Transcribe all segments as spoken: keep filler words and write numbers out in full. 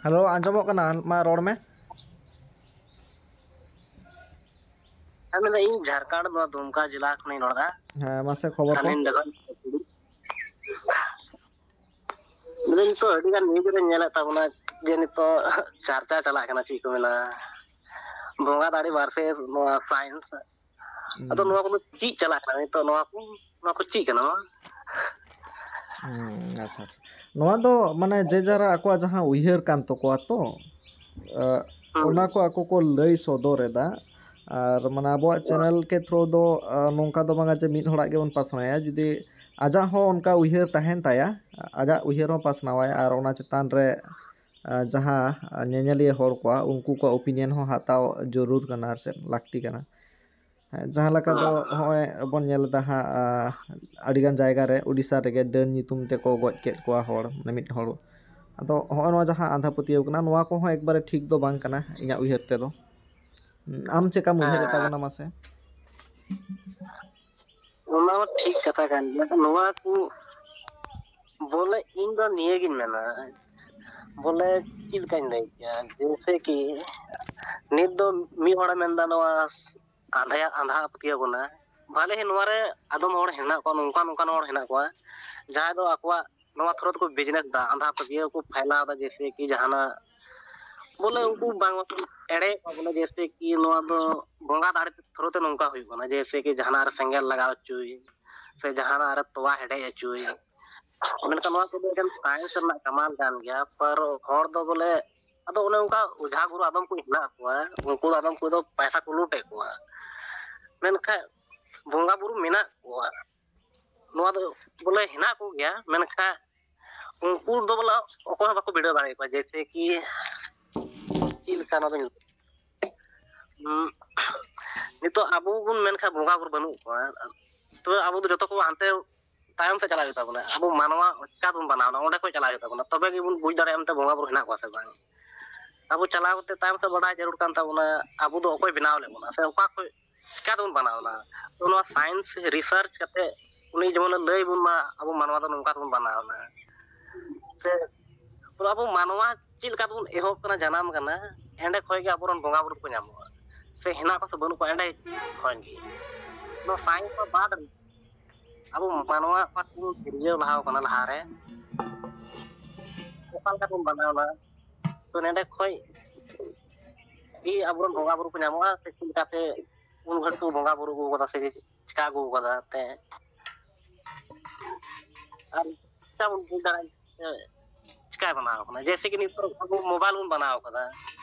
Hello, ᱟᱸᱡᱚᱢᱚᱜ ᱠᱟᱱᱟ? ᱢᱟ ᱨᱚᱲ ᱢᱮ᱾ ᱦᱮᱸ, ᱢᱮᱱᱫᱟ ᱤᱧ ᱡᱷᱟᱲᱠᱷᱚᱸᱰ, ᱱᱚᱣᱟ ᱫᱩᱢᱠᱟ ᱡᱮᱞᱟ ᱠᱷᱚᱱᱤᱧ ᱨᱚᱲ ᱮᱫᱟ᱾ ᱦᱮᱸ, ᱢᱟᱥᱮ ᱠᱷᱚᱵᱚᱨ ᱠᱚ᱾ ᱟᱹᱞᱤᱧ ᱫᱚ ᱢᱮᱱᱫᱟᱹᱧ ᱱᱤᱛᱚᱜ ᱟᱹᱰᱤ ᱜᱟᱱ news ᱨᱮ ᱧᱮᱞᱮᱫ ᱛᱟᱵᱚᱱᱟ ᱡᱮ ᱱᱤᱛᱚᱜ ᱪᱟᱨᱪᱟ ᱪᱟᱞᱟᱜ ᱠᱟᱱᱟ, ᱪᱮᱫ ᱠᱚ ᱢᱮᱱᱟ, ᱵᱚᱸᱜᱟ ᱫᱟᱲᱮ versus ᱱᱚᱣᱟ science᱾ ᱦᱩᱸ᱾ ᱟᱫᱚ ᱱᱚᱣᱟ ᱠᱚᱫᱚ ᱪᱮᱫ ᱪᱟᱞᱟᱜ ᱠᱟᱱᱟ ᱱᱤᱛᱚᱜ? ᱱᱚᱣᱟ ᱠᱚ, ᱱᱚᱣᱟ ᱠᱚ ᱪᱮᱫ ᱠᱟᱱᱟ ᱱᱚᱣᱟ? ᱦᱩᱸ, ᱟᱪᱪᱷᱟ, ᱟᱪᱪᱷᱟ᱾ ᱱᱚᱣᱟ ᱫᱚ ᱢᱟᱱᱮ ᱡᱮ ᱡᱟᱨᱟᱜ ᱟᱠᱚᱣᱟᱜ ᱡᱟᱦᱟᱸ ᱩᱭᱦᱟᱹᱨ ᱠᱟᱱ ᱛᱟᱠᱚᱣᱟ ᱛᱚ, ᱟᱸ, ᱦᱩᱸ᱾ ᱚᱱᱟ ᱠᱚ ᱟᱠᱚ ᱠᱚ ᱞᱟᱹᱭ ᱥᱚᱫᱚᱨ ᱮᱫᱟ᱾ ᱟᱨ ᱢᱟᱱᱮ ᱟᱵᱚᱣᱟᱜ ᱦᱳᱭ᱾ Channel ᱠᱮ through ᱫᱚ, ᱟᱸ, ᱱᱚᱝᱠᱟ ᱫᱚ ᱵᱟᱝᱟ ᱡᱮ ᱢᱤᱫ ᱦᱚᱲᱟᱜ ᱜᱮᱵᱚᱱ ᱯᱟᱥᱱᱟᱣᱟ᱾ ᱡᱩᱫᱤ ᱟᱡᱟᱜ ᱦᱚᱸ ᱚᱱᱠᱟ ᱩᱭᱦᱟᱹᱨ ᱛᱟᱦᱮᱱ ᱛᱟᱭᱟ, ᱟᱡᱟᱜ ᱩᱭᱦᱟᱹᱨ ᱦᱚᱸ ᱯᱟᱥᱱᱟᱣᱟᱭ ᱟᱨ ᱚᱱᱟ ᱪᱮᱛᱟᱱ ᱨᱮ, ᱟᱸ, ᱡᱟᱦᱟᱸ ᱧᱮᱧᱮᱞᱤᱭᱟᱹ ᱦᱚᱲ ᱠᱚᱣᱟᱜ, ᱩᱱᱠᱩ ᱠᱚᱣᱟᱜ opinion ᱦᱚᱸ ᱦᱟᱛᱟᱣ ᱡᱟᱹᱨᱩᱲ ᱠᱟᱱᱟ ᱟᱨ ᱪᱮᱫ ᱞᱟᱹᱠᱛᱤ ᱠᱟᱱᱟ᱾ ᱦᱮᱸ, ᱡᱟᱦᱟᱸ ᱞᱮᱠᱟ ᱫᱚ ᱦᱮᱸ᱾ ᱦᱚᱸᱜᱼᱚᱭ ᱵᱚᱱ ᱧᱮᱞ ᱮᱫᱟ ᱦᱟᱸᱜ, ᱟᱸ, ᱟᱹᱰᱤᱜᱟᱱ ᱡᱟᱭᱜᱟ ᱨᱮ ᱳᱰᱤᱥᱟ ᱨᱮᱜᱮ ᱰᱟᱹᱱ ᱧᱩᱛᱩᱢ ᱛᱮᱠᱚ ᱜᱚᱡ ᱠᱮᱫ ᱠᱚᱣᱟ ᱦᱚᱲ, ᱢᱟᱱᱮ ᱢᱤᱫ ᱦᱚᱲ᱾ ᱟᱫᱚ ᱦᱚᱸᱜᱼᱚᱭ ᱱᱚᱣᱟ ᱡᱟᱦᱟᱸ ᱟᱸᱫᱷᱟ ᱯᱟᱹᱛᱭᱟᱹᱣ ᱠᱟᱱᱟ, ᱱᱚᱣᱟ ᱠᱚᱦᱚᱸ ᱮᱠᱵᱟᱨᱮ ᱴᱷᱤᱠ ᱫᱚ ᱵᱟᱝ ᱠᱟᱱᱟ ᱤᱧᱟᱹᱜ ᱩᱭᱦᱟᱹᱨ ᱛᱮᱫᱚ᱾ ᱟᱢ ᱪᱮᱫᱠᱟᱢ ᱩᱭᱦᱟᱹᱨᱮᱫ ᱦᱮᱸ᱾ ᱛᱟᱵᱚᱱᱟ ᱢᱟᱥᱮ? ᱚᱱᱟ ᱢᱟ ᱴᱷᱤᱠ ᱠᱟᱛᱷᱟ ᱠᱟᱱ ᱜᱮᱭᱟ᱾ ᱱᱚᱣᱟ ᱠᱚ ᱵᱚᱞᱮ ᱤᱧ ᱫᱚ ᱱᱤᱭᱟᱹᱜᱤᱧ ᱢᱮᱱᱟ, ᱵᱚᱞᱮ ᱪᱮᱫ ᱞᱮᱠᱟᱧ ᱞᱟᱹᱭ ᱠᱮᱭᱟ, ᱡᱮᱭᱥᱮ ᱠᱤ ᱱᱤᱛ ᱫᱚ ᱢᱤᱫ ᱦᱚᱲᱮ ᱢᱮᱱᱫᱟ ᱱᱚᱣᱟ ᱟᱸᱫᱷᱟ, ᱟᱸᱫᱷᱟ ᱯᱟᱹᱛᱭᱟᱹᱣ ᱠᱟᱱᱟ᱾ ᱵᱷᱟᱞᱮ ᱦᱮᱸ, ᱱᱚᱣᱟ ᱨᱮ ᱟᱫᱚᱢ ᱦᱚᱲ ᱦᱮᱱᱟᱜ ᱠᱚᱣᱟ, ᱱᱚᱝᱠᱟᱱ ᱱᱚᱝᱠᱟᱱ ᱦᱚᱲ ᱦᱮᱱᱟᱜ ᱠᱚᱣᱟ ᱡᱟᱦᱟᱸᱭ ᱫᱚ ᱟᱠᱚᱣᱟᱜ ᱱᱚᱣᱟ through ᱛᱮᱠᱚ business ᱫᱟ, ᱟᱸᱫᱷᱟ ᱯᱟᱹᱛᱭᱟᱹᱣ ᱠᱚ ᱯᱷᱟᱭᱞᱟᱣ ᱫᱟ, ᱡᱮᱭᱥᱮ ᱠᱤ ᱡᱟᱦᱟᱱᱟᱜ ᱵᱚᱞᱮ ᱩᱱᱠᱩ ᱵᱟᱝ ᱮᱲᱮᱭᱮᱫ ᱠᱚᱣᱟ ᱵᱚᱞᱮ, ᱡᱮᱭᱥᱮ ᱠᱤ ᱱᱚᱣᱟ ᱫᱚ ᱵᱚᱸᱜᱟ ᱫᱟᱲᱮ through ᱛᱮ ᱱᱚᱝᱠᱟ ᱦᱩᱭᱩᱜ ᱠᱟᱱᱟ, ᱡᱮᱭᱥᱮ ᱠᱤ ᱡᱟᱦᱟᱱᱟᱜ ᱨᱮ ᱥᱮᱸᱜᱮᱞ ᱞᱟᱜᱟᱣ ᱦᱚᱪᱚᱭ ᱥᱮ ᱡᱟᱦᱟᱱᱟᱜ ᱨᱮ ᱛᱚᱣᱟ ᱦᱮᱰᱮᱡ ᱦᱚᱪᱚᱭ᱾ ᱢᱮᱱᱠᱷᱟᱱ ᱱᱚᱣᱟ ᱠᱚᱫᱚ ᱮᱠᱮᱱ science ᱨᱮᱱᱟᱜ ᱠᱟᱢᱟᱞ ᱠᱟᱱ ᱜᱮᱭᱟ, ᱯᱟᱨ ᱦᱚᱲ ᱫᱚ ᱵᱚᱞᱮ ᱟᱫᱚ ᱚᱱᱮ ᱚᱱᱠᱟ ᱚᱡᱷᱟ ᱜᱩᱨᱩ ᱟᱫᱚᱢ ᱠᱚ ᱦᱮᱱᱟᱜ ᱠᱚᱣᱟ, ᱩᱱᱠᱩ ᱫᱚ ᱟᱫᱚᱢ ᱠᱚ ᱫᱚ ᱯᱟᱭᱥᱟ ᱠᱚ ᱞᱩᱴᱮᱫ ᱠᱚᱣᱟ᱾ ᱢᱮᱱᱠᱷᱟᱱ ᱵᱚᱸᱜᱟ ᱵᱩᱨᱩ ᱢᱮᱱᱟᱜ ᱠᱚᱣᱟ, ᱱᱚᱣᱟ ᱫᱚ ᱵᱚᱞᱮ ᱦᱮᱱᱟᱜ ᱠᱚᱜᱮᱭᱟ, ᱢᱮᱱᱠᱷᱟᱱ ᱩᱱᱠᱩ ᱫᱚ ᱵᱚᱞᱮ ᱚᱠᱚᱭ ᱦᱚᱸ ᱵᱟᱠᱚ ᱵᱤᱰᱟᱹᱣ ᱫᱟᱲᱮᱭᱟᱠᱚᱣᱟ᱾ ᱡᱮᱭᱥᱮ ᱠᱤ ᱪᱮᱫ ᱞᱮᱠᱟ ᱱᱚᱣᱟ ᱫᱚᱧ ᱞᱟᱹᱭᱟ? ᱦᱩᱸ, ᱱᱤᱛᱚᱜ ᱟᱵᱚ ᱵᱚᱱ ᱢᱮᱱᱠᱷᱟᱱ ᱵᱚᱸᱜᱟ ᱵᱩᱨᱩ ᱵᱟᱹᱱᱩᱜ ᱠᱚᱣᱟ, ᱛᱚᱵᱮ ᱟᱵᱚ ᱫᱚ ᱡᱚᱛᱚ ᱠᱚ ᱦᱟᱱᱛᱮ ᱛᱟᱭᱚᱢ ᱥᱮᱫ ᱪᱟᱞᱟᱜ ᱦᱩᱭᱩᱜ ᱛᱟᱵᱚᱱᱟ᱾ ᱟᱵᱚ ᱢᱟᱱᱣᱟ ᱪᱤᱠᱟ ᱵᱚᱱ ᱵᱮᱱᱟᱣ ᱮᱱᱟ, ᱚᱸᱰᱮ ᱠᱷᱚᱱ ᱪᱟᱞᱟᱜ ᱦᱩᱭᱩᱜ ᱛᱟᱵᱚᱱᱟ, ᱛᱚᱵᱮ ᱜᱮᱵᱚᱱ ᱵᱩᱡᱽ ᱫᱟᱲᱮᱭᱟᱜᱼᱟ ᱢᱮᱱᱛᱮ ᱵᱚᱸᱜᱟ ᱵᱩᱨᱩ ᱦᱮᱱᱟᱜ ᱠᱚᱣᱟ ᱥᱮ ᱵᱟᱝ᱾ ᱟᱵᱚ ᱪᱟᱞᱟᱣ ᱠᱟᱛᱮ ᱛᱟᱭᱚᱢ ᱥᱮᱫ ᱵᱟᱰᱟᱭ ᱡᱟᱹᱨᱩᱲ ᱠᱟᱱ ᱛᱟᱵᱚᱱᱟ, ᱟᱵᱚ ᱫᱚ ᱚᱠᱚᱭ ᱵᱮᱱᱟᱣ ᱞᱮᱫ ᱵᱚᱱᱟ ᱥᱮ ᱚᱠᱟ ᱠᱷᱚᱱ ᱪᱤᱠᱟ ᱛᱮᱵᱚᱱ ᱵᱮᱱᱟᱣ ᱮᱱᱟ᱾ ᱛᱚ ᱱᱚᱣᱟ science research ᱠᱟᱛᱮ ᱩᱱᱤ ᱡᱮᱢᱚᱱᱮ ᱞᱟᱹᱭ ᱵᱚᱱ ᱢᱟ, ᱟᱵᱚ ᱢᱟᱱᱣᱟ ᱫᱚ ᱱᱚᱝᱠᱟ ᱛᱮᱵᱚᱱ ᱵᱮᱱᱟᱣ ᱮᱱᱟ᱾ ᱥᱮ ᱛᱚ ᱟᱵᱚ ᱢᱟᱱᱣᱟ ᱪᱮᱫ ᱞᱮᱠᱟ ᱛᱮᱵᱚᱱ ᱮᱦᱚᱵ ᱠᱟᱱᱟ, ᱡᱟᱱᱟᱢ ᱠᱟᱱᱟ, ᱮᱸᱰᱮ ᱠᱷᱚᱱ ᱜᱮ ᱟᱵᱚᱨᱮᱱ ᱵᱚᱸᱜᱟ ᱵᱩᱨᱩ ᱠᱚ ᱧᱟᱢᱚᱜᱼᱟ, ᱥᱮ ᱦᱮᱱᱟᱜ ᱠᱚ ᱥᱮ ᱵᱟᱹᱱᱩᱜ ᱠᱚᱣᱟ, ᱮᱸᱰᱮ ᱠᱷᱚᱱ ᱜᱮ᱾ ᱱᱚᱣᱟ ᱥᱟᱭᱮᱱᱥ ᱫᱚ ᱵᱟᱫ ᱨᱮ ᱟᱵᱚ ᱢᱟᱱᱣᱟ ᱚᱠᱟ ᱵᱚᱱ ᱥᱤᱨᱡᱟᱹᱣ ᱞᱟᱦᱟ ᱠᱟᱱᱟ ᱞᱟᱦᱟᱨᱮ, ᱚᱠᱟ ᱞᱮᱠᱟ ᱵᱚᱱ ᱵᱮᱱᱟᱣ ᱞᱮᱱᱟ, ᱛᱚ ᱱᱚᱸᱰᱮ ᱠᱷᱚᱱ ᱜᱮ ᱟᱵᱚᱨᱮᱱ ᱵᱚᱸᱜᱟ ᱵᱩᱨᱩ ᱠᱚ ᱧᱟᱢᱚᱜᱼᱟ, ᱥᱮ ᱪᱮᱫ ᱞᱮᱠᱟᱛᱮ ᱩᱱ ᱜᱷᱟᱹᱲᱤᱡ ᱠᱚ ᱵᱚᱸᱜᱟ ᱵᱩᱨᱩ ᱟᱹᱜᱩ ᱠᱟᱫᱟ ᱥᱮ ᱪᱤᱠᱟ ᱟᱹᱜᱩ ᱠᱟᱫᱟ ᱮᱱᱛᱮ᱾ ᱟᱨ ᱪᱤᱠᱟ ᱵᱚᱱ ᱵᱩᱡᱽ ᱫᱟᱲᱮᱭᱟᱜᱼᱟ ᱡᱮ ᱪᱤᱠᱟᱭ ᱵᱮᱱᱟᱣ ᱠᱟᱱᱟ? ᱡᱮᱭᱥᱮ ᱠᱤ ᱱᱤᱛᱚᱜ ᱟᱵᱚ ᱢᱳᱵᱟᱭᱤᱞ ᱵᱚᱱ ᱵᱮᱱᱟᱣ ᱠᱟᱫᱟ,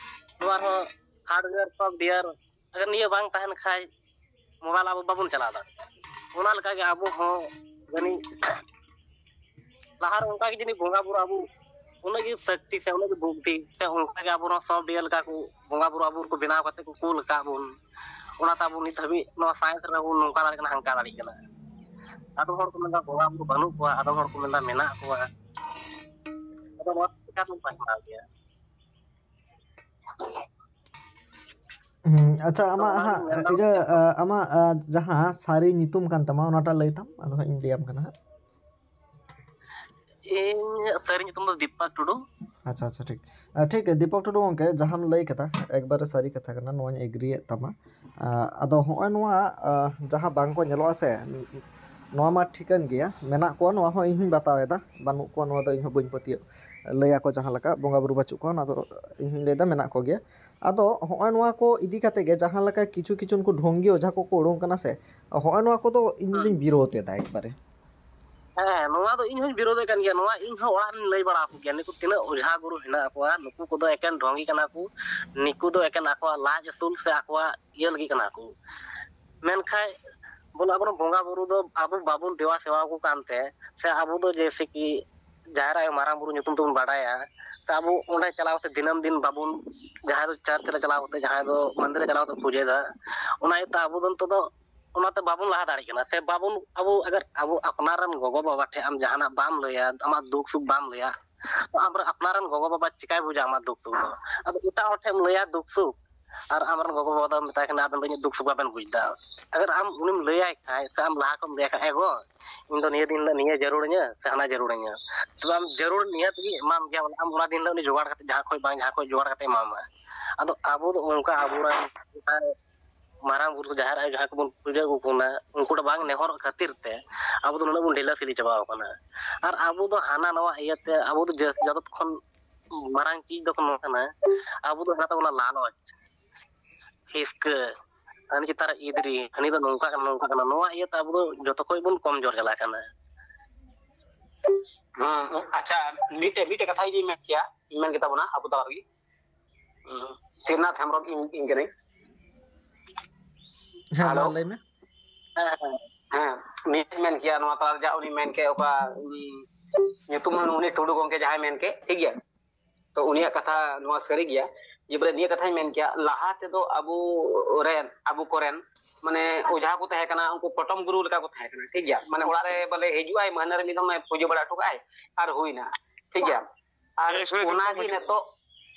ᱱᱚᱣᱟ ᱨᱮᱦᱚᱸ ᱦᱟᱨᱰᱣᱮᱭᱟᱨ ᱥᱚᱯᱷᱴᱣᱮᱭᱟᱨ ᱟᱜᱟᱨ ᱱᱤᱭᱟᱹ ᱵᱟᱝ ᱛᱟᱦᱮᱱ ᱠᱷᱟᱡ ᱢᱳᱵᱟᱭᱤᱞ ᱟᱵᱚ ᱵᱟᱵᱚᱱ ᱪᱟᱞᱟᱣ ᱫᱟᱲᱮᱭᱟᱜᱼᱟ᱾ ᱚᱱᱟ ᱞᱮᱠᱟᱜᱮ ᱟᱵᱚ ᱦᱚᱸ ᱡᱟᱹᱱᱤᱡ ᱞᱟᱦᱟᱨᱮ ᱚᱱᱠᱟ ᱜᱮ ᱡᱟᱹᱱᱤᱡ ᱵᱚᱸᱜᱟ ᱵᱩᱨᱩ ᱟᱵᱚ ᱩᱱᱟᱹᱜ ᱜᱮ ᱥᱚᱠᱛᱤ ᱥᱮ ᱩᱱᱟᱹᱜ ᱜᱮ ᱵᱩᱫᱽᱫᱷᱤ ᱥᱮ ᱚᱱᱠᱟ ᱜᱮ ᱟᱵᱚ ᱱᱚᱣᱟ ᱥᱚᱯᱷᱴᱣᱮᱭᱟᱨ ᱞᱮᱠᱟ ᱠᱚ ᱵᱚᱸᱜᱟ ᱵᱩᱨᱩ ᱟᱵᱚ ᱠᱚ ᱵᱮᱱᱟᱣ ᱠᱟᱛᱮ ᱠᱚ ᱠᱩᱞ ᱟᱠᱟᱫ ᱵᱚᱱ᱾ ᱚᱱᱟᱛᱮ ᱟᱵᱚ ᱱᱤᱛ ᱦᱟᱹᱵᱤᱡ ᱱᱚᱣᱟ ᱥᱟᱭᱮᱱᱥ ᱨᱮ ᱵᱚᱱ ᱱᱚᱝᱠᱟ ᱫᱟᱲᱮᱭᱟᱜ ᱠᱟᱱᱟ, ᱦᱟᱱᱠᱟ ᱫᱟᱲᱮᱭᱟᱜ ᱠᱟᱱᱟ᱾ ᱟᱫᱚᱢ ᱦᱚᱲ ᱠᱚ ᱢᱮᱱᱫᱟ ᱵᱚᱸᱜᱟ ᱵᱩᱨᱩ ᱵᱟᱹᱱᱩᱜ ᱠᱚᱣᱟ, ᱟᱫᱚᱢ ᱦᱚᱲ ᱠᱚ ᱢᱮᱱᱫᱟ ᱢᱮᱱᱟᱜ ᱠᱚᱣᱟ᱾ ᱟᱫᱚ ᱱᱚᱣᱟ ᱪᱤᱠᱟ ᱵᱚᱱ ᱯᱟᱥᱱᱟᱣ ᱜᱮᱭᱟ? ᱦᱩᱸ, ᱟᱪᱪᱷᱟ, ᱟᱢᱟᱜ ᱦᱟᱸᱜ ᱤᱭᱟᱹ, ᱟ, ᱟᱢᱟᱜ, ᱟ, ᱡᱟᱦᱟᱸ ᱥᱟᱹᱨᱤ ᱧᱩᱛᱩᱢ ᱠᱟᱱ ᱛᱟᱢᱟ, ᱚᱱᱟᱴᱟᱜ ᱞᱟᱹᱭ ᱛᱟᱢ, ᱟᱫᱚ ᱦᱟᱸᱜ ᱤᱧ ᱞᱟᱹᱭᱟᱢ ᱠᱟᱱᱟ ᱦᱟᱸᱜ᱾ ᱤᱧ ᱥᱟᱹᱨᱤ ᱧᱩᱛᱩᱢ ᱫᱚ ᱫᱤᱯᱟᱠ ᱴᱩᱰᱩ᱾ ᱟᱪᱪᱷᱟ, ᱟᱪᱪᱷᱟ, ᱴᱷᱤᱠ᱾ ᱟ, ᱴᱷᱤᱠ ᱜᱮᱭᱟ, ᱫᱤᱯᱚᱠ ᱴᱩᱰᱩ ᱜᱚᱢᱠᱮ, ᱡᱟᱦᱟᱸᱢ ᱞᱟᱹᱭ ᱠᱟᱫᱟ, ᱮᱠᱵᱟᱨᱮ ᱥᱟᱹᱨᱤ ᱠᱟᱛᱷᱟ ᱠᱟᱱᱟ, ᱱᱚᱣᱟᱧ ᱮᱜᱽᱨᱤᱭᱮᱫ ᱛᱟᱢᱟ᱾ ᱟ, ᱟᱫᱚ ᱦᱚᱸᱜᱼᱚᱭ ᱱᱚᱣᱟ, ᱟ, ᱡᱟᱦᱟᱸ ᱵᱟᱝ ᱠᱚ ᱧᱮᱞᱚᱜᱼᱟ ᱥᱮ, ᱱᱚᱣᱟ ᱢᱟ ᱴᱷᱤᱠᱟᱹᱱ ᱜᱮᱭᱟ, ᱢᱮᱱᱟᱜ ᱠᱚᱣᱟ, ᱱᱚᱣᱟ ᱦᱚᱸ ᱤᱧ ᱦᱚᱸᱧ ᱵᱟᱛᱟᱣ ᱮᱫᱟ, ᱵᱟᱹᱱᱩᱜ ᱠᱚᱣᱟ, ᱱᱚᱣᱟ ᱫᱚ ᱤᱧ ᱦᱚᱸ ᱵᱟᱹᱧ ᱯᱟᱹᱛᱭᱟᱹᱜ, ᱞᱟᱹᱭᱟᱠᱚ ᱡᱟᱦᱟᱸ ᱞᱮᱠᱟ, ᱵᱚᱸᱜᱟ ᱵᱩᱨᱩ ᱵᱟᱹᱪᱩᱜ ᱠᱚᱣᱟ, ᱚᱱᱟ ᱫᱚ ᱤᱧ ᱦᱚᱸᱧ ᱞᱟᱹᱭᱫᱟ ᱢᱮᱱᱟᱜ ᱠᱚᱜᱮᱭᱟ᱾ ᱟᱫᱚ ᱦᱚᱸᱜᱼᱚᱭ ᱱᱚᱣᱟ ᱠᱚ ᱤᱫᱤ ᱠᱟᱛᱮ ᱜᱮ ᱡᱟᱦᱟᱸ ᱞᱮᱠᱟ ᱠᱤᱪᱷᱩ ᱠᱤᱪᱷᱩ ᱩᱱᱠᱩ ᱰᱷᱚᱝᱜᱤ ᱚᱡᱷᱟ ᱠᱚᱠᱚ ᱩᱰᱩᱝ ᱠᱟᱱᱟ ᱥᱮ, ᱦᱚᱸᱜᱼᱚᱭ ᱱᱚᱣᱟ ᱠᱚᱫᱚ ᱤᱧ ᱫᱚᱧ ᱵᱤᱨᱳᱫ ᱮᱫᱟ ᱮᱠᱵᱟᱨᱮ᱾ ᱦᱮᱸ, ᱱᱚᱣᱟ ᱫᱚ ᱤᱧ ᱦᱚᱸᱧ ᱵᱤᱨᱳᱫᱮᱫ ᱠᱟᱱ ᱜᱮᱭᱟ᱾ ᱱᱚᱣᱟ ᱤᱧ ᱦᱚᱸ ᱚᱲᱟᱜ ᱨᱮᱧ ᱞᱟᱹᱭ ᱵᱟᱲᱟ ᱟᱠᱚ ᱜᱮᱭᱟ, ᱱᱩᱠᱩ ᱛᱤᱱᱟᱹᱜ ᱚᱡᱷᱟ ᱜᱩᱨᱩ ᱦᱮᱱᱟᱜ ᱠᱚᱣᱟ, ᱱᱩᱠᱩ ᱠᱚᱫᱚ ᱮᱠᱮᱱ ᱰᱷᱚᱝᱜᱤ ᱠᱟᱱᱟ ᱠᱚ, ᱱᱩᱠᱩ ᱫᱚ ᱮᱠᱮᱱ ᱟᱠᱚᱣᱟᱜ ᱞᱟᱡ ᱟᱹᱥᱩᱞ ᱥᱮ ᱟᱠᱚᱣᱟᱜ ᱤᱭᱟᱹ ᱞᱟᱹᱜᱤᱫ ᱠᱟᱱᱟ ᱠᱚ᱾ ᱢᱮᱱᱠᱷᱟᱱ ᱵᱚᱞᱮ ᱟᱵᱚᱨᱮᱱ ᱵᱚᱸᱜᱟ ᱵᱩᱨᱩ ᱫᱚ ᱟᱵᱚ ᱵᱟᱵᱚᱱ ᱫᱮᱵᱟ ᱥᱮᱵᱟ ᱟᱠᱚ ᱠᱟᱱᱛᱮ, ᱥᱮ ᱟᱵᱚ ᱫᱚ ᱡᱮᱭᱥᱮ ᱠᱤ ᱡᱟᱦᱮᱨ ᱟᱭᱳ ᱢᱟᱨᱟᱝ ᱵᱩᱨᱩ ᱧᱩᱛᱩᱢ ᱛᱮᱵᱚᱱ ᱵᱟᱰᱟᱭᱟ, ᱛᱚ ᱟᱵᱚ ᱚᱸᱰᱮ ᱪᱟᱞᱟᱣ ᱠᱟᱛᱮ ᱫᱤᱱᱟᱹᱢ ᱫᱤᱱ ᱵᱟᱵᱚᱱ, ᱡᱟᱦᱟᱸᱭ ᱫᱚ ᱪᱟᱨᱪ ᱨᱮ ᱪᱟᱞᱟᱣ ᱠᱟᱛᱮ, ᱡᱟᱦᱟᱸᱭ ᱫᱚ ᱢᱚᱱᱫᱤᱨ ᱨᱮ ᱪᱟᱞᱟᱣ ᱠᱟᱛᱮ ᱯᱩᱡᱟᱹᱭᱮᱫᱟ, ᱚᱱᱟ ᱤᱭᱟᱹᱛᱮ ᱟᱵᱚ ᱫᱚ ᱱᱤᱛᱚᱜ ᱫᱚ ᱚᱱᱟᱛᱮ ᱵᱟᱵᱚᱱ ᱞᱟᱦᱟ ᱫᱟᱲᱮᱭᱟᱜ ᱠᱟᱱᱟ᱾ ᱥᱮ ᱵᱟᱵᱚᱱ, ᱟᱵᱚ ᱟᱜᱟᱨ ᱟᱵᱚ ᱟᱯᱱᱟᱨ ᱨᱮᱱ ᱜᱚᱜᱚ ᱵᱟᱵᱟ ᱴᱷᱮᱱ ᱟᱢ ᱡᱟᱦᱟᱱᱟᱜ ᱵᱟᱢ ᱞᱟᱹᱭᱟ, ᱟᱢᱟᱜ ᱫᱩᱠ ᱥᱩᱠ ᱵᱟᱢ ᱞᱟᱹᱭᱟ, ᱛᱚ ᱟᱢ ᱨᱮᱱ ᱟᱯᱱᱟᱨ ᱨᱮᱱ ᱜᱚᱜᱚ ᱵᱟᱵᱟ ᱪᱤᱠᱟᱭ ᱵᱩᱡᱟ ᱟᱢᱟᱜ ᱫᱩᱠ ᱥᱩᱠ ᱫᱚ? ᱟᱫᱚ ᱮᱴᱟᱜ ᱦᱚᱲ ᱴᱷᱮᱱ ᱮᱢ ᱞᱟᱹᱭᱟ ᱫᱩᱠ ᱥᱩᱠ, ᱟᱨ ᱟᱢᱨᱮᱱ ᱜᱚᱜᱚ ᱵᱟᱵᱟ ᱫᱚ ᱢᱮᱛᱟᱭ ᱠᱟᱱᱟ, ᱟᱵᱮᱱ ᱫᱚ ᱤᱧᱟᱹᱜ ᱫᱩᱠ ᱥᱩᱠ ᱵᱟᱵᱮᱱ ᱵᱩᱡᱽ ᱮᱫᱟ᱾ ᱟᱜᱟᱨ ᱟᱢ ᱩᱱᱤᱢ ᱞᱟᱹᱭᱟᱭ ᱠᱷᱟᱡ, ᱥᱮ ᱟᱢ ᱞᱟᱦᱟ ᱠᱷᱚᱱ ᱞᱟᱹᱭᱟᱭ ᱠᱷᱟᱡ, "ᱮ ᱜᱚ, ᱤᱧ ᱫᱚ ᱱᱤᱭᱟᱹ ᱫᱤᱱ ᱦᱤᱞᱳᱜ ᱱᱤᱭᱟᱹ ᱡᱟᱹᱨᱩᱲᱟᱹᱧᱟ ᱥᱮ ᱦᱟᱱᱟ ᱡᱟᱹᱨᱩᱲᱟᱹᱧᱟ", ᱛᱚᱵᱮ ᱟᱢ ᱡᱟᱹᱨᱩᱲ ᱱᱤᱭᱟᱹ ᱛᱮᱜᱮ ᱮᱢᱟᱢ ᱜᱮᱭᱟ, ᱵᱚᱞᱮ ᱟᱢ ᱚᱱᱟ ᱫᱤᱱ ᱦᱤᱞᱳᱜ ᱩᱱᱤ ᱡᱚᱜᱟᱲ ᱠᱟᱛᱮ ᱡᱟᱦᱟᱸ ᱠᱷᱚᱡ ᱵᱟᱝ ᱡᱟᱦᱟᱸ ᱠᱷᱚᱡ ᱡᱚᱜᱟᱲ ᱠᱟᱛᱮ ᱮᱢᱟᱢᱟ᱾ ᱟᱫᱚ ᱟᱵᱚ ᱫᱚ ᱚᱱᱠᱟ ᱟᱵᱚᱨᱮᱱ ᱡᱟᱦᱟᱸᱭ ᱢᱟᱨᱟᱝ ᱵᱩᱨᱩ ᱡᱟᱦᱮᱨ ᱟᱭᱳ ᱡᱟᱦᱟᱸ ᱠᱚᱵᱚᱱ ᱯᱩᱡᱟᱹ ᱟᱹᱜᱩ ᱠᱚ ᱠᱟᱱᱟ, ᱩᱱᱠᱩ ᱫᱚ ᱵᱟᱝ ᱱᱮᱦᱚᱨᱚᱜ ᱠᱷᱟᱹᱛᱤᱨ ᱛᱮ ᱟᱵᱚ ᱫᱚ ᱱᱩᱱᱟᱹᱜ ᱵᱚᱱ ᱰᱷᱤᱞᱟᱹ ᱥᱤᱞᱤ ᱪᱟᱵᱟᱣ ᱠᱟᱱᱟ᱾ ᱟᱨ ᱟᱵᱚ ᱫᱚ ᱦᱟᱱᱟ ᱱᱟᱣᱟ ᱤᱭᱟᱹᱛᱮ ᱟᱵᱚ ᱫᱚ ᱡᱟᱹᱥ-, ᱡᱚᱛᱚ ᱠᱷᱚᱱ ᱢᱟᱨᱟᱝ ᱪᱤᱡᱽ ᱫᱚ ᱱᱚᱣᱟ ᱠᱟᱱᱟ, ᱟᱵᱚ ᱫᱚ ᱦᱮᱱᱟᱜ ᱛᱟᱵᱚᱱᱟ ᱞᱟᱞᱚᱪ, ᱦᱤᱥᱠᱟᱹ, ᱦᱟᱹᱱᱤ ᱪᱮᱛᱟᱱ ᱨᱮ ᱤᱫᱽᱨᱤ, ᱦᱟᱹᱱᱤ ᱫᱚ ᱱᱚᱝᱠᱟ ᱠᱟᱱᱟ, ᱱᱚᱝᱠᱟ ᱠᱟᱱᱟ᱾ ᱱᱚᱣᱟ ᱤᱭᱟᱹᱛᱮ ᱟᱵᱚ ᱫᱚ ᱡᱚᱛᱚ ᱠᱷᱚᱡ ᱵᱚᱱ ᱠᱚᱢ ᱡᱳᱨ ᱪᱟᱞᱟᱜ ᱠᱟᱱᱟ᱾ ᱦᱮᱸ, ᱟᱪᱪᱷᱟ, ᱢᱤᱫᱴᱮᱡ, ᱢᱤᱫᱴᱮᱡ ᱠᱟᱛᱷᱟ ᱤᱧ ᱢᱮᱱ ᱠᱮᱭᱟ, ᱤᱧ ᱢᱮᱱ ᱠᱮᱫᱟ ᱵᱚᱱᱟ ᱟᱵᱚ ᱛᱟᱞᱟ ᱨᱮᱜᱮ᱾ ᱦᱩᱸ, ᱥᱤᱨᱱᱟᱛᱷ ᱦᱮᱢᱵᱨᱚᱢ ᱤᱧ, ᱤᱧ ᱠᱟᱹᱱᱟᱹᱧ᱾ ᱦᱮᱸ, ᱢᱟ ᱦᱮᱞᱳ᱾ ᱞᱟᱹᱭ ᱢᱮ᱾ ᱦᱮᱸ, ᱦᱮᱸ᱾ ᱦᱮᱸ, ᱱᱤᱭᱟᱹᱧ ᱢᱮᱱ ᱠᱮᱭᱟ, ᱱᱚᱣᱟ ᱛᱟᱞᱟ ᱨᱮ ᱡᱟ ᱩᱱᱤ ᱢᱮᱱ ᱠᱮᱫ, ᱚᱠᱟ, ᱩᱱᱤ ᱧᱩᱛᱩᱢ ᱩᱱᱤ ᱴᱩᱰᱩ ᱜᱚᱝᱠᱮ ᱡᱟᱦᱟᱸᱭ ᱢᱮᱱ ᱠᱮᱫ, ᱴᱷᱤᱠ ᱜᱮᱭᱟ? ᱛᱚ ᱩᱱᱤᱭᱟᱜ ᱠᱟᱛᱷᱟ ᱱᱚᱣᱟ ᱥᱟᱹᱨᱤ ᱜᱮᱭᱟ, ᱡᱮ ᱵᱚᱞᱮ ᱱᱤᱭᱟᱹ ᱠᱟᱛᱷᱟᱧ ᱢᱮᱱ ᱠᱮᱭᱟ, ᱞᱟᱦᱟ ᱛᱮᱫᱚ ᱟᱵᱚ ᱨᱮᱱ, ᱟᱵᱚ ᱠᱚᱨᱮᱱ, ᱢᱟᱱᱮ, ᱚᱡᱷᱟ ᱠᱚ ᱛᱟᱦᱮᱸ ᱠᱟᱱᱟ, ᱩᱱᱠᱩ ᱯᱚᱴᱚᱢ ᱜᱩᱨᱩ ᱞᱮᱠᱟ ᱠᱚ ᱛᱟᱦᱮᱸ ᱠᱟᱱᱟ, ᱴᱷᱤᱠ ᱜᱮᱭᱟ? ᱢᱟᱱᱮ, ᱚᱲᱟᱜ ᱨᱮ ᱵᱚᱞᱮ ᱦᱤᱡᱩᱜ ᱟᱭ, ᱢᱟᱹᱦᱱᱟᱹ ᱨᱮ ᱢᱤᱫ ᱫᱚᱢ ᱮ ᱯᱩᱡᱟᱹ ᱵᱟᱲᱟ ᱦᱚᱴᱚ ᱠᱟᱜ ᱟᱭ, ᱟᱨ ᱦᱩᱭᱱᱟ, ᱴᱷᱤᱠ ᱜᱮᱭᱟ? ᱟᱨ ᱦᱮᱸ, ᱥᱩᱱᱤ ᱚᱱᱟᱜᱮ ᱫᱩᱨᱜᱟ ᱯᱩᱡᱟᱹ᱾ ᱱᱤᱛᱚᱜ,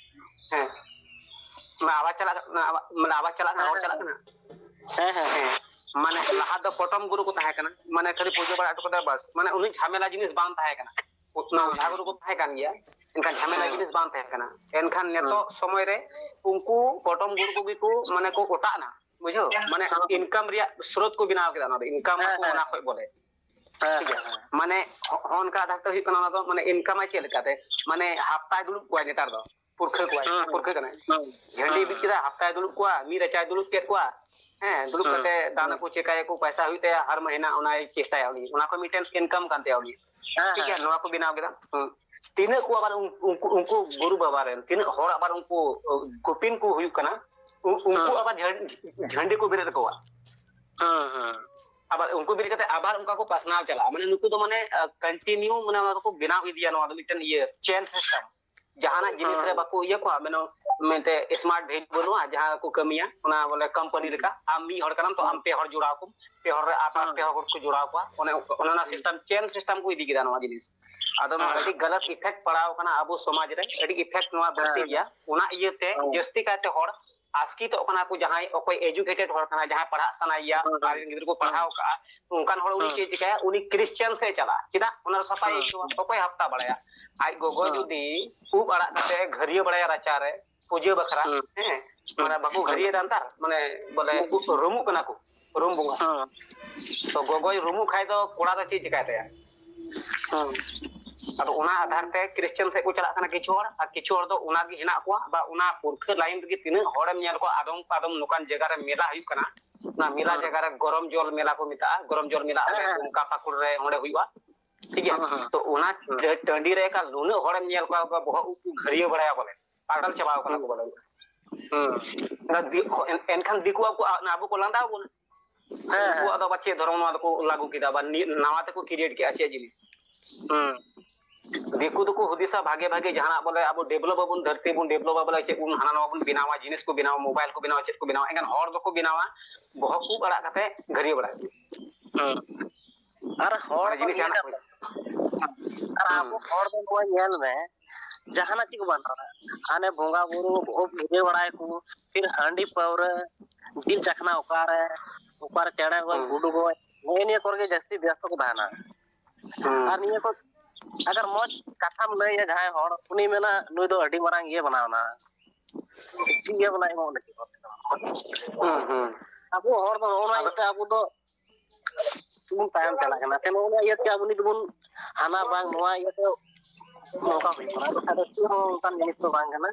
ᱦᱮᱸ, ᱢᱟ ᱟᱣᱟᱡ ᱪᱟᱞᱟᱜ ᱠᱟᱱᱟ, ᱟᱣᱟ-, ᱢᱟᱱᱮ, ᱟᱣᱟᱡ ᱪᱟᱞᱟᱜ ᱠᱟᱱᱟ, ᱨᱚᱲ ᱪᱟᱞᱟᱜ ᱠᱟᱱᱟ᱾ ᱦᱮᱸ, ᱦᱮᱸ, ᱦᱮᱸ᱾ ᱦᱮᱸ, ᱢᱟᱱᱮ, ᱞᱟᱦᱟ ᱫᱚ ᱯᱚᱴᱚᱢ ᱜᱩᱨᱩ ᱠᱚ ᱛᱟᱦᱮᱸ ᱠᱟᱱᱟ, ᱢᱟᱱᱮ, ᱠᱷᱟᱹᱞᱤ ᱯᱩᱡᱟᱹ ᱵᱟᱲᱟ ᱦᱚᱴᱚ ᱠᱟᱫᱟ, ᱵᱟᱥ, ᱢᱟᱱᱮ, ᱩᱱᱤ ᱡᱷᱟᱢᱮᱞᱟ ᱡᱤᱱᱤᱥ ᱵᱟᱝ ᱛᱟᱦᱮᱸ ᱠᱟᱱᱟ᱾ ᱚᱱᱟ ᱦᱮᱸ, ᱚᱡᱷᱟ ᱦᱮᱸ᱾ ᱜᱩᱨᱩ ᱠᱚ ᱛᱟᱦᱮᱸ ᱠᱟᱱ ᱜᱮᱭᱟ, ᱮᱱᱠᱷᱟᱱ ᱧᱤᱛᱚᱜ ᱦᱮᱸ᱾ ᱥᱚᱢᱚᱭ ᱨᱮ ᱩᱱᱠᱩ ᱯᱚᱴᱚᱢ ᱜᱩᱨᱩ ᱠᱚᱜᱮ ᱠᱚ, ᱢᱟᱱᱮ, ᱠᱚ ᱚᱴᱟᱜ ᱮᱱᱟ, ᱵᱩᱡᱷᱟᱹᱣ? ᱢᱟᱱᱮ, ᱦᱮᱸ᱾ ᱤᱱᱠᱟᱢ ᱨᱮᱭᱟᱜ ᱥᱨᱳᱛ ᱠᱚ ᱵᱮᱱᱟᱣ ᱠᱮᱫᱟ, ᱚᱱᱟ ᱫᱚ ᱤᱱᱠᱟᱢ ᱦᱮᱸ, ᱟᱠᱚ ᱦᱮᱸ᱾ ᱚᱱᱟ ᱠᱷᱚᱡ ᱵᱚᱞᱮ᱾ ᱦᱮᱸ, ᱴᱷᱤᱠ ᱦᱮᱸ, ᱜᱮᱭᱟ? ᱦᱮᱸ᱾ ᱢᱟᱱᱮ, ᱦᱚ-, ᱦᱚᱸᱜᱼᱚ ᱱᱚᱝᱠᱟ ᱟᱫᱷᱟᱨ ᱛᱮ ᱦᱩᱭᱩᱜ ᱠᱟᱱᱟ, ᱚᱱᱟ ᱫᱚ, ᱢᱟᱱᱮ, ᱤᱱᱠᱟᱢ ᱟᱭ ᱪᱮᱫ ᱞᱮᱠᱟᱛᱮ? ᱢᱟᱱᱮ, ᱦᱟᱯᱛᱟᱭ ᱫᱩᱲᱩᱵ ᱠᱚᱣᱟᱭ ᱱᱮᱛᱟᱨ ᱫᱚ, ᱯᱩᱨᱠᱷᱟᱹ ᱠᱚᱣᱟᱭ, ᱦᱮᱸ, ᱦᱮᱸ᱾ ᱯᱩᱨᱠᱷᱟᱹ ᱠᱟᱱᱟᱭ᱾ ᱦᱮᱸ, ᱡᱷᱟᱹᱱᱰᱤ ᱦᱮᱸ, ᱵᱤᱫ ᱦᱮᱸ᱾ ᱠᱮᱫᱟ, ᱦᱟᱯᱛᱟᱭ ᱫᱩᱲᱩᱵ ᱠᱚᱣᱟ, ᱢᱤᱫ ᱨᱟᱪᱟᱭ ᱫᱩᱲᱩᱵ ᱠᱮᱫ ᱠᱚᱣᱟ, ᱦᱮᱸ, ᱫᱩᱲᱩᱵ ᱦᱮᱸ᱾ ᱠᱟᱛᱮ ᱫᱟᱱ ᱦᱮᱸ᱾ ᱟᱠᱚ, ᱪᱮᱠᱟᱭᱟᱠᱚ, ᱯᱟᱭᱥᱟ ᱦᱩᱭᱩᱜ ᱛᱟᱭᱟ, ᱦᱟᱨ ᱢᱟᱹᱦᱤᱱᱟ ᱚᱱᱟᱭ ᱪᱮᱥᱴᱟᱭᱟ ᱩᱱᱤ, ᱚᱱᱟ ᱠᱷᱚᱱ ᱢᱤᱫᱴᱮᱱ ᱤᱱᱠᱟᱢ ᱠᱟᱱ ᱛᱟᱭᱟ ᱩᱱᱤ᱾ ᱦᱮᱸ, ᱴᱷᱤᱠ ᱜᱮᱭᱟ, ᱦᱮᱸ᱾ ᱱᱚᱣᱟ ᱠᱚ ᱵᱮᱱᱟᱣ ᱠᱮᱫᱟ᱾ ᱦᱩᱸ᱾ ᱛᱤᱱᱟᱹᱜ ᱠᱚ ᱟᱵᱟᱨ ᱩᱱ-, ᱩᱱᱠᱩ, ᱩᱱᱠᱩ ᱜᱩᱨᱩ ᱵᱟᱵᱟ ᱨᱮᱱ, ᱛᱤᱱᱟᱹᱜ ᱦᱚᱲ ᱟᱵᱟᱨ ᱩᱱᱠᱩ, ᱚ, ᱜᱳᱯᱤᱱ ᱠᱚ ᱦᱩᱭᱩᱜ ᱠᱟᱱᱟ, ᱩ-, ᱩᱱᱠᱩ ᱦᱮᱸ᱾ ᱟᱵᱟᱨ ᱡᱷᱟᱹ-, ᱡᱷᱟᱹᱱᱰᱤ ᱠᱚ ᱵᱮᱨᱮᱫ ᱟᱠᱚᱣᱟ᱾ ᱦᱮᱸ, ᱦᱮᱸ᱾ ᱟᱵᱟᱨ ᱩᱱᱠᱩ ᱵᱮᱨᱮᱫ ᱠᱟᱛᱮ ᱟᱵᱟᱨ ᱚᱱᱠᱟ ᱠᱚ ᱯᱟᱥᱱᱟᱣ ᱪᱟᱞᱟᱜᱼᱟ᱾ ᱢᱟᱱᱮ ᱱᱩᱠᱩ ᱫᱚ ᱢᱟᱱᱮ, ᱟ, continue ᱢᱟᱱᱮ ᱚᱱᱟ ᱫᱚᱠᱚ ᱵᱮᱱᱟᱣ ᱤᱫᱤᱭᱟ, ᱱᱚᱣᱟ ᱫᱚ ᱢᱤᱫᱴᱮᱱ ᱤᱭᱟᱹ chain system᱾ ᱡᱟᱦᱟᱱᱟᱜ ᱡᱤᱱᱤᱥ ᱨᱮ ᱦᱮᱸ᱾ ᱵᱟᱠᱚ ᱤᱭᱟᱹ ᱠᱚᱣᱟ, ᱢᱟᱱᱮ ᱢᱤᱫᱴᱮᱡ smart value ᱵᱟᱹᱱᱩᱜᱼᱟ, ᱡᱟᱦᱟᱸ ᱠᱚ ᱠᱟᱹᱢᱤᱭᱟ, ᱚᱱᱟ ᱵᱚᱞᱮ company ᱦᱮᱸ᱾ ᱞᱮᱠᱟ᱾ ᱟᱢ ᱢᱤᱫ ᱦᱚᱲ ᱠᱟᱱᱟᱢ, ᱛᱚ ᱟᱢ ᱦᱮᱸ᱾ ᱯᱮ ᱦᱚᱲ ᱡᱚᱲᱟᱣ ᱠᱚᱢ, ᱯᱮ ᱦᱚᱲ ᱨᱮ ᱟᱨ ᱵᱟᱨ ᱦᱮᱸ᱾ ᱯᱮ ᱦᱚᱲ ᱠᱚ ᱡᱚᱲᱟᱣ ᱠᱚᱣᱟ, ᱚᱱᱮ, ᱚᱱᱮ ᱚᱱᱟ ᱦᱮᱸ᱾ system, chain system ᱠᱚ ᱤᱫᱤ ᱠᱮᱫᱟ ᱱᱚᱣᱟ ᱡᱤᱱᱤᱥ᱾ ᱟᱫᱚ ᱱᱚᱣᱟ ᱦᱮᱸ᱾ ᱟᱹᱰᱤ ᱜᱟᱞᱟᱛ effect ᱯᱟᱲᱟᱣ ᱠᱟᱱᱟ ᱟᱵᱚ ᱥᱚᱢᱟᱡᱽ ᱨᱮ, ᱟᱹᱰᱤ effect ᱱᱚᱣᱟ ᱵᱟᱹᱲᱛᱤ ᱦᱮᱸ᱾ ᱜᱮᱭᱟ᱾ ᱚᱱᱟ ᱤᱭᱟᱹᱛᱮ ᱦᱮᱸ᱾ ᱡᱟᱹᱥᱛᱤ ᱠᱟᱭᱛᱮ ᱦᱚᱲ ᱟᱥᱠᱤᱛᱚᱜ ᱠᱟᱱᱟ ᱠᱚ, ᱡᱟᱦᱟᱸᱭ ᱚᱠᱚᱭ educated ᱦᱚᱲ ᱠᱟᱱᱟᱭ, ᱡᱟᱦᱟᱸᱭ ᱯᱟᱲᱦᱟᱜ ᱥᱟᱱᱟᱭᱮᱭᱟ, ᱦᱩᱸ, ᱦᱩᱸ᱾ ᱟᱡ ᱨᱮᱱ ᱜᱤᱫᱽᱨᱟᱹ ᱠᱚ ᱯᱟᱲᱦᱟᱣ ᱦᱩᱸ᱾ ᱠᱟᱜᱼᱟ, ᱚᱱᱠᱟᱱ ᱦᱚᱲ ᱩᱱᱤ ᱦᱩᱸ᱾ ᱪᱮᱫ ᱮ ᱪᱤᱠᱟᱹᱭᱟ? ᱩᱱᱤ ᱠᱨᱤᱥᱪᱤᱭᱟᱱ ᱥᱮᱫ ᱮ ᱪᱟᱞᱟᱜᱼᱟ᱾ ᱪᱮᱫᱟᱜ? ᱚᱱᱟ ᱨᱮ ᱥᱟᱯᱷᱟᱭ ᱦᱩᱸ᱾ ᱟᱹᱭᱠᱟᱹᱣᱟ, ᱚᱠᱚᱭ ᱦᱟᱯᱛᱟ ᱵᱟᱲᱟᱭᱟ? ᱟᱡ ᱜᱚᱜᱚ ᱦᱩᱸ᱾ ᱡᱩᱫᱤ ᱩᱵ ᱟᱲᱟᱜ ᱠᱟᱛᱮ ᱜᱷᱟᱹᱨᱭᱟᱹ ᱵᱟᱲᱟᱭᱟ ᱨᱟᱪᱟ ᱨᱮ, ᱯᱩᱡᱟᱹ ᱵᱟᱠᱷᱨᱟ, ᱦᱩᱸ᱾ ᱦᱮᱸ, ᱦᱩᱸ᱾ ᱢᱟᱱᱮ ᱵᱟᱠᱚ ᱦᱩᱸ᱾ ᱜᱷᱟᱹᱨᱭᱟᱹ ᱫᱟ ᱱᱮᱛᱟᱨ, ᱢᱟᱱᱮ ᱵᱚᱞᱮ ᱦᱩᱸ᱾ ᱨᱩᱢᱩᱜ ᱠᱟᱱᱟ ᱠᱚ, ᱨᱩᱢ ᱵᱚᱸᱜᱟ᱾ ᱦᱩᱸ᱾ ᱛᱚ ᱜᱚᱜᱚᱭ ᱨᱩᱢᱩᱜ ᱠᱷᱟᱡ ᱫᱚ ᱠᱚᱲᱟ ᱫᱚ ᱪᱮᱫ ᱪᱤᱠᱟᱭ ᱛᱟᱭᱟ? ᱦᱩᱸ᱾ ᱟᱫᱚ ᱚᱱᱟ ᱟᱫᱷᱟᱨ ᱛᱮ ᱠᱨᱤᱥᱪᱤᱭᱟᱱ ᱥᱮᱫ ᱠᱚ ᱪᱟᱞᱟᱜ ᱠᱟᱱᱟ ᱠᱤᱪᱷᱩ ᱦᱚᱲ, ᱟᱨ ᱠᱤᱪᱷᱩ ᱦᱚᱲ ᱫᱚ ᱚᱱᱟ ᱜᱮ ᱦᱮᱱᱟᱜ ᱠᱚᱣᱟ, ᱵᱟ ᱚᱱᱟ ᱯᱩᱨᱠᱷᱟᱹ ᱞᱟᱭᱤᱱ ᱨᱮᱜᱮ ᱛᱤᱱᱟᱹᱜ ᱦᱚᱲᱮᱢ ᱧᱮᱞ ᱠᱚᱣᱟ, ᱟᱫᱚᱢ ᱟᱫᱚᱢ ᱱᱚᱝᱠᱟᱱ ᱡᱟᱭᱜᱟ ᱨᱮ ᱢᱮᱞᱟ ᱦᱩᱭᱩᱜ ᱠᱟᱱᱟ, ᱚᱱᱟ ᱢᱮᱞᱟ ᱦᱩᱸ᱾ ᱡᱟᱭᱜᱟ ᱨᱮ ᱜᱚᱨᱚᱢ ᱡᱚᱞ ᱢᱮᱞᱟ ᱠᱚ ᱢᱮᱛᱟᱜᱼᱟ, ᱜᱚᱨᱚᱢ ᱡᱚᱞ ᱢᱮᱞᱟ ᱦᱮᱸ, ᱚᱸᱰᱮ ᱦᱮᱸ᱾ ᱫᱩᱢᱠᱟ ᱯᱟᱹᱠᱩᱲ ᱨᱮ ᱚᱸᱰᱮ ᱦᱩᱭᱩᱜᱼᱟ, ᱴᱷᱤᱠ ᱜᱮᱭᱟ? ᱦᱩᱸ, ᱦᱩᱸ, ᱛᱚ ᱚᱱᱟ ᱦᱩᱸ᱾ ᱴᱟᱹ-, ᱴᱟᱺᱰᱤ ᱨᱮ ᱮᱠᱟᱞ ᱱᱩᱱᱟᱹᱜ ᱦᱚᱲᱮᱢ ᱧᱮᱞ ᱠᱚᱣᱟ, ᱵᱚᱦᱚᱜ ᱩᱵ ᱠᱚ ᱜᱷᱟᱹᱨᱭᱟᱹ ᱵᱟᱲᱟᱭᱟ ᱵᱚᱞᱮ, ᱯᱟᱜᱚᱞ ᱪᱟᱵᱟᱣ ᱠᱟᱱᱟ ᱠᱚ ᱦᱩᱸ᱾ ᱵᱚᱞᱮ᱾ ᱦᱩᱸ᱾ ᱮᱱᱠᱷᱟᱱ ᱫᱤ-, ᱮᱱ-, ᱮᱱᱠᱷᱟᱱ ᱫᱤᱠᱩ ᱟᱵᱚ, ᱟᱵᱚ ᱠᱚ ᱞᱟᱸᱫᱟ ᱟᱵᱚᱱᱟ᱾ ᱦᱮᱸ, ᱩᱱᱠᱩᱣᱟᱜ ᱦᱮᱸ᱾ ᱫᱚ ᱟᱵᱟᱨ ᱪᱮᱫ ᱫᱷᱚᱨᱚᱢ ᱱᱚᱣᱟ ᱫᱚᱠᱚ ᱞᱟᱹᱜᱩ ᱠᱮᱫᱟ, ᱟᱵᱟᱨ ᱱᱤ-, ᱱᱟᱣᱟ ᱛᱮᱠᱚ create ᱠᱮᱫᱟ ᱪᱮᱫ ᱡᱤᱱᱤᱥ? ᱦᱩᱸ᱾ ᱫᱤᱠᱩ ᱫᱚᱠᱚ ᱦᱩᱫᱤᱥᱟ ᱵᱷᱟᱜᱮ ᱵᱷᱟᱜᱮ ᱡᱟᱦᱟᱱᱟᱜ, ᱵᱚᱞᱮ ᱟᱵᱚ develop ᱟᱵᱚᱱ, ᱫᱷᱟᱹᱨᱛᱤ ᱵᱚᱱ develop ᱟ, ᱵᱚᱞᱮ ᱪᱮᱫ ᱵᱚᱱ ᱦᱟᱱᱟ ᱱᱟᱣᱟ ᱵᱚᱱ ᱵᱮᱱᱟᱣᱟ, ᱡᱤᱱᱤᱥ ᱠᱚ ᱵᱮᱱᱟᱣᱟ, mobile ᱠᱚ ᱵᱮᱱᱟᱣᱟ, ᱪᱮᱫ ᱠᱚ ᱵᱮᱱᱟᱣᱟ, ᱮᱱᱠᱷᱟᱱ ᱦᱚᱲ ᱫᱚᱠᱚ ᱵᱮᱱᱟᱣᱟ ᱵᱚᱦᱚᱜ ᱩᱵ ᱟᱲᱟᱜ ᱠᱟᱛᱮ ᱜᱷᱟᱹᱨᱭᱟᱹ ᱵᱟᱲᱟᱭ᱾ ᱦᱩᱸ᱾ ᱟᱨ ᱦᱚᱲ ᱢᱟᱱᱮ ᱫᱚ ᱡᱤᱱᱤᱥ ᱱᱤᱭᱟᱹ ᱡᱟᱦᱟᱱᱟᱜ ᱠᱟᱛᱷᱟ, ᱟᱨ ᱦᱩᱸ᱾ ᱟᱵᱚ ᱦᱚᱲ ᱫᱚ ᱱᱚᱣᱟ ᱧᱮᱞ ᱢᱮ, ᱡᱟᱦᱟᱱᱟᱜ ᱪᱮᱫ ᱠᱚ ᱵᱟᱝ ᱛᱟᱦᱮᱱᱟ᱾ ᱦᱟᱱᱮ ᱵᱚᱸᱜᱟ ᱵᱩᱨᱩ ᱵᱚᱦᱚᱜ ᱩᱵ ᱜᱷᱟᱹᱨᱭᱟᱹ ᱵᱟᱲᱟᱭᱟᱠᱚ, ᱯᱷᱤᱨ ᱦᱟᱺᱰᱤ ᱯᱟᱹᱣᱨᱟᱹ, ᱡᱤᱞ ᱪᱟᱠᱷᱱᱟ ᱚᱠᱟᱨᱮ, ᱚᱠᱟᱨᱮ ᱪᱮᱬᱮ ᱜᱚᱡ, ᱦᱩᱸ᱾ ᱜᱩᱰᱩ ᱜᱚᱡ, ᱱᱮᱜᱼᱮ ᱱᱤᱭᱟᱹ ᱠᱚᱨᱮ ᱜᱮ ᱡᱟᱹᱥᱛᱤ ᱵᱮᱥᱛᱚ ᱠᱚ ᱛᱟᱦᱮᱱᱟ᱾ ᱦᱩᱸ᱾ ᱟᱨ ᱱᱤᱭᱟᱹ ᱠᱚ ᱟᱜᱟᱨ ᱢᱚᱡᱽ ᱠᱟᱛᱷᱟᱢ ᱞᱟᱹᱭᱟ ᱡᱟᱦᱟᱸᱭ ᱦᱚᱲ, ᱩᱱᱤ ᱢᱮᱱᱟ, "ᱱᱩᱭ ᱫᱚ ᱟᱹᱰᱤ ᱢᱟᱨᱟᱝ ᱤᱭᱟᱹ ᱵᱮᱱᱟᱣ ᱮᱱᱟ, ᱪᱮᱫ ᱤᱭᱟᱹ ᱵᱮᱱᱟᱣ ᱮᱢᱚᱜ ᱞᱟᱹᱜᱤᱫ?" ᱦᱩᱸ, ᱦᱩᱸ᱾ ᱟᱵᱚ ᱦᱚᱲ ᱫᱚ ᱱᱚᱜᱼᱚ ᱱᱚᱣᱟ ᱟᱫᱚ ᱤᱭᱟᱹᱛᱮ ᱟᱵᱚ ᱫᱚ ᱵᱚᱱ ᱛᱟᱭᱚᱢ ᱪᱟᱞᱟᱜ ᱠᱟᱱᱟ᱾ ᱥᱮ ᱱᱚᱜᱼᱚ ᱱᱚᱣᱟ ᱤᱭᱟᱹᱛᱮ ᱟᱵᱚ ᱱᱤᱛ ᱵᱚᱱ ᱦᱟᱱᱟ ᱵᱟᱝ ᱱᱚᱣᱟ ᱤᱭᱟᱹᱛᱮ ᱱᱚᱝᱠᱟ ᱦᱩᱭᱩᱜ ᱠᱟᱱᱟ᱾ ᱟᱫᱚ ᱠᱷᱟᱡ ᱫᱚ ᱪᱮᱫ ᱦᱚᱸ ᱚᱱᱠᱟᱱ ᱡᱤᱱᱤᱥ ᱫᱚ ᱵᱟᱝ ᱠᱟᱱᱟ᱾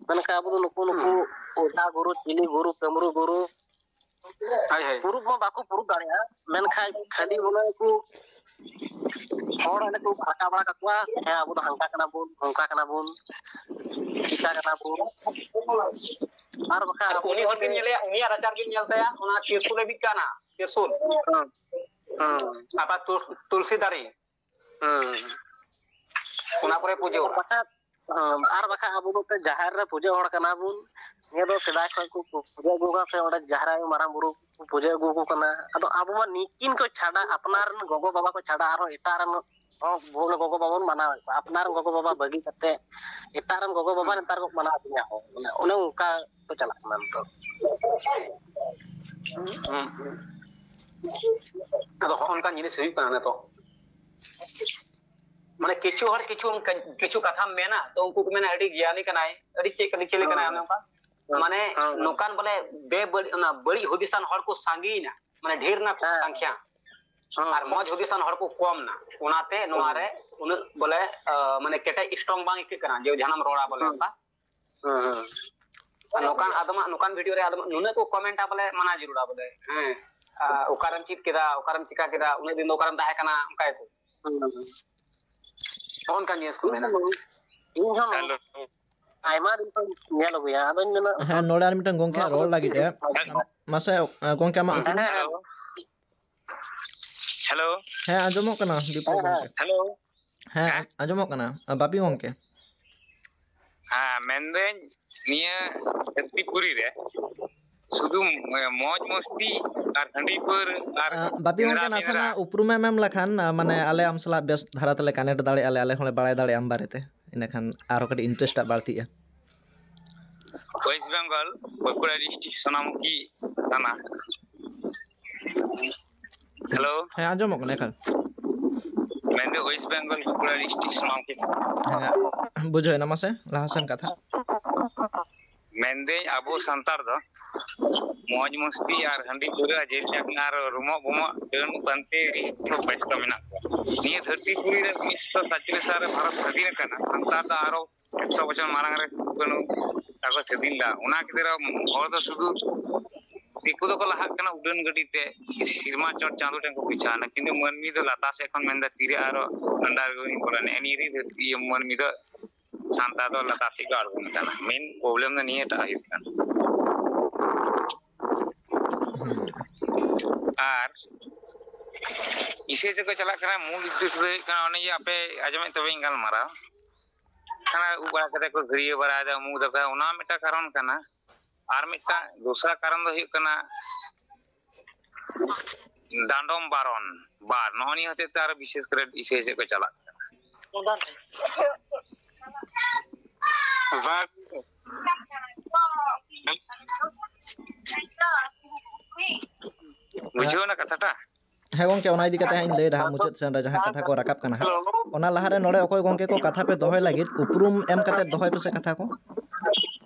ᱢᱮᱱᱠᱷᱟᱱ ᱟᱵᱚ ᱫᱚ ᱱᱩᱠᱩ, ᱱᱩᱠᱩ ᱦᱩᱸ᱾ ᱚᱡᱷᱟ ᱜᱩᱨᱩ, ᱪᱤᱞᱤ ᱜᱩᱨᱩ, ᱠᱟᱹᱢᱨᱩ ᱜᱩᱨᱩ, ᱦᱳᱭ, ᱦᱳᱭ᱾ ᱯᱩᱨᱩᱵ ᱢᱟ ᱵᱟᱠᱚ ᱯᱩᱨᱩᱵ ᱫᱟᱲᱮᱭᱟᱜᱼᱟ, ᱢᱮᱱᱠᱷᱟᱱ ᱠᱷᱟᱹᱞᱤ ᱵᱚᱞᱮ ᱠᱚ ᱦᱚᱲ ᱚᱸᱰᱮ ᱠᱚ ᱵᱷᱟᱲᱠᱟ ᱵᱟᱲᱟ ᱠᱟᱠᱚᱣᱟ, "ᱦᱮᱸ, ᱟᱵᱚ ᱫᱚ ᱦᱟᱱᱠᱟ ᱠᱟᱱᱟ ᱵᱚᱱ, ᱱᱚᱝᱠᱟ ᱠᱟᱱᱟ ᱵᱚᱱ, ᱪᱤᱠᱟ ᱠᱟᱱᱟ ᱵᱚᱱ", ᱟᱨ ᱵᱟᱠᱷᱟᱱ ᱟᱨ ᱟᱵᱚ ᱩᱱᱤ ᱦᱚᱲ ᱜᱮᱢ ᱧᱮᱞᱮᱭᱟ, ᱩᱱᱤᱭᱟᱜ ᱨᱟᱪᱟ ᱨᱮᱜᱮᱢ ᱧᱮᱞ ᱛᱟᱭᱟ, ᱚᱱᱟ ᱛᱤᱨᱥᱩᱞ ᱮ ᱵᱤᱫ ᱠᱟᱜᱼᱟ, ᱛᱤᱨᱥᱩᱞ᱾ ᱦᱮᱸ, ᱦᱮᱸ, ᱟᱵᱟᱨ ᱛᱩᱞ-, ᱛᱩᱞᱥᱤ ᱫᱟᱨᱮ᱾ ᱦᱮᱸ᱾ ᱚᱱᱟ ᱠᱚᱨᱮ ᱯᱩᱡᱟᱹᱣᱟᱜᱼᱟ᱾ ᱵᱟᱠᱷᱟᱱ, ᱦᱮᱸ, ᱟᱨ ᱵᱟᱠᱷᱟᱱ ᱟᱵᱚ ᱫᱚ ᱮᱱᱛᱮᱫ ᱡᱟᱦᱮᱨ ᱨᱮ ᱯᱩᱡᱟᱹ ᱦᱚᱲ ᱠᱟᱱᱟ ᱵᱚᱱ᱾ ᱱᱤᱭᱟᱹ ᱫᱚ ᱥᱮᱫᱟᱭ ᱠᱷᱚᱱ ᱠᱚ ᱯᱩᱡᱟᱹ ᱟᱹᱜᱩ ᱟᱠᱟᱫ ᱥᱮ ᱚᱸᱰᱮ ᱡᱟᱦᱮᱨ ᱟᱭᱳ ᱢᱟᱨᱟᱝ ᱵᱩᱨᱩ ᱠᱚ ᱯᱩᱡᱟᱹ ᱟᱹᱜᱩ ᱟᱠᱚ ᱠᱟᱱᱟ᱾ ᱟᱫᱚ ᱟᱵᱚ ᱢᱟ ᱱᱤᱠᱤᱱ ᱠᱚ ᱪᱷᱟᱰᱟ, ᱟᱯᱱᱟᱨ ᱨᱮᱱ ᱜᱚᱜᱚ ᱵᱟᱵᱟ ᱠᱚ ᱪᱷᱟᱰᱟ ᱟᱨᱦᱚᱸ ᱮᱴᱟᱜ ᱨᱮᱱ ᱦᱚᱸ, ᱵᱷᱩᱞ ᱜᱚᱜᱚ ᱵᱟᱵᱟ ᱵᱚᱱ ᱢᱟᱱᱟᱣᱮᱫ ᱠᱚᱣᱟ, ᱟᱯᱱᱟᱨ ᱨᱮᱱ ᱜᱚᱜᱚ ᱵᱟᱵᱟ ᱵᱟᱹᱜᱤ ᱠᱟᱛᱮ ᱮᱴᱟᱜ ᱨᱮᱱ ᱜᱚᱜᱚ ᱵᱟᱵᱟ ᱱᱮᱛᱟᱨ ᱠᱚ ᱢᱟᱱᱟᱣ ᱛᱤᱧᱟ ᱦᱚᱸ, ᱚᱱᱮ, ᱚᱱᱮ ᱚᱱᱠᱟ ᱠᱚ ᱪᱟᱞᱟᱜ ᱠᱟᱱᱟ ᱱᱤᱛᱚᱜ᱾ ᱦᱩᱸ᱾ ᱟᱫᱚ ᱦᱚᱸᱜᱼᱚ ᱱᱚᱝᱠᱟᱱ ᱡᱤᱱᱤᱥ ᱦᱩᱭᱩᱜ ᱠᱟᱱᱟ ᱱᱤᱛᱚᱜ᱾ ᱢᱟᱱᱮ ᱠᱤᱪᱷᱩ ᱦᱚᱲ ᱠᱤᱪᱷᱩ ᱚᱱᱠᱟ, ᱠᱤᱪᱷᱩ ᱠᱟᱛᱷᱟᱢ ᱢᱮᱱᱟ ᱛᱚ ᱩᱱᱠᱩ ᱠᱚ ᱢᱮᱱᱟ ᱟᱹᱰᱤ ᱜᱮᱭᱟᱱᱤ ᱠᱟᱱᱟᱭ, ᱟᱹᱰᱤ ᱪᱮᱫ ᱠᱟᱱᱟᱭ, ᱪᱤᱞᱤ ᱠᱟᱱᱟᱭ, ᱚᱱᱮ ᱚᱱᱠᱟ᱾ ᱦᱮᱸ, ᱢᱟᱱᱮ ᱦᱮᱸ, ᱦᱮᱸ᱾ ᱱᱚᱝᱠᱟᱱ ᱵᱚᱞᱮ ᱵᱮᱵᱟᱹᱲᱤᱡ, ᱚᱱᱟ ᱵᱟᱹᱲᱤᱡ ᱦᱩᱫᱤᱥᱟᱱ ᱦᱚᱲ ᱠᱚ ᱥᱟᱸᱜᱮᱭᱮᱱᱟ, ᱢᱟᱱᱮ ᱰᱷᱮᱨ ᱱᱟ ᱠᱚ ᱦᱮᱸ᱾ ᱥᱟᱝᱠᱷᱭᱟ᱾ ᱦᱮᱸ, ᱟᱨ ᱦᱮᱸ᱾ ᱢᱚᱡᱽ ᱦᱩᱫᱤᱥᱟᱱ ᱦᱚᱲ ᱠᱚ ᱠᱚᱢ ᱱᱟ, ᱚᱱᱟᱛᱮ ᱱᱚᱣᱟ ᱦᱮᱸ᱾ ᱨᱮ ᱩᱱᱟᱹᱜ ᱵᱚᱞᱮ, ᱟ, ᱢᱟᱱᱮ ᱠᱮᱴᱮᱡ strong ᱵᱟᱝ ᱟᱹᱭᱠᱟᱹᱜ ᱠᱟᱱᱟ ᱡᱮ ᱡᱟᱦᱟᱱᱟᱜ ᱮᱢ ᱨᱚᱲᱟ ᱵᱚᱞᱮ ᱦᱮᱸ᱾ ᱚᱱᱠᱟ᱾ ᱦᱮᱸ, ᱦᱮᱸ᱾ ᱟᱨ ᱱᱚᱝᱠᱟᱱ ᱟᱫᱚᱢᱟᱜ, ᱱᱚᱝᱠᱟᱱ video ᱨᱮ ᱟᱫᱚᱢ ᱱᱩᱱᱟᱹᱜ ᱠᱚ comment ᱟ ᱵᱚᱞᱮ ᱢᱟᱱᱟ ᱡᱟᱹᱨᱩᱲᱟ ᱵᱚᱞᱮ, ᱦᱮᱸ, ᱟ, ᱚᱠᱟᱨᱮᱢ ᱪᱮᱫ ᱠᱮᱫᱟ, ᱚᱠᱟᱨᱮᱢ ᱪᱤᱠᱟ ᱠᱮᱫᱟ, ᱩᱱᱟᱹᱜ ᱫᱤᱱ ᱫᱚ ᱚᱠᱟᱨᱮᱢ ᱛᱟᱦᱮᱸ ᱠᱟᱱᱟ, ᱚᱱᱠᱟ ᱜᱮᱠᱚ᱾ ᱦᱮᱸ, ᱦᱮᱸ᱾ ᱱᱚᱜᱼᱚ ᱱᱚᱝᱠᱟᱱ ᱡᱤᱱᱤᱥ ᱠᱚ ᱤᱧ ᱢᱮᱱᱟᱜᱼᱟ᱾ ᱦᱚᱸ, ᱤᱧ ᱦᱚᱸ ᱦᱮᱞᱳ᱾ ᱟᱭᱢᱟ ᱫᱤᱱ ᱠᱷᱚᱱ ᱧᱮᱞ ᱟᱹᱜᱩᱭᱟ, ᱟᱫᱚᱧ ᱢᱮᱱᱟ ᱦᱮᱸ, ᱱᱚᱰᱮ ᱟᱨ ᱢᱤᱫᱴᱟᱝ ᱜᱚᱝᱠᱮ ᱱᱚᱣᱟ ᱨᱚᱲ ᱠᱚᱫᱚ ᱞᱟᱹᱜᱤᱫ ᱮ᱾ ᱢᱟᱥᱮ, ᱜᱚᱝᱠᱮ ᱟᱢᱟᱜ ᱧᱩᱛᱩᱢ? ᱦᱮᱸ, ᱦᱮᱞᱳ᱾ ᱦᱮᱞᱳ᱾ ᱦᱮᱸ, ᱟᱸᱡᱚᱢᱚᱜ ᱠᱟᱱᱟ, ᱫᱤᱯᱚᱠ ᱜᱚᱝᱠᱮ᱾ ᱦᱮᱞᱳ᱾ ᱦᱮᱸ, ᱦᱮᱸ? ᱟᱸᱡᱚᱢᱚᱜ ᱠᱟᱱᱟ᱾ ᱟ, ᱵᱟᱯᱤ ᱜᱚᱝᱠᱮ᱾ ᱦᱮᱸ, ᱢᱮᱱᱫᱟᱹᱧ ᱱᱤᱭᱟᱹ ᱫᱷᱟᱹᱨᱛᱤ ᱯᱩᱨᱤ ᱨᱮ ᱥᱩᱫᱷᱩ ᱢᱚᱡᱽ ᱢᱚᱥᱛᱤ ᱟᱨ ᱦᱟᱺᱰᱤ ᱯᱟᱹᱣᱨᱟᱹ ᱟᱨ ᱟ, ᱵᱟᱯᱤ ᱥᱮᱸᱫᱽᱨᱟ ᱜᱚᱝᱠᱮ, ᱢᱮᱸᱫᱽᱨᱟ᱾ ᱱᱟᱥᱮᱱᱟᱜ ᱩᱯᱨᱩᱢᱮᱢ ᱮᱢ ᱞᱮᱠᱷᱟᱱ, ᱟ, ᱢᱟᱱᱮ, ᱟᱞᱮ ᱟᱢ ᱥᱟᱞᱟᱜ ᱵᱮᱥ ᱫᱷᱟᱨᱟ ᱛᱮᱞᱮ connect ᱫᱟᱲᱮᱭᱟᱜᱼᱟ, ᱟᱞᱮ, ᱟᱞᱮ ᱦᱚᱸᱞᱮ ᱵᱟᱲᱟᱭ ᱫᱟᱲᱮᱭᱟᱜᱼᱟ ᱟᱢ ᱵᱟᱨᱮᱛᱮ, ᱤᱱᱟᱹᱠᱷᱟᱱ ᱟᱨᱦᱚᱸ ᱠᱟᱹᱴᱤᱡ interest ᱴᱟᱜ ᱵᱟᱹᱲᱛᱤᱜᱼᱟ᱾ West Bengal, ᱵᱟᱸᱠᱩᱲᱟ district, ᱥᱳᱱᱟᱢᱩᱠᱷᱤ ᱛᱷᱟᱱᱟ᱾ ᱦᱮᱞᱳ᱾ ᱦᱮᱸ, ᱟᱸᱡᱚᱢᱚᱜ ᱠᱟᱱᱟ ᱮᱠᱟᱞ᱾ ᱢᱮᱱᱫᱟᱹᱧ West Bengal, ᱵᱟᱸᱠᱩᱲᱟ district, ᱥᱳᱱᱟᱢᱩᱠᱷᱤ ᱛᱷᱟᱱᱟ᱾ ᱦᱮᱸ, ᱵᱩᱡᱷᱟᱹᱣ ᱮᱱᱟ, ᱢᱟᱥᱮ ᱞᱟᱦᱟ ᱥᱮᱱ ᱠᱟᱛᱷᱟ᱾ ᱢᱮᱱᱫᱟᱹᱧ ᱟᱵᱚ ᱥᱟᱱᱛᱟᱲ ᱫᱚ ᱢᱚᱡᱽ ᱢᱚᱥᱛᱤ ᱟᱨ ᱦᱟᱺᱰᱤ ᱯᱟᱹᱣᱨᱟᱹ, ᱡᱮ ᱟᱨ ᱨᱩᱢᱚᱜ ᱵᱩᱢᱚᱜ, ᱰᱟᱹᱱ ᱯᱟᱱᱛᱮ ᱨᱮ ᱵᱮᱥᱛᱚ ᱢᱮᱱᱟᱜ ᱠᱚᱣᱟ᱾ ᱱᱤᱭᱟᱹ ᱫᱷᱟᱹᱨᱛᱤ ᱯᱩᱨᱤ ᱨᱮ ᱩᱱᱤᱥᱥᱚ ᱥᱟᱛᱪᱚᱞᱞᱤᱥ ᱥᱟᱞ ᱨᱮ ᱵᱷᱟᱨᱚᱛ ᱥᱟᱹᱫᱷᱤᱱ ᱟᱠᱟᱱᱟ, ᱥᱟᱱᱛᱟᱲ ᱫᱚ ᱟᱨᱚ ᱮᱠᱥᱚ ᱵᱚᱪᱷᱚᱨ ᱢᱟᱲᱟᱝ ᱨᱮ ᱠᱟᱹᱱᱩ ᱛᱟᱠᱚ ᱥᱟᱹᱫᱷᱤᱱ ᱞᱮᱫᱟ᱾ ᱚᱱᱟ ᱠᱷᱟᱹᱛᱤᱨ ᱦᱚᱲ ᱫᱚ ᱥᱩᱫᱷᱩ ᱫᱤᱠᱩ ᱫᱚᱠᱚ ᱞᱟᱦᱟᱜ ᱠᱟᱱᱟ ᱩᱰᱟᱹᱱ ᱜᱟᱹᱰᱤ ᱛᱮ, ᱥᱮᱨᱢᱟ ᱪᱚᱴ ᱪᱟᱸᱫᱚ ᱴᱷᱮᱱ ᱠᱚ ᱯᱳᱪᱷᱟᱣ ᱮᱱᱟ, ᱠᱤᱱᱛᱩ ᱢᱟᱹᱱᱢᱤ ᱫᱚ ᱞᱟᱛᱟᱨ ᱥᱮᱫ ᱠᱷᱚᱱ ᱢᱮᱱᱫᱟ ᱛᱤᱨᱮ ᱟᱨᱚ underground ᱤᱧ ᱵᱚᱞᱚᱱᱟ᱾ ᱱᱮᱜᱼᱮ ᱱᱤᱭᱟᱹ ᱨᱮ ᱫᱷᱟᱹᱨᱛᱤ, ᱤᱭᱟᱹ, ᱢᱟᱹᱱᱢᱤ ᱫᱚ ᱥᱟᱱᱛᱟᱲ ᱫᱚ ᱞᱟᱛᱟᱨ ᱥᱮᱫ ᱠᱚ ᱟᱬᱜᱚᱱ ᱠᱟᱱᱟ᱾ Main problem ᱫᱚ ᱱᱤᱭᱟᱹᱴᱟᱜ ᱦᱩᱭᱩᱜ ᱠᱟᱱᱟ᱾ ᱟᱨ ᱠᱤᱥᱟᱹ ᱪᱮᱫ ᱠᱚ ᱪᱟᱞᱟᱜ ᱠᱟᱱᱟ, ᱢᱩᱞ ᱩᱫᱽᱫᱮᱥᱥᱚ ᱫᱚ ᱦᱩᱭᱩᱜ ᱠᱟᱱᱟ ᱚᱱᱮ ᱡᱮ ᱟᱯᱮ ᱟᱸᱡᱚᱢᱮᱫ ᱛᱟᱯᱮᱭᱟᱹᱧ ᱜᱟᱞᱢᱟᱨᱟᱣ, ᱦᱟᱱᱟ ᱩᱵ ᱵᱟᱲᱟ ᱠᱟᱛᱮ ᱠᱚ ᱜᱷᱟᱹᱨᱭᱟᱹ ᱵᱟᱲᱟᱭᱮᱫᱟ, ᱩᱢᱩᱠ ᱫᱟᱠᱚ, ᱚᱱᱟ ᱢᱤᱫᱴᱟᱝ ᱠᱟᱨᱚᱱ ᱠᱟᱱᱟ᱾ ᱟᱨ ᱢᱤᱫᱴᱟᱝ ᱫᱚᱥᱨᱟ ᱠᱟᱨᱚᱱ ᱫᱚ ᱦᱩᱭᱩᱜ ᱠᱟᱱᱟ ᱰᱟᱸᱰᱚᱢ ᱵᱟᱨᱚᱱ᱾ ᱵᱟᱨ, ᱱᱚᱜᱼᱚ ᱱᱤᱭᱟᱹ ᱦᱚᱛᱮᱡ ᱛᱮ ᱟᱨᱚ ᱵᱤᱥᱮᱥ ᱠᱚᱨᱮ ᱤᱥᱟᱹᱭ ᱥᱮᱫ ᱠᱚ ᱪᱟᱞᱟᱜ ᱠᱟᱱᱟ᱾ ᱵᱟᱝ᱾ ᱵᱩᱡᱷᱟᱹᱣ ᱮᱱᱟ ᱠᱟᱛᱷᱟᱴᱟ? ᱦᱮᱸ ᱜᱚᱝᱠᱮ, ᱚᱱᱟ ᱤᱫᱤ ᱠᱟᱛᱮ ᱦᱟᱸᱜ ᱤᱧ ᱞᱟᱹᱭ ᱮᱫᱟ ᱦᱟᱸᱜ ᱢᱩᱪᱟᱹᱫ ᱥᱮᱱ ᱨᱮ ᱡᱟᱦᱟᱸ ᱠᱟᱛᱷᱟ ᱠᱚ ᱨᱟᱠᱟᱵ ᱠᱟᱱᱟ ᱦᱟᱸᱜ᱾ ᱚᱱᱟ ᱞᱟᱦᱟᱨᱮ ᱱᱚᱰᱮ ᱚᱠᱚᱭ ᱜᱚᱝᱠᱮ ᱠᱚ ᱠᱟᱛᱷᱟ ᱯᱮ ᱫᱚᱦᱚᱭ ᱞᱟᱹᱜᱤᱫ, ᱩᱯᱨᱩᱢ ᱮᱢ ᱠᱟᱛᱮ ᱫᱚᱦᱚᱭ ᱯᱮᱥᱮ ᱠᱟᱛᱷᱟ ᱠᱚ᱾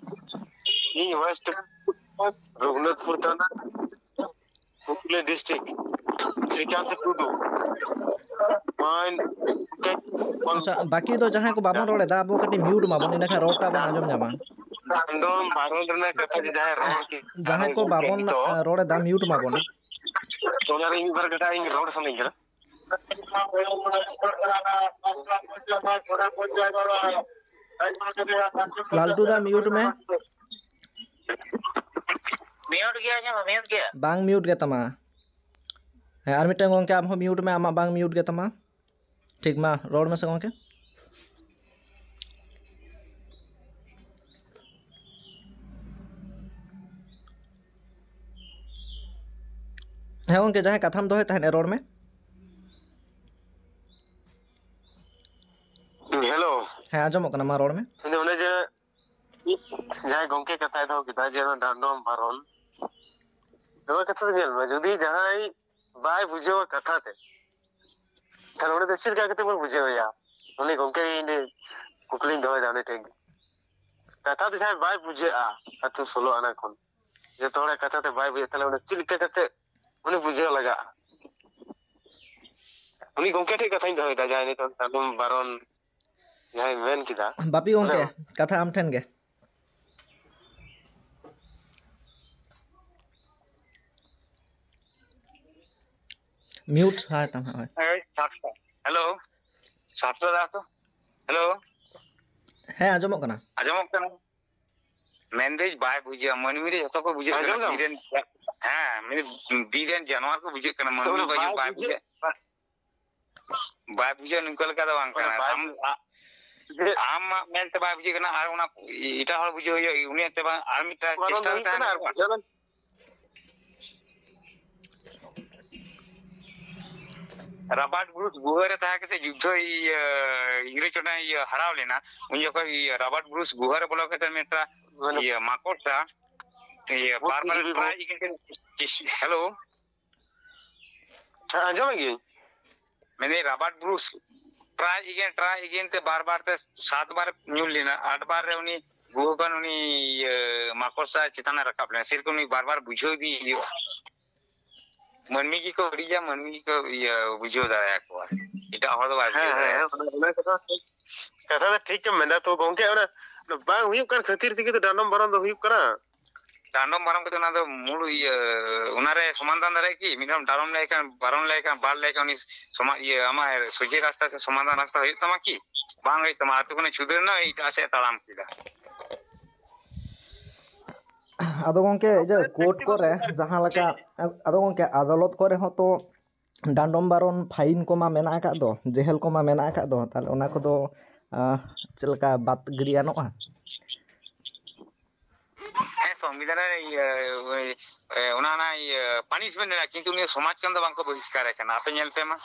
ᱤᱧ ᱳᱭᱮᱥᱴ ᱨᱚᱜᱷᱩᱱᱟᱛᱷᱯᱩᱨ ᱛᱷᱟᱱᱟ, ᱦᱩᱜᱽᱞᱤ ᱰᱤᱥᱴᱨᱤᱠᱴ, ᱥᱨᱤᱠᱟᱱᱛ ᱴᱩᱰᱩ᱾ ᱢᱟᱧ ᱟᱪᱪᱷᱟ, ᱵᱟᱹᱠᱤ ᱫᱚ ᱡᱟᱦᱟᱸᱭ ᱠᱚ ᱵᱟᱵᱚᱱ ᱨᱚᱲ ᱮᱫᱟ, ᱟᱵᱚ ᱠᱟᱹᱴᱤᱡ ᱢᱤᱭᱩᱴ ᱢᱟᱵᱚᱱ, ᱤᱱᱟᱹᱠᱷᱟᱱ ᱨᱚᱲ ᱴᱟᱜ ᱵᱚᱱ ᱟᱸᱡᱚᱢ ᱧᱟᱢᱟ᱾ ᱮᱠᱫᱚᱢ ᱵᱟᱨᱚᱱ ᱨᱮᱱᱟᱜ ᱠᱟᱛᱷᱟ ᱡᱮ ᱡᱟᱦᱟᱸᱭ ᱨᱚᱲ ᱠᱤ-, ᱡᱟᱦᱟᱸᱭ ᱠᱚ ᱵᱟᱵᱚᱱ, ᱱᱤᱛᱚᱜ ᱮ, ᱨᱚᱲ ᱮᱫᱟ, ᱢᱤᱭᱩᱴ ᱢᱟᱵᱚᱱ᱾ ᱚᱱᱟᱨᱮ ᱤᱧ ᱢᱤᱫ ᱵᱟᱨ ᱠᱟᱛᱷᱟ ᱤᱧ ᱨᱚᱲ ᱥᱟᱱᱟᱧ ᱠᱟᱱᱟ᱾ ᱞᱟᱞᱴᱩ ᱫᱟ, ᱢᱤᱭᱩᱴ ᱢᱮ᱾ ᱢᱤᱭᱩᱴ ᱜᱮᱭᱟ, ᱟᱸᱡᱚᱢ ᱢᱮ, ᱢᱤᱭᱩᱴ ᱜᱮᱭᱟ᱾ ᱵᱟᱝ ᱢᱤᱭᱩᱴ ᱜᱮ ᱛᱟᱢᱟ᱾ ᱦᱮᱸ, ᱟᱨ ᱢᱤᱫᱴᱟᱝ ᱜᱚᱝᱠᱮ, ᱟᱢ ᱦᱚᱸ ᱢᱤᱭᱩᱴ ᱢᱮ, ᱟᱢᱟᱜ ᱵᱟᱝ ᱢᱤᱭᱩᱴ ᱜᱮ ᱛᱟᱢᱟ᱾ ᱴᱷᱤᱠ, ᱢᱟ ᱨᱚᱲ ᱢᱮᱥᱮ ᱜᱚᱝᱠᱮ᱾ ᱦᱮᱸ ᱜᱚᱝᱠᱮ, ᱡᱟᱦᱟᱸᱭ ᱠᱟᱛᱷᱟᱢ ᱫᱚᱦᱚᱭ ᱛᱟᱦᱮᱸᱫ, ᱨᱚᱲ ᱢᱮ᱾ ᱦᱮᱞᱳ᱾ ᱦᱮᱸ, ᱟᱸᱡᱚᱢᱚᱜ ᱠᱟᱱᱟ, ᱢᱟ ᱨᱚᱲ ᱢᱮ᱾ ᱤᱧ ᱫᱚ ᱚᱱᱮ ᱡᱮ ᱡᱟᱦᱟᱸᱭ ᱜᱚᱝᱠᱮ ᱠᱟᱛᱷᱟᱭ ᱫᱚᱦᱚ ᱠᱮᱫᱟ ᱡᱮ ᱚᱱᱟ ᱰᱟᱸᱰᱚᱢ ᱵᱟᱨᱚᱱ, ᱱᱚᱣᱟ ᱠᱟᱛᱷᱟ ᱫᱚ ᱧᱮᱞ ᱢᱮ, ᱡᱩᱫᱤ ᱡᱟᱦᱟᱸᱭ ᱵᱟᱭ ᱵᱩᱡᱷᱟᱹᱣᱟ ᱠᱟᱛᱷᱟ ᱛᱮ, ᱛᱟᱦᱞᱮ ᱩᱱᱤ ᱫᱚ ᱪᱮᱫ ᱞᱮᱠᱟ ᱠᱟᱛᱮ ᱵᱚᱱ ᱵᱩᱡᱷᱟᱹᱣ ᱮᱭᱟ? ᱩᱱᱤ ᱜᱚᱝᱠᱮ ᱤᱧ ᱫᱚ ᱠᱩᱠᱞᱤᱧ ᱫᱚᱦᱚᱭᱮᱫᱟ ᱩᱱᱤ ᱴᱷᱮᱱ ᱜᱮ᱾ ᱠᱟᱛᱷᱟ ᱫᱚ ᱡᱟᱦᱟᱸᱭ ᱵᱟᱭ ᱵᱩᱡᱷᱟᱹᱜᱼᱟ, ᱟᱹᱛᱩ ᱥᱳᱞᱳ ᱟᱱᱟ ᱠᱷᱚᱱ, ᱡᱚᱛᱚ ᱦᱚᱲᱟᱜ ᱠᱟᱛᱷᱟ ᱛᱮ ᱵᱟᱭ ᱵᱩᱡᱷᱟᱹᱜ, ᱛᱟᱦᱞᱮ ᱩᱱᱤ ᱪᱮᱫ ᱞᱮᱠᱟ ᱠᱟᱛᱮ ᱩᱱᱤ ᱵᱩᱡᱷᱟᱹᱣ ᱞᱟᱜᱟᱜᱼᱟ? ᱩᱱᱤ ᱜᱚᱝᱠᱮ ᱴᱷᱮᱱ ᱠᱟᱛᱷᱟᱧ ᱫᱚᱦᱚᱭᱮᱫᱟ, ᱡᱟᱦᱟᱸᱭ ᱱᱤᱛᱚᱜ ᱰᱟᱸᱰᱚᱢ ᱵᱟᱨᱚᱱ ᱡᱟᱦᱟᱸᱭ ᱢᱮᱱ ᱠᱮᱫᱟ᱾ ᱵᱟᱯᱤ ᱜᱚᱝᱠᱮ, ᱦᱮᱞᱳ᱾ ᱠᱟᱛᱷᱟ ᱟᱢ ᱴᱷᱮᱱ ᱜᱮ᱾ ᱢᱤᱭᱩᱴ ᱦᱟᱭ ᱛᱟᱢ ᱦᱟᱸᱜ, ᱦᱳᱭ᱾ ᱦᱮᱸ, ᱥᱟᱛᱴᱟ᱾ ᱦᱮᱞᱳ, ᱥᱟᱛᱴᱟ ᱫᱟ ᱛᱚ᱾ ᱦᱮᱞᱳ᱾ ᱦᱮᱸ, ᱟᱸᱡᱚᱢᱚᱜ ᱠᱟᱱᱟ᱾ ᱟᱸᱡᱚᱢᱚᱜ ᱠᱟᱱᱟ? ᱢᱮᱱᱫᱟᱹᱧ ᱵᱟᱭ ᱵᱩᱡᱷᱟᱹᱜᱼᱟ, ᱢᱟᱹᱱᱢᱤ ᱨᱮ ᱡᱷᱚᱛᱚ ᱠᱚ ᱵᱩᱡᱷᱟᱹᱜ ᱠᱟᱱᱟ᱾ ᱟᱸᱡᱚᱢ ᱫᱟᱢ? ᱵᱤᱨ ᱨᱮᱱ, ᱦᱮᱸ, ᱢᱟᱱᱮ ᱵᱤᱨ ᱨᱮᱱ ᱡᱟᱱᱣᱟᱨ ᱠᱚ ᱵᱩᱡᱷᱟᱹᱜ ᱠᱟᱱᱟ, ᱢᱟᱹᱱᱢᱤ ᱵᱟᱭ ᱵᱟᱭ ᱵᱩᱡᱷᱟᱹᱜ᱾ ᱵᱩᱡᱷᱟᱹᱜ᱾ ᱵᱟᱭ ᱵᱩᱡᱷᱟᱹᱜᱼᱟ, ᱱᱚᱝᱠᱟ ᱞᱮᱠᱟ ᱫᱚ ᱵᱟᱝ ᱠᱟᱱᱟ᱾ ᱵᱟᱭ ᱟᱢ, ᱟ-, ᱡᱮ ᱟᱢᱟᱜ ᱢᱮᱱᱛᱮ ᱵᱟᱭ ᱵᱩᱡᱷᱟᱹᱜ ᱠᱟᱱᱟ, ᱟᱨ ᱚᱱᱟ ᱮᱴᱟᱜ ᱦᱚᱲ ᱵᱩᱡᱷᱟᱹᱣ ᱦᱩᱭᱩᱜᱼᱟ, ᱩᱱᱤᱭᱟᱜ ᱛᱮ ᱵᱟᱝ, ᱟᱨ ᱢᱤᱫᱴᱟᱝ ᱵᱟᱨᱚᱱ ᱪᱮᱥᱴᱟ ᱫᱚ ᱦᱩᱭᱩᱜ ᱛᱟᱦᱮᱱ ᱠᱟᱱᱟ, ᱟᱨ ᱦᱩᱭᱩᱜᱼᱟ᱾ ᱵᱩᱡᱷᱟᱹᱣ ᱞᱮᱱ ᱨᱟᱵᱟᱨᱴ ᱵᱨᱩᱥ ᱜᱩᱦᱟᱹ ᱨᱮ ᱛᱟᱦᱮᱸ ᱠᱟᱛᱮ ᱡᱩᱫᱽᱫᱷᱚ, ᱤᱭᱟᱹ, ᱤᱝᱨᱮᱡᱽ ᱚᱸᱰᱮ, ᱤᱭᱟᱹ, ᱦᱟᱨᱟᱣ ᱞᱮᱱᱟ᱾ ᱩᱱ ᱡᱚᱠᱷᱚᱱ, ᱤᱭᱟᱹ, ᱨᱟᱵᱟᱨᱴ ᱵᱨᱩᱥ ᱜᱩᱦᱟᱹ ᱨᱮ ᱵᱚᱞᱚ ᱠᱟᱛᱮ ᱢᱤᱫᱴᱟᱝ, ᱢᱟᱱᱮ, ᱤᱭᱟᱹ, ᱢᱟᱠᱚᱲᱥᱟ, ᱤᱭᱟᱹ, ᱵᱩᱫᱽᱫᱷᱤᱡᱤᱵᱤ ᱵᱟᱨ ᱵᱟᱨ ᱠᱚ᱾ ᱦᱮᱞᱳ᱾ ᱦᱮᱸ, ᱟᱸᱡᱚᱢᱮᱫ ᱜᱤᱭᱟᱹᱧ᱾ ᱢᱮᱱᱫᱟᱹᱧ, ᱨᱟᱵᱟᱨᱴ brush try again, try again ᱛᱮ ᱵᱟᱨ ᱵᱟᱨ ᱛᱮ ᱥᱟᱛ ᱵᱟᱨ ᱧᱩᱨ ᱞᱮᱱᱟ, ᱟᱴ ᱵᱟᱨ ᱨᱮ ᱩᱱᱤ ᱜᱩᱦᱟᱹ ᱠᱷᱚᱱ ᱩᱱᱤ, ᱤᱭᱟᱹ, ᱢᱟᱠᱚᱲᱥᱟ ᱪᱮᱛᱟᱱᱮ ᱨᱟᱠᱟᱵ ᱞᱮᱱᱟ᱾ ᱥᱮᱨᱚᱠᱚᱢ ᱩᱱᱤ ᱵᱟᱨ ᱵᱟᱨ ᱵᱩᱡᱷᱟᱹᱣ ᱤᱫᱤᱭᱮ ᱦᱩᱭᱩᱜᱼᱟ᱾ ᱢᱟᱹᱱᱢᱤ ᱜᱮᱠᱚ ᱵᱟᱹᱲᱤᱡᱟ, ᱢᱟᱹᱱᱢᱤ ᱜᱮᱠᱚ, ᱤᱭᱟᱹ, ᱵᱩᱡᱷᱟᱹᱣ ᱫᱟᱲᱮᱭᱟᱠᱚᱣᱟ, ᱮᱴᱟᱜ ᱦᱚᱲ ᱫᱚ ᱵᱟᱭ ᱵᱩᱡᱷᱟᱹᱣ ᱦᱮᱸ, ᱦᱮᱸ, ᱫᱟᱲᱮᱭᱟᱠᱚᱣᱟ᱾ ᱚᱱᱟ, ᱚᱱᱟ ᱠᱟᱛᱷᱟ ᱴᱷᱤᱠ, ᱠᱟᱛᱷᱟ ᱫᱚ ᱴᱷᱤᱠ ᱜᱮᱢ ᱢᱮᱱᱫᱟ᱾ ᱛᱚ ᱜᱚᱝᱠᱮ, ᱚᱱᱟ, ᱚᱱᱟ ᱵᱟᱝ ᱦᱩᱭᱩᱜ ᱠᱟᱱ ᱠᱷᱟᱹᱛᱤᱨ ᱛᱮᱜᱮ ᱛᱚ ᱰᱟᱸᱰᱚᱢ ᱵᱟᱨᱚᱱ ᱫᱚ ᱦᱩᱭᱩᱜ ᱠᱟᱱᱟ᱾ ᱰᱟᱸᱰᱚᱢ ᱵᱟᱨᱚᱱ ᱠᱟᱛᱮ ᱚᱱᱟ ᱫᱚ ᱢᱩᱞ, ᱤᱭᱟᱹ, ᱚᱱᱟᱨᱮ ᱥᱚᱢᱟᱫᱷᱟᱱ ᱫᱟᱲᱮᱭᱟᱜ ᱠᱤ? ᱢᱤᱫ ᱫᱷᱟᱣ ᱰᱟᱸᱰᱚᱢ ᱞᱮᱠᱷᱟᱱ, ᱵᱟᱨᱚᱱ ᱞᱮᱠᱷᱟᱱ, ᱵᱟᱨ ᱞᱮᱠᱷᱟᱱ ᱩᱱᱤ ᱥᱚᱢᱟ-, ᱤᱭᱟᱹ, ᱟᱢᱟᱜ ᱥᱚᱡᱷᱮ ᱨᱟᱥᱛᱟ ᱥᱮ ᱥᱚᱢᱟᱫᱷᱟᱱ ᱨᱟᱥᱛᱟ ᱦᱩᱭᱩᱜ ᱛᱟᱢᱟ ᱠᱤ? ᱵᱟᱝ ᱦᱩᱭᱩᱜ ᱛᱟᱢᱟ᱾ ᱟᱹᱛᱩ ᱠᱷᱚᱱᱮ ᱪᱷᱩᱰᱟᱹᱨ ᱮᱱᱟ, ᱮᱴᱟᱜ ᱥᱮᱫ ᱮ ᱛᱟᱲᱟᱢ ᱠᱮᱫᱟ᱾ ᱟᱫᱚ ᱜᱚᱝᱠᱮ, ᱤᱭᱟᱹ, ᱠᱳᱨᱴ ᱠᱚᱨᱮ ᱡᱟᱦᱟᱸ ᱞᱮᱠᱟ, ᱟᱫᱚ ᱜᱚᱝᱠᱮ, ᱟᱫᱟᱞᱚᱛ ᱠᱚᱨᱮ ᱦᱚᱸ ᱛᱚ ᱰᱟᱸᱰᱚᱢ ᱵᱟᱨᱚᱱ ᱯᱷᱟᱭᱤᱱ ᱠᱚᱢᱟ ᱢᱮᱱᱟᱜ ᱟᱠᱟᱫ ᱫᱚ, ᱡᱮᱦᱮᱞ ᱠᱚᱢᱟ ᱢᱮᱱᱟᱜ ᱟᱠᱟᱫ ᱫᱚ, ᱛᱟᱦᱞᱮ ᱚᱱᱟ ᱠᱚᱫᱚ, ᱟᱸ, ᱪᱮᱫ ᱞᱮᱠᱟ ᱵᱟᱫ ᱜᱤᱰᱤ ᱜᱟᱱᱚᱜᱼᱟ? ᱦᱮᱸ, ᱥᱚᱝᱵᱤᱫᱷᱟᱱ ᱨᱮ, ᱤᱭᱟᱹ, ᱮ, ᱚᱱᱟ, ᱚᱱᱟ, ᱤᱭᱟᱹ, punishment ᱨᱮᱱᱟᱜ, ᱠᱤᱱᱛᱩ ᱩᱱᱤ ᱥᱚᱢᱟᱡᱽ ᱠᱷᱚᱱ ᱫᱚ ᱵᱟᱝᱠᱚ ᱵᱚᱦᱤᱥᱠᱟᱨᱮ ᱠᱟᱱᱟ᱾ ᱟᱯᱮ ᱧᱮᱞ ᱯᱮ ᱢᱟ,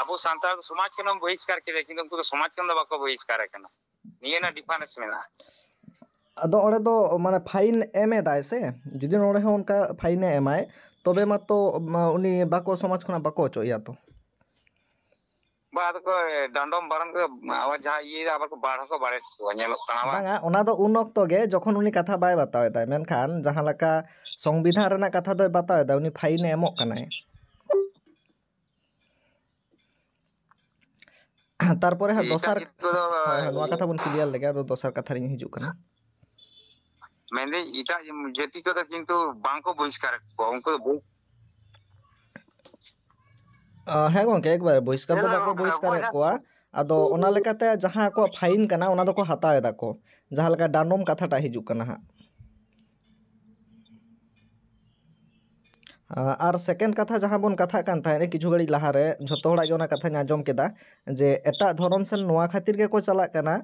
ᱟᱵᱚ ᱥᱟᱱᱛᱟᱲ ᱫᱚ ᱥᱚᱢᱟᱡᱽ ᱠᱷᱚᱱ ᱵᱚᱱ ᱵᱚᱦᱤᱥᱠᱟᱨ ᱠᱮᱫᱮᱭᱟ, ᱠᱤᱱᱛᱩ ᱩᱱᱠᱩ ᱫᱚ ᱥᱚᱢᱟᱡᱽ ᱠᱷᱚᱱ ᱫᱚ ᱵᱟᱠᱚ ᱵᱚᱦᱤᱥᱠᱟᱨᱮ ᱠᱟᱱᱟ᱾ ᱱᱤᱭᱟᱹ ᱨᱮᱱᱟᱜ difference ᱢᱮᱱᱟᱜᱼᱟ᱾ ᱟᱫᱚ ᱚᱸᱰᱮ ᱫᱚ ᱢᱟᱱᱮ ᱯᱷᱟᱭᱤᱱ ᱮᱢ ᱮᱫᱟᱭ ᱥᱮ, ᱡᱩᱫᱤ ᱱᱚᱰᱮ ᱦᱚᱸ ᱚᱱᱠᱟ ᱯᱷᱟᱭᱤᱱᱮ ᱮᱢᱟᱭ, ᱛᱚᱵᱮ ᱢᱟᱛᱚ, ᱢᱟ, ᱩᱱᱤ ᱵᱟᱠᱚ, ᱥᱚᱢᱟᱡᱽ ᱠᱷᱚᱱᱟᱜ ᱵᱟᱠᱚ ᱚᱪᱚᱜ ᱮᱭᱟ ᱛᱚ᱾ ᱵᱟ, ᱟᱫᱚ ᱠᱚ ᱰᱟᱸᱰᱚᱢ ᱵᱟᱨᱚᱱ ᱠᱚ, ᱟᱵᱟᱨ ᱡᱟᱦᱟᱸ ᱤᱭᱟᱹ, ᱟᱵᱟᱨ ᱠᱚ ᱵᱟᱲ ᱦᱚᱸᱠᱚ ᱵᱟᱲᱮᱫ ᱠᱚᱣᱟ, ᱧᱮᱞᱚᱜ ᱠᱟᱱᱟ ᱵᱟᱝ? ᱵᱟᱝᱟ, ᱚᱱᱟ ᱫᱚ ᱩᱱ ᱚᱠᱛᱚ ᱜᱮ ᱡᱚᱠᱷᱚᱱ ᱩᱱᱤ ᱠᱟᱛᱷᱟ ᱵᱟᱭ ᱵᱟᱛᱟᱣ ᱮᱫᱟ, ᱢᱮᱱᱠᱷᱟᱱ ᱡᱟᱦᱟᱸ ᱞᱮᱠᱟ ᱥᱚᱝᱵᱤᱫᱷᱟᱱ ᱨᱮᱱᱟᱜ ᱠᱟᱛᱷᱟ ᱫᱚᱭ ᱵᱟᱛᱟᱣ ᱮᱫᱟ, ᱩᱱᱤ ᱯᱷᱟᱭᱤᱱᱮ ᱮᱢᱚᱜ ᱠᱟᱱᱟᱭ᱾ ᱛᱟᱨᱯᱚᱨᱮ ᱦᱟᱸᱜ ᱮᱴᱟᱜ ᱫᱚᱥᱟᱨ, ᱡᱟᱹᱛ ᱠᱚᱫᱚ, ᱦᱳᱭ, ᱦᱳᱭ, ᱱᱚᱣᱟ ᱠᱟᱛᱷᱟ ᱵᱚᱱ clear ᱞᱮᱜᱮ, ᱟᱫᱚ ᱫᱚᱥᱟᱨ ᱠᱟᱛᱷᱟ ᱨᱤᱧ ᱦᱤᱡᱩᱜ ᱠᱟᱱᱟ᱾ ᱢᱮᱱᱫᱟᱹᱧ, ᱮᱴᱟᱜ ᱡᱟᱹᱛᱤ ᱠᱚᱫᱚ ᱠᱤᱱᱛᱩ ᱵᱟᱝᱠᱚ ᱵᱚᱦᱤᱥᱠᱟᱨᱮᱫ ᱠᱚᱣᱟ, ᱩᱱᱠᱩ ᱫᱚ ᱵᱚᱦᱩ- ᱟ, ᱦᱮᱸ ᱜᱚᱝᱠᱮ, ᱮᱠᱵᱟᱨᱮ ᱵᱚᱦᱤᱥᱠᱟᱨ ᱫᱚ ᱧᱮᱞ ᱢᱮ ᱵᱟᱠᱚ ᱜᱚᱝᱠᱮ, ᱵᱚᱦᱤᱥᱠᱟᱨᱮᱫ ᱚᱠᱚᱭ ᱠᱚᱣᱟ᱾ ᱟᱫᱚ ᱚᱱᱟ ᱞᱮᱠᱟᱛᱮ ᱡᱟᱦᱟᱸ ᱟᱠᱚᱣᱟᱜ ᱯᱷᱟᱭᱤᱱ ᱠᱟᱱᱟ, ᱚᱱᱟ ᱫᱚᱠᱚ ᱦᱟᱛᱟᱣ ᱮᱫᱟ ᱠᱚ, ᱡᱟᱦᱟᱸ ᱞᱮᱠᱟ ᱰᱟᱸᱰᱚᱢ ᱠᱟᱛᱷᱟᱴᱟᱜ ᱦᱤᱡᱩᱜ ᱠᱟᱱᱟ ᱦᱟᱸᱜ᱾ ᱟ, ᱟᱨ second ᱠᱟᱛᱷᱟ ᱡᱟᱦᱟᱸ ᱵᱚᱱ ᱠᱟᱛᱷᱟᱜ ᱠᱟᱱ ᱛᱟᱦᱮᱸᱫ ᱠᱤᱪᱷᱩ ᱜᱷᱟᱹᱲᱤᱡ ᱞᱟᱦᱟᱨᱮ, ᱡᱷᱚᱛᱚ ᱦᱚᱲᱟᱜ ᱜᱮ ᱚᱱᱟ ᱠᱟᱛᱷᱟᱧ ᱟᱸᱡᱚᱢ ᱠᱮᱫᱟ ᱡᱮ ᱮᱴᱟᱜ ᱫᱷᱚᱨᱚᱢ ᱥᱮᱱ ᱱᱚᱣᱟ ᱠᱷᱟᱹᱛᱤᱨ ᱜᱮᱠᱚ ᱪᱟᱞᱟᱜ ᱠᱟᱱᱟ,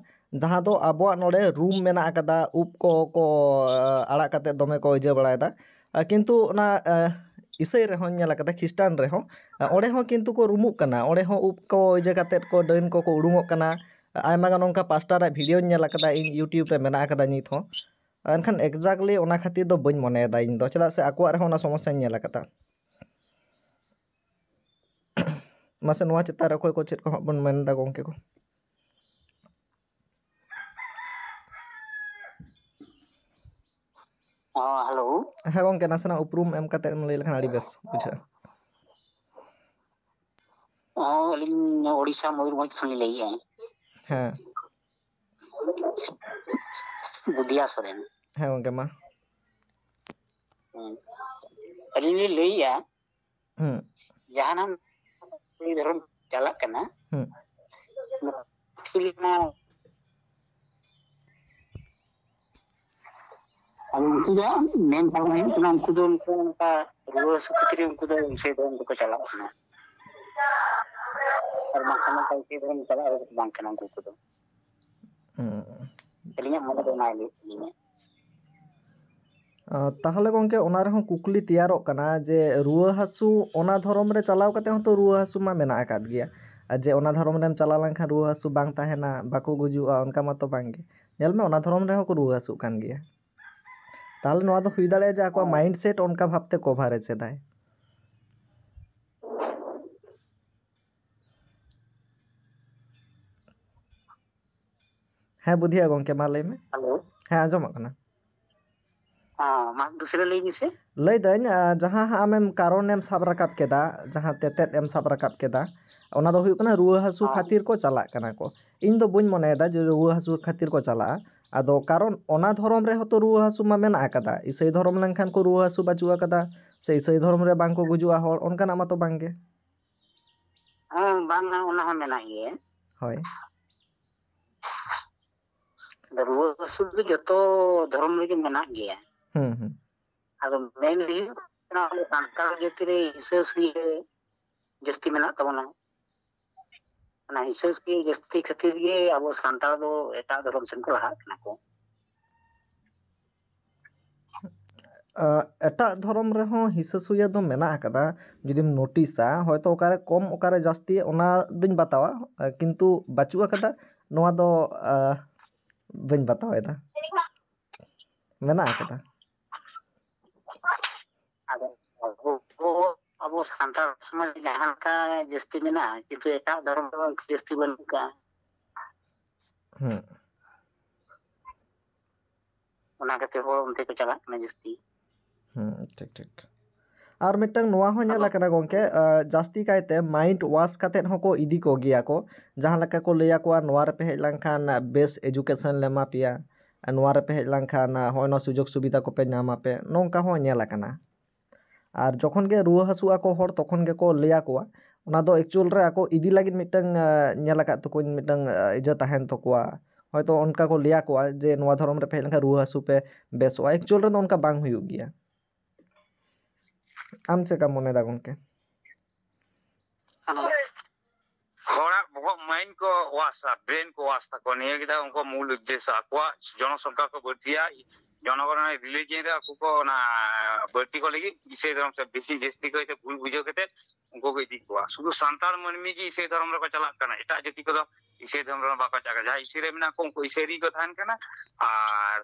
ᱡᱟᱦᱟᱸ ᱫᱚ ᱟᱵᱚᱣᱟᱜ ᱱᱚᱰᱮ ᱨᱩᱢ ᱢᱮᱱᱟᱜ ᱟᱠᱟᱫᱟ, ᱩᱵ ᱠᱚ, ᱠᱚ, ᱟ, ᱟᱲᱟᱜ ᱠᱟᱛᱮ ᱫᱚᱢᱮ ᱠᱚ ᱤᱭᱟᱹ ᱵᱟᱲᱟᱭᱮᱫᱟ᱾ ᱟ, ᱠᱤᱱᱛᱩ ᱚᱱᱟ, ᱟ, ᱤᱥᱟᱹᱭ ᱨᱮᱦᱚᱸᱧ ᱧᱮᱞ ᱟᱠᱟᱫᱟ, ᱠᱷᱨᱤᱥᱴᱟᱱ ᱨᱮᱦᱚᱸ, ᱚᱸᱰᱮ ᱦᱚᱸ ᱠᱤᱱᱛᱩ ᱠᱚ ᱨᱩᱢᱩᱜ ᱠᱟᱱᱟ, ᱚᱸᱰᱮ ᱦᱚᱸ ᱩᱵ ᱠᱚ ᱤᱭᱟᱹ ᱠᱟᱛᱮᱫ ᱠᱚ, ᱰᱟᱹᱱ ᱠᱚᱠᱚ ᱩᱰᱩᱝᱚᱜ ᱠᱟᱱᱟ᱾ ᱟᱭᱢᱟ ᱜᱟᱱ ᱚᱱᱠᱟ ᱯᱟᱥᱴᱟᱨᱟᱜ ᱵᱷᱤᱰᱤᱭᱳᱧ ᱧᱮᱞ ᱟᱠᱟᱫᱟ, ᱤᱧ YouTube ᱨᱮ ᱢᱮᱱᱟᱜ ᱟᱠᱟᱫᱟ ᱱᱤᱛ ᱦᱚᱸ᱾ ᱮᱱᱠᱷᱟᱱ exactly ᱚᱱᱟ ᱠᱷᱟᱹᱛᱤᱨ ᱫᱚ ᱵᱟᱹᱧ ᱢᱚᱱᱮᱭᱮᱫᱟ ᱤᱧ ᱫᱚ, ᱪᱮᱫᱟᱜ ᱥᱮ ᱟᱠᱚᱣᱟᱜ ᱨᱮᱦᱚᱸ ᱚᱱᱟ ᱥᱚᱢᱚᱥᱥᱟᱧ ᱧᱮᱞ ᱟᱠᱟᱫᱟ᱾ ᱢᱟᱥᱮ ᱱᱚᱣᱟ ᱪᱮᱛᱟᱱ ᱨᱮ ᱚᱠᱚᱭ ᱠᱚ ᱪᱮᱫ ᱠᱚ ᱦᱟᱸᱜ ᱵᱚᱱ ᱢᱮᱱ ᱮᱫᱟ ᱜᱚᱢᱠᱮ ᱠᱚ? ᱦᱮᱸ, ᱦᱮᱞᱳ᱾ ᱦᱮᱸ ᱜᱚᱢᱠᱮ, ᱱᱟᱥᱮᱱᱟᱜ ᱩᱯᱨᱩᱢ ᱮᱢ ᱠᱟᱛᱮ ᱮᱢ ᱞᱟᱹᱭ ᱞᱮᱠᱷᱟᱱ ᱟᱹᱰᱤ ᱵᱮᱥ ᱵᱩᱡᱷᱟᱹᱜᱼᱟ᱾ ᱦᱚᱸ, ᱟᱹᱞᱤᱧ ᱳᱰᱤᱥᱟ ᱢᱚᱭᱩᱨᱵᱷᱚᱸᱡᱽ ᱠᱷᱚᱱ ᱞᱤᱧ ᱞᱟᱹᱭᱮᱫᱼᱟ᱾ ᱦᱮᱸ᱾ ᱵᱩᱫᱷᱤᱭᱟ ᱥᱚᱨᱮᱱ᱾ ᱦᱮᱸ ᱜᱚᱢᱠᱮ, ᱢᱟ᱾ ᱦᱮᱸ᱾ ᱟᱹᱞᱤᱧ ᱞᱤᱧ ᱞᱟᱹᱭᱮᱫᱼᱟ, ᱦᱩᱸ᱾ ᱡᱟᱦᱟᱱᱟᱜ ᱫᱷᱚᱨᱚᱢ ᱪᱟᱞᱟᱜ ᱠᱟᱱᱟ, ᱦᱩᱸ᱾ ᱟᱫᱚ ᱩᱱᱠᱩ ᱫᱚ ᱢᱮᱱ ᱠᱟᱨᱚᱱ ᱦᱩᱭᱩᱜ ᱠᱟᱱᱟ, ᱩᱱᱠᱩ ᱫᱚ ᱩᱱᱠᱩ ᱚᱱᱠᱟ ᱨᱩᱣᱟᱹ ᱦᱟᱹᱥᱩ ᱠᱷᱟᱹᱛᱤᱨ ᱩᱱᱠᱩ ᱫᱚ ᱤᱥᱟᱹᱭ ᱫᱷᱚᱨᱚᱢ ᱫᱚᱠᱚ ᱪᱟᱞᱟᱜ ᱠᱟᱱᱟ, ᱟᱨ ᱵᱟᱝᱠᱷᱟᱱ ᱚᱱᱠᱟ ᱤᱥᱟᱹᱭ ᱫᱷᱚᱨᱚᱢ ᱪᱟᱞᱟᱜ ᱦᱚᱲ ᱫᱚ ᱵᱟᱝ ᱠᱟᱱᱟ ᱩᱱᱠᱩ ᱠᱚᱫᱚ᱾ ᱦᱩᱸ᱾ ᱟᱹᱞᱤᱧᱟᱜ ᱢᱚᱱᱮ ᱫᱚ ᱚᱱᱟ ᱞᱟᱹᱭᱮᱫ ᱛᱟᱹᱞᱤᱧᱟ᱾ ᱟᱸ, ᱛᱟᱦᱚᱞᱮ ᱜᱚᱢᱠᱮ, ᱚᱱᱟ ᱨᱮᱦᱚᱸ ᱠᱩᱠᱞᱤ ᱛᱮᱭᱟᱨᱚᱜ ᱠᱟᱱᱟ ᱡᱮ ᱨᱩᱣᱟᱹ ᱦᱟᱹᱥᱩ, ᱚᱱᱟ ᱫᱷᱚᱨᱚᱢ ᱨᱮ ᱪᱟᱞᱟᱣ ᱠᱟᱛᱮ ᱦᱚᱸᱛᱚ ᱨᱩᱣᱟᱹ ᱦᱟᱹᱥᱩ ᱢᱟ ᱢᱮᱱᱟᱜ ᱟᱠᱟᱫ ᱜᱮᱭᱟ᱾ ᱟᱨ ᱡᱮ ᱚᱱᱟ ᱫᱷᱚᱨᱚᱢ ᱨᱮᱢ ᱪᱟᱞᱟᱣ ᱞᱮᱱᱠᱷᱟᱱ ᱨᱩᱣᱟᱹ ᱦᱟᱹᱥᱩ ᱵᱟᱝ ᱛᱟᱦᱮᱱᱟ, ᱵᱟᱠᱚ ᱜᱩᱡᱩᱜᱼᱟ, ᱚᱱᱠᱟ ᱢᱟᱛᱚ ᱵᱟᱝ ᱜᱮ᱾ ᱧᱮᱞ ᱢᱮ, ᱚᱱᱟ ᱫᱷᱚᱨᱚᱢ ᱨᱮᱦᱚᱸ ᱠᱚ ᱨᱩᱣᱟᱹ ᱦᱟᱹᱥᱩᱜ ᱠᱟᱱ ᱜᱮᱭᱟ᱾ ᱛᱟᱦᱚᱞᱮ ᱱᱚᱣᱟ ᱫᱚ ᱦᱩᱭ ᱫᱟᱲᱮᱭᱟᱜᱼᱟ ᱡᱮ ᱟᱠᱚᱣᱟᱜ ᱦᱮᱸ᱾ ᱢᱟᱭᱤᱱᱰ ᱥᱮᱴ ᱚᱱᱠᱟ ᱵᱷᱟᱵᱛᱮ ᱠᱚᱵᱷᱟᱨᱮᱡᱽ ᱮᱫᱟᱭ᱾ ᱦᱮᱸ ᱵᱩᱫᱷᱤᱭᱟ ᱜᱚᱢᱠᱮ, ᱢᱟ ᱞᱟᱹᱭ ᱢᱮ᱾ ᱦᱮᱞᱳ᱾ ᱦᱮᱸ, ᱟᱸᱡᱚᱢᱚᱜ ᱠᱟᱱᱟ᱾ ᱦᱮᱸ, ᱢᱟ ᱫᱚᱥᱨᱟ ᱞᱟᱹᱭ ᱢᱮᱥᱮ᱾ ᱞᱟᱹᱭᱫᱟᱹᱧ, ᱟᱸ, ᱡᱟᱦᱟᱸ ᱦᱟᱸᱜ ᱟᱢᱮᱢ ᱠᱟᱨᱚᱱᱮᱢ ᱥᱟᱵ ᱨᱟᱠᱟᱵ ᱠᱮᱫᱟ, ᱡᱟᱦᱟᱸ ᱛᱮᱛᱮᱫ ᱮᱢ ᱥᱟᱵ ᱨᱟᱠᱟᱵ ᱠᱮᱫᱟ, ᱚᱱᱟ ᱫᱚ ᱦᱩᱭᱩᱜ ᱠᱟᱱᱟ ᱨᱩᱣᱟᱹ ᱦᱟᱹᱥᱩ ᱦᱮᱸ᱾ ᱠᱷᱟᱹᱛᱤᱨ ᱠᱚ ᱪᱟᱞᱟᱜ ᱠᱟᱱᱟ ᱠᱚ᱾ ᱤᱧ ᱫᱚ ᱵᱟᱹᱧ ᱢᱚᱱᱮᱭᱮᱫᱟ ᱡᱮ ᱨᱩᱣᱟᱹ ᱦᱟᱹᱥᱩ ᱠᱷᱟᱹᱛᱤᱨ ᱠᱚ ᱪᱟᱞᱟᱜᱼᱟ᱾ ᱟᱫᱚ ᱠᱟᱨᱚᱱ ᱚᱱᱟ ᱫᱷᱚᱨᱚᱢ ᱨᱮᱦᱚᱸ ᱛᱚ ᱨᱩᱣᱟᱹ ᱦᱟᱹᱥᱩ ᱢᱟ ᱢᱮᱱᱟᱜ ᱟᱠᱟᱫᱟ᱾ ᱤᱥᱟᱹᱭ ᱫᱷᱚᱨᱚᱢ ᱞᱮᱱᱠᱷᱟᱱ ᱠᱚ ᱨᱩᱣᱟᱹ ᱦᱟᱹᱥᱩ ᱵᱟᱹᱪᱩᱜ ᱟᱠᱟᱫᱟ, ᱥᱮ ᱤᱥᱟᱹᱭ ᱫᱷᱚᱨᱚᱢ ᱨᱮ ᱵᱟᱝ ᱠᱚ ᱜᱩᱡᱩᱜᱼᱟ ᱦᱚᱲ, ᱚᱱᱠᱟᱱᱟᱜ ᱢᱟᱛᱚ ᱵᱟᱝ ᱜᱮ᱾ ᱦᱮᱸ, ᱵᱟᱝ, ᱚᱱᱟ ᱦᱚᱸ ᱢᱮᱱᱟᱜ ᱜᱮᱭᱟ᱾ ᱦᱳᱭ᱾ ᱟᱫᱚ ᱨᱩᱣᱟᱹ ᱦᱟᱹᱥᱩ ᱫᱚ ᱡᱚᱛᱚ ᱫᱷᱚᱨᱚᱢ ᱨᱮᱜᱮ ᱢᱮᱱᱟᱜ ᱜᱮᱭᱟ᱾ ᱦᱩᱸ, ᱦᱩᱸ᱾ ᱟᱫᱚ ᱢᱮᱱ ᱦᱩᱭᱩᱜ ᱠᱟᱱᱟ, ᱟᱵᱚ ᱥᱟᱱᱛᱟᱲ ᱡᱟᱹᱛᱤ ᱨᱮ ᱦᱤᱥᱟᱹ ᱥᱩᱭᱟᱹ ᱡᱟᱹᱥᱛᱤ ᱢᱮᱱᱟᱜ ᱛᱟᱵᱚᱱᱟ᱾ ᱚᱱᱟ ᱦᱤᱥᱟᱹ ᱥᱩᱭᱟᱹ ᱡᱟᱹᱥᱛᱤ ᱠᱷᱟᱹᱛᱤᱨ ᱜᱮ ᱟᱵᱚ ᱥᱟᱱᱛᱟᱲ ᱫᱚ ᱮᱴᱟᱜ ᱫᱷᱚᱨᱚᱢ ᱥᱮᱱ ᱠᱚ ᱞᱟᱦᱟᱜ ᱠᱟᱱᱟ ᱠᱚ᱾ ᱮᱴᱟᱜ ᱫᱷᱚᱨᱚᱢ ᱨᱮᱦᱚᱸ ᱦᱤᱥᱟᱹ ᱥᱩᱭᱟᱹ ᱫᱚ ᱢᱮᱱᱟᱜ ᱟᱠᱟᱫᱟ᱾ ᱡᱩᱫᱤᱢ ᱱᱳᱴᱤᱥᱟ, ᱦᱚᱭᱛᱳ ᱚᱠᱟᱨᱮ ᱠᱚᱢ, ᱚᱠᱟᱨᱮ ᱡᱟᱹᱥᱛᱤ, ᱚᱱᱟ ᱫᱚᱧ ᱵᱟᱛᱟᱣᱟ, ᱠᱤᱱᱛᱩ ᱵᱟᱹᱪᱩᱜ ᱟᱠᱟᱫᱟ, ᱱᱚᱣᱟ ᱫᱚ ᱵᱟᱹᱧ ᱵᱟᱛᱟᱣ ᱮᱫᱟ᱾ ᱢᱮᱱᱟᱜ ᱟᱠᱟᱫᱟ᱾ ᱟᱫᱚ ᱟᱵᱚ ᱟᱵᱚ ᱥᱟᱱᱛᱟᱲ ᱥᱚᱢᱟᱡᱽ ᱡᱟᱦᱟᱸ ᱞᱮᱠᱟ ᱡᱟᱹᱥᱛᱤ ᱢᱮᱱᱟᱜᱼᱟ, ᱠᱤᱱᱛᱩ ᱮᱴᱟᱜ ᱫᱷᱚᱨᱚᱢ ᱨᱮ ᱚᱱᱠᱟ ᱡᱟᱹᱥᱛᱤ ᱵᱟᱹᱱᱩᱜ ᱠᱟᱜᱼᱟ᱾ ᱦᱮᱸ ᱚᱱᱟ ᱠᱷᱟᱹᱛᱤᱨ ᱦᱚᱲ ᱚᱱᱛᱮ ᱠᱚ ᱪᱟᱞᱟᱜ ᱠᱟᱱᱟ ᱡᱟᱹᱥᱛᱤ᱾ ᱦᱮᱸ ᱴᱷᱤᱠ ᱴᱷᱤᱠ᱾ ᱟᱨ ᱢᱤᱫᱴᱟᱝ ᱱᱚᱣᱟ ᱦᱚᱸ ᱧᱮᱞ ᱟᱠᱟᱱᱟ ᱜᱚᱝᱠᱮ, ᱡᱟᱹᱥᱛᱤ ᱠᱟᱭᱛᱮ mind wash ᱠᱟᱛᱮᱫ ᱦᱚᱸᱠᱚ ᱤᱫᱤ ᱠᱚ ᱜᱮᱭᱟ ᱠᱚ᱾ ᱡᱟᱦᱟᱸ ᱞᱮᱠᱟ ᱠᱚ ᱞᱟᱹᱭ ᱟᱠᱚᱣᱟ, ᱱᱚᱣᱟ ᱨᱮᱯᱮ ᱦᱮᱡ ᱞᱮᱱᱠᱷᱟᱱ ᱵᱮᱥ education ᱞᱮ ᱮᱢᱟ ᱯᱮᱭᱟ, ᱱᱚᱣᱟ ᱨᱮᱯᱮ ᱦᱮᱡ ᱞᱮᱱᱠᱷᱟᱱ ᱦᱚᱸᱜᱼᱚᱭ ᱱᱚᱣᱟ ᱥᱩᱡᱳᱜᱽ ᱥᱩᱵᱤᱫᱷᱟ ᱠᱚᱯᱮ ᱧᱟᱢ ᱟᱯᱮ, ᱱᱚᱝᱠᱟ ᱦᱚᱸ ᱧᱮᱞ ᱟᱠᱟᱱᱟ᱾ ᱟᱨ ᱡᱚᱠᱷᱚᱱ ᱜᱮ ᱨᱩᱣᱟᱹ ᱦᱟᱹᱥᱩᱜ ᱟᱠᱚ ᱦᱚᱲ, ᱛᱚᱠᱷᱚᱱ ᱜᱮᱠᱚ ᱞᱟᱹᱭ ᱟᱠᱚᱣᱟ᱾ ᱚᱱᱟ ᱫᱚ actual ᱨᱮ ᱟᱠᱚ ᱤᱫᱤ ᱞᱟᱹᱜᱤᱫ ᱢᱤᱫᱴᱟᱝ ᱧᱮᱞ ᱟᱠᱟᱫ ᱛᱟᱠᱚᱣᱟᱧ, ᱢᱤᱫᱴᱟᱝ ᱤᱭᱟᱹ ᱛᱟᱦᱮᱱ ᱛᱟᱠᱚᱣᱟ᱾ ᱦᱚᱭᱛᱳ ᱚᱱᱠᱟ ᱠᱚ ᱞᱟᱹᱭ ᱟᱠᱚᱣᱟ ᱡᱮ ᱱᱚᱣᱟ ᱫᱷᱚᱨᱚᱢ ᱨᱮᱯᱮ ᱦᱮᱡ ᱞᱮᱱᱠᱷᱟᱱ ᱨᱩᱣᱟᱹ ᱦᱟᱹᱥᱩ ᱯᱮ ᱵᱮᱥᱚᱜᱼᱟ᱾ Actual ᱨᱮᱫᱚ ᱚᱱᱠᱟ ᱵᱟᱝ ᱦᱩᱭᱩᱜ ᱜᱮᱭᱟ᱾ ᱟᱢ ᱪᱮᱫ ᱞᱮᱠᱟᱢ ᱢᱚᱱᱮᱭᱮᱫᱟ ᱜᱚᱝᱠᱮ? ᱦᱚᱲᱟᱜ ᱵᱚᱦᱚᱜ mind ᱠᱚ wash ᱟ, brain ᱠᱚ wash ᱛᱟᱠᱚ᱾ ᱱᱤᱭᱟᱹ ᱜᱮ ᱛᱟᱠᱚ ᱩᱱᱠᱩᱣᱟᱜ ᱢᱩᱞ ᱩᱫᱽᱫᱮᱥᱥᱚ, ᱟᱠᱚᱣᱟᱜ ᱡᱚᱱᱚᱥᱚᱝᱠᱷᱟ ᱠᱚ ᱵᱟᱹᱲᱛᱤᱭᱟ, ᱡᱚᱱᱚᱜᱚᱱ ᱨᱮᱱᱟᱜ religion ᱨᱮ ᱟᱠᱚ ᱠᱚ ᱚᱱᱟ ᱵᱟᱹᱲᱛᱤ ᱠᱚ ᱞᱟᱹᱜᱤᱫ ᱤᱥᱟᱹᱭ ᱫᱷᱚᱨᱚᱢ ᱥᱮ ᱵᱮᱥᱤ ᱡᱟᱹᱥᱛᱤ ᱠᱟᱭᱛᱮ ᱵᱷᱩᱞ ᱵᱩᱡᱷᱟᱹᱣ ᱠᱟᱛᱮ ᱩᱱᱠᱩ ᱠᱚ ᱤᱫᱤ ᱠᱚᱣᱟ᱾ ᱥᱩᱫᱷᱩ ᱥᱟᱱᱛᱟᱲ ᱢᱟᱹᱱᱢᱤ ᱜᱮ ᱤᱥᱟᱹᱭ ᱫᱷᱚᱨᱚᱢ ᱨᱮᱠᱚ ᱪᱟᱞᱟᱜ ᱠᱟᱱᱟ, ᱮᱴᱟᱜ ᱡᱟᱹᱛᱤ ᱠᱚᱫᱚ ᱤᱥᱟᱹᱭ ᱫᱷᱚᱨᱚᱢ ᱨᱮ ᱵᱟᱠᱚ ᱪᱟᱞᱟᱜ ᱠᱟᱱᱟ᱾ ᱡᱟᱦᱟᱸᱭ ᱤᱥᱟᱹᱭ ᱨᱮ ᱢᱮᱱᱟᱜ ᱠᱚ, ᱩᱱᱠᱩ ᱤᱥᱟᱹᱭ ᱨᱮᱜᱮ ᱠᱚ ᱛᱟᱦᱮᱱ ᱠᱟᱱᱟ, ᱟᱨ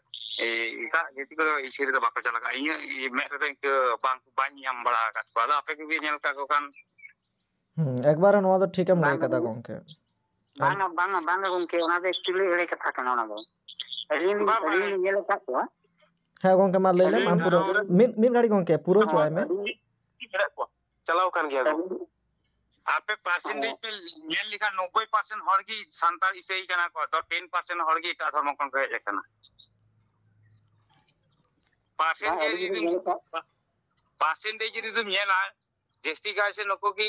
ᱮᱴᱟᱜ ᱡᱟᱹᱛᱤ ᱠᱚᱫᱚ ᱤᱥᱟᱹᱭ ᱨᱮᱫᱚ ᱵᱟᱠᱚ ᱪᱟᱞᱟᱜ ᱠᱟᱱᱟ᱾ ᱤᱧᱟᱹᱜ ᱢᱮᱫ ᱨᱮᱫᱚ ᱤᱱᱠᱟᱹ ᱵᱟᱝ, ᱵᱟᱹᱧ ᱧᱟᱢ ᱵᱟᱲᱟ ᱟᱠᱟᱫ ᱠᱚᱣᱟ᱾ ᱟᱫᱚ ᱟᱯᱮ ᱠᱚᱜᱮ ᱧᱮᱞ ᱟᱠᱟᱫ ᱠᱚ ᱠᱷᱟᱱ᱾ ᱦᱮᱸ, ᱮᱠᱵᱟᱨᱮ ᱱᱚᱣᱟ ᱫᱚ ᱴᱷᱤᱠᱮᱢ ᱞᱟᱹᱭ ᱠᱟᱫᱟ ᱜᱚᱝᱠᱮ᱾ ᱵᱟᱝᱟ, ᱵᱟᱝᱟ, ᱵᱟᱝᱟ ᱜᱚᱝᱠᱮ, ᱚᱱᱟ ᱫᱚ actually ᱮᱲᱮ ᱠᱟᱛᱷᱟ ᱠᱟᱱᱟ ᱚᱱᱟ ᱫᱚ᱾ ᱟᱹᱞᱤᱧ ᱞᱤᱧ ᱧᱮᱞ ᱟᱠᱟᱫ ᱠᱚᱣᱟ᱾ ᱦᱮᱸ ᱜᱚᱝᱠᱮ, ᱢᱟ ᱞᱟᱹᱭ ᱞᱮᱢ ᱟᱢ ᱯᱩᱨᱟᱹ᱾ ᱢᱤᱫ, ᱢᱤᱫ ᱜᱷᱟᱹᱲᱤ ᱜᱚᱝᱠᱮ, ᱯᱩᱨᱟᱹ ᱦᱚᱪᱚᱣᱟᱭ ᱢᱮ᱾ ᱢᱮᱱᱟᱜ ᱠᱚᱣᱟ, ᱪᱟᱞᱟᱣ ᱟᱠᱟᱱ ᱜᱮᱭᱟ ᱠᱚ᱾ ᱟᱯᱮ percentage ᱯᱮ ᱧᱮᱞ ᱞᱮᱠᱷᱟᱱ ᱱᱚᱵᱵᱳᱭ percent ᱦᱚᱲ ᱜᱮ ᱥᱟᱱᱛᱟᱲ ᱤᱥᱟᱹᱭ ᱠᱟᱱᱟ ᱠᱚ, ᱛᱚ ten percent ᱦᱚᱲ ᱜᱮ ᱮᱴᱟᱜ ᱫᱷᱚᱨᱢᱚ ᱠᱷᱚᱱ ᱠᱚ ᱦᱮᱡ ᱟᱠᱟᱱᱟ᱾ Percentage ᱡᱩᱫᱤ percentage ᱡᱩᱫᱤᱢ ᱧᱮᱞᱟ, ᱡᱟᱹᱥᱛᱤ ᱠᱟᱭ ᱥᱮ ᱱᱩᱠᱩ ᱜᱮ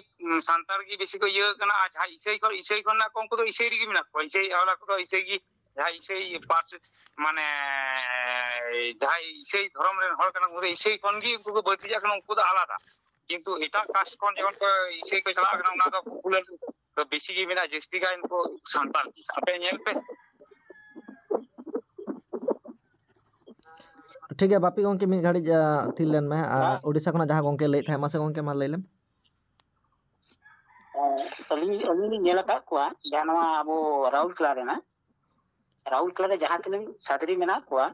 ᱥᱟᱱᱛᱟᱲ ᱜᱮ ᱵᱮᱥᱤ ᱠᱚ ᱤᱭᱟᱹ ᱠᱟᱱᱟ᱾ ᱟᱨ ᱡᱟᱦᱟᱸ ᱤᱥᱟᱹᱭ ᱠᱷᱚᱱ, ᱤᱥᱟᱹᱭ ᱠᱷᱚᱱ ᱢᱮᱱᱟᱜ ᱠᱚ, ᱩᱱᱠᱩ ᱫᱚ ᱤᱥᱟᱹᱭ ᱨᱮᱜᱮ ᱢᱮᱱᱟᱜ ᱠᱚᱣᱟ᱾ ᱤᱥᱟᱹᱭ ᱟᱣᱞᱟ ᱠᱚᱫᱚ ᱤᱥᱟᱹᱭ ᱜᱮ, ᱡᱟᱦᱟᱸᱭ ᱤᱥᱟᱹᱭ ᱯᱟᱹᱨᱥᱤ ᱢᱟᱱᱮ ᱡᱟᱦᱟᱸᱭ ᱤᱥᱟᱹᱭ ᱫᱷᱚᱨᱚᱢ ᱨᱮᱱ ᱦᱚᱲ ᱠᱟᱱᱟ, ᱩᱱᱠᱩ ᱫᱚ ᱤᱥᱟᱹᱭ ᱠᱷᱚᱱ ᱜᱮ ᱩᱱᱠᱩ ᱠᱚ ᱵᱟᱹᱲᱛᱤ ᱪᱟᱜ ᱠᱟᱱᱟ, ᱩᱱᱠᱩ ᱫᱚ ᱟᱞᱟᱫᱟ᱾ ᱠᱤᱱᱛᱩ ᱮᱴᱟᱜ caste ᱠᱷᱚᱱ ᱡᱮᱢᱚᱱ ᱠᱚ ᱤᱥᱟᱹᱭ ᱠᱚ ᱪᱟᱞᱟᱜ ᱠᱟᱱᱟ, ᱚᱱᱟ ᱫᱚ popular ᱫᱚ ᱵᱮᱥᱤ ᱜᱮ ᱢᱮᱱᱟᱜᱼᱟ, ᱡᱟᱹᱥᱛᱤ ᱠᱟᱭ ᱩᱱᱠᱩ ᱥᱟᱱᱛᱟᱲ ᱜᱮ᱾ ᱟᱯᱮ ᱧᱮᱞ ᱯᱮ᱾ ᱴᱷᱤᱠ ᱜᱮᱭᱟ ᱵᱟᱯᱤ ᱜᱚᱢᱠᱮ, ᱢᱤᱫ ᱜᱷᱟᱹᱲᱤᱡ ᱟᱸ, ᱛᱷᱤᱨ ᱞᱮᱱ ᱢᱮ᱾ ᱟᱨ ᱦᱮᱸ᱾ ᱳᱰᱤᱥᱟ ᱠᱷᱚᱱᱟᱜ ᱡᱟᱦᱟᱸ ᱜᱚᱢᱠᱮ ᱞᱟᱹᱭᱮᱫ ᱛᱟᱦᱮᱸᱫ, ᱢᱟᱥᱮ ᱜᱚᱢᱠᱮ ᱢᱟ ᱞᱟᱹᱭ ᱞᱮᱢ᱾ ᱟᱹᱞᱤᱧ ᱟᱹᱞᱤᱧ ᱞᱤᱧ ᱧᱮᱞ ᱟᱠᱟᱫ ᱠᱚᱣᱟ, ᱡᱟᱦᱟᱸ ᱱᱚᱣᱟ ᱟᱵᱚ ᱨᱟᱦᱩᱞ ᱠᱮᱞᱟ ᱨᱮᱱᱟᱜ, ᱨᱟᱦᱩᱞ ᱠᱮᱞᱟ ᱨᱮ ᱡᱟᱦᱟᱸ ᱛᱤᱱᱟᱹᱜ ᱥᱟᱫᱽᱨᱤ ᱢᱮᱱᱟᱜ ᱠᱚᱣᱟ,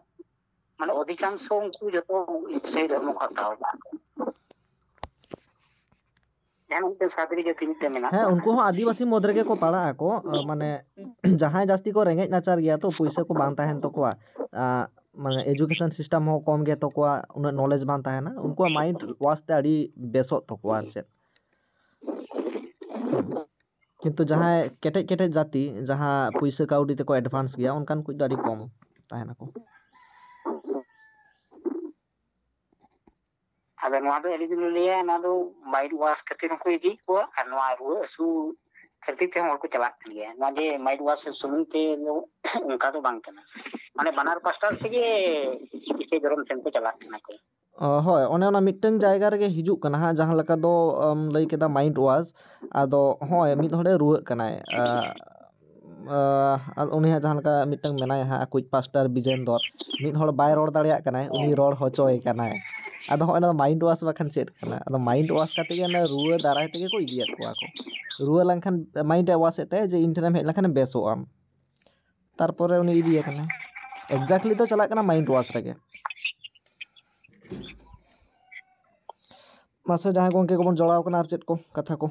ᱢᱟᱱᱮ ᱚᱫᱷᱤᱠᱟᱝᱥᱚ ᱩᱱᱠᱩ ᱡᱚᱛᱚ ᱤᱥᱟᱹᱭ ᱫᱷᱚᱨᱢᱚ ᱠᱚ ᱦᱟᱛᱟᱣ ᱟᱠᱟᱫ᱾ ᱡᱟᱦᱟᱸ ᱢᱤᱫᱴᱮᱱ ᱥᱟᱫᱽᱨᱤ ᱡᱟᱹᱛᱤ ᱢᱤᱫᱴᱮᱱ ᱢᱮᱱᱟᱜ ᱦᱮᱸ, ᱠᱚᱣᱟ᱾ ᱩᱱᱠᱩ ᱦᱚᱸ ᱟᱹᱫᱤᱵᱟᱹᱥᱤ ᱢᱩᱫᱽ ᱨᱮᱜᱮ ᱠᱚ ᱯᱟᱲᱟᱜ ᱟᱠᱚ᱾ ᱟᱸ, ᱢᱟᱱᱮ ᱡᱟᱦᱟᱸᱭ ᱡᱟᱹᱥᱛᱤ ᱠᱚ ᱨᱮᱸᱜᱮᱡ ᱱᱟᱪᱟᱨ ᱜᱮᱭᱟ ᱛᱚ, ᱯᱩᱭᱥᱟᱹ ᱠᱚ ᱵᱟᱝ ᱛᱟᱦᱮᱱ ᱛᱟᱠᱚᱣᱟ᱾ ᱟᱸ, ᱢᱟᱱᱮ education system ᱦᱚᱸ ᱠᱚᱢ ᱜᱮ ᱛᱟᱠᱚᱣᱟ, ᱩᱱᱟᱹᱜ knowledge ᱵᱟᱝ ᱛᱟᱦᱮᱱᱟ, ᱩᱱᱠᱩᱣᱟᱜ mind wash ᱛᱮ ᱟᱹᱰᱤ ᱵᱮᱥᱚᱜ ᱛᱟᱠᱚᱣᱟ ᱟᱨ ᱪᱮᱫ᱾ ᱠᱤᱱᱛᱩ ᱡᱟᱦᱟᱸᱭ ᱠᱮᱴᱮᱡ ᱠᱮᱴᱮᱡ ᱡᱟᱹᱛᱤ, ᱡᱟᱦᱟᱸ ᱯᱩᱭᱥᱟᱹ ᱠᱟᱹᱣᱰᱤ ᱛᱮᱠᱚ advance ᱜᱮᱭᱟ, ᱚᱱᱠᱟᱱ ᱠᱚ ᱫᱚ ᱟᱹᱰᱤ ᱠᱚᱢ ᱛᱟᱦᱮᱱᱟᱠᱚ᱾ ᱟᱫᱚ ᱱᱚᱣᱟ ᱫᱚ ᱟᱹᱞᱤᱧ ᱫᱚᱞᱤᱧ ᱞᱟᱹᱭᱟ, ᱱᱚᱣᱟ ᱫᱚ mind wash ᱠᱷᱟᱹᱛᱤᱨ ᱦᱚᱸᱠᱚ ᱤᱫᱤᱭᱮᱫ ᱠᱚᱣᱟ, ᱟᱨ ᱱᱚᱣᱟ ᱨᱩᱣᱟᱹ ᱦᱟᱹᱥᱩ ᱠᱷᱟᱹᱛᱤᱨ ᱛᱮᱦᱚᱸ ᱦᱚᱲ ᱠᱚ ᱪᱟᱞᱟᱜ ᱠᱟᱱ ᱜᱮᱭᱟ᱾ ᱱᱚᱣᱟ ᱡᱮ mind wash ᱥᱩᱢᱩᱝ ᱛᱮ ᱫᱚ ᱚᱱᱠᱟ ᱫᱚ ᱵᱟᱝ ᱠᱟᱱᱟ, ᱢᱟᱱᱮ ᱵᱟᱱᱟᱨ ᱯᱟᱥᱴᱟ ᱛᱮᱜᱮ ᱤᱥᱟᱹᱭ ᱫᱷᱚᱨᱚᱢ ᱥᱮᱱ ᱠᱚ ᱪᱟᱞᱟᱜ ᱠᱟᱱᱟ ᱠᱚ᱾ ᱚ, ᱦᱳᱭ, ᱚᱱᱮ ᱚᱱᱟ ᱢᱤᱫᱴᱟᱝ ᱡᱟᱭᱜᱟ ᱨᱮᱜᱮ ᱦᱤᱡᱩᱜ ᱠᱟᱱᱟ ᱦᱟᱸᱜ, ᱡᱟᱦᱟᱸ ᱞᱮᱠᱟ ᱫᱚ, ᱟᱢ ᱞᱟᱹᱭ ᱠᱮᱫᱟ mind wash᱾ ᱟᱫᱚ ᱦᱳᱭ, ᱢᱤᱫ ᱦᱚᱲᱮ ᱨᱩᱣᱟᱹᱜ ᱠᱟᱱᱟᱭ, ᱟ, ᱟ, ᱟᱨ ᱩᱱᱤ ᱦᱟᱸᱜ ᱡᱟᱦᱟᱸ ᱞᱮᱠᱟ ᱢᱤᱫᱴᱟᱝ ᱢᱮᱱᱟᱭᱟ ᱦᱟᱸᱜ, ᱟᱠᱚᱭᱤᱡ ᱯᱟᱥᱴᱟᱨ ᱵᱤᱡᱮᱱᱫᱚᱨ, ᱢᱤᱫ ᱦᱚᱲ ᱵᱟᱭ ᱨᱚᱲ ᱫᱟᱲᱮᱭᱟᱜ ᱠᱟᱱᱟᱭ, ᱩᱱᱤ ᱨᱚᱲ ᱦᱚᱪᱚᱭᱮ ᱠᱟᱱᱟᱭ᱾ ᱟᱫᱚ ᱦᱚᱸᱜᱼᱚᱭ ᱱᱚᱣᱟ mind wash ᱵᱟᱠᱷᱟᱱ ᱪᱮᱫ ᱠᱟᱱᱟ? ᱟᱫᱚ mind wash ᱠᱟᱛᱮ ᱜᱮ ᱚᱱᱟ ᱨᱩᱣᱟᱹ ᱫᱟᱨᱟᱭ ᱛᱮᱜᱮ ᱠᱚ ᱤᱫᱤᱭᱮᱫ ᱠᱚᱣᱟ ᱠᱚ᱾ ᱨᱩᱣᱟᱹ ᱞᱮᱱᱠᱷᱟᱱ mind ᱮ wash ᱮᱫ ᱛᱟᱭᱟ ᱡᱮ ᱤᱧ ᱴᱷᱮᱱᱮᱢ ᱦᱮᱡ ᱞᱮᱱᱠᱷᱟᱱ ᱵᱮᱥᱚᱜ ᱟᱢ᱾ ᱛᱟᱨᱯᱚᱨᱮ ᱩᱱᱤ ᱤᱫᱤᱭᱮ ᱠᱟᱱᱟᱭ᱾ Exactly ᱫᱚ ᱪᱟᱞᱟᱜ ᱠᱟᱱᱟ mind wash ᱨᱮᱜᱮ᱾ ᱢᱟᱥᱮ ᱡᱟᱦᱟᱸᱭ ᱜᱚᱝᱠᱮ ᱠᱚᱵᱚᱱ ᱡᱚᱲᱟᱣ ᱠᱟᱱᱟ, ᱟᱨ ᱪᱮᱫ ᱠᱚ ᱠᱟᱛᱷᱟ ᱠᱚ?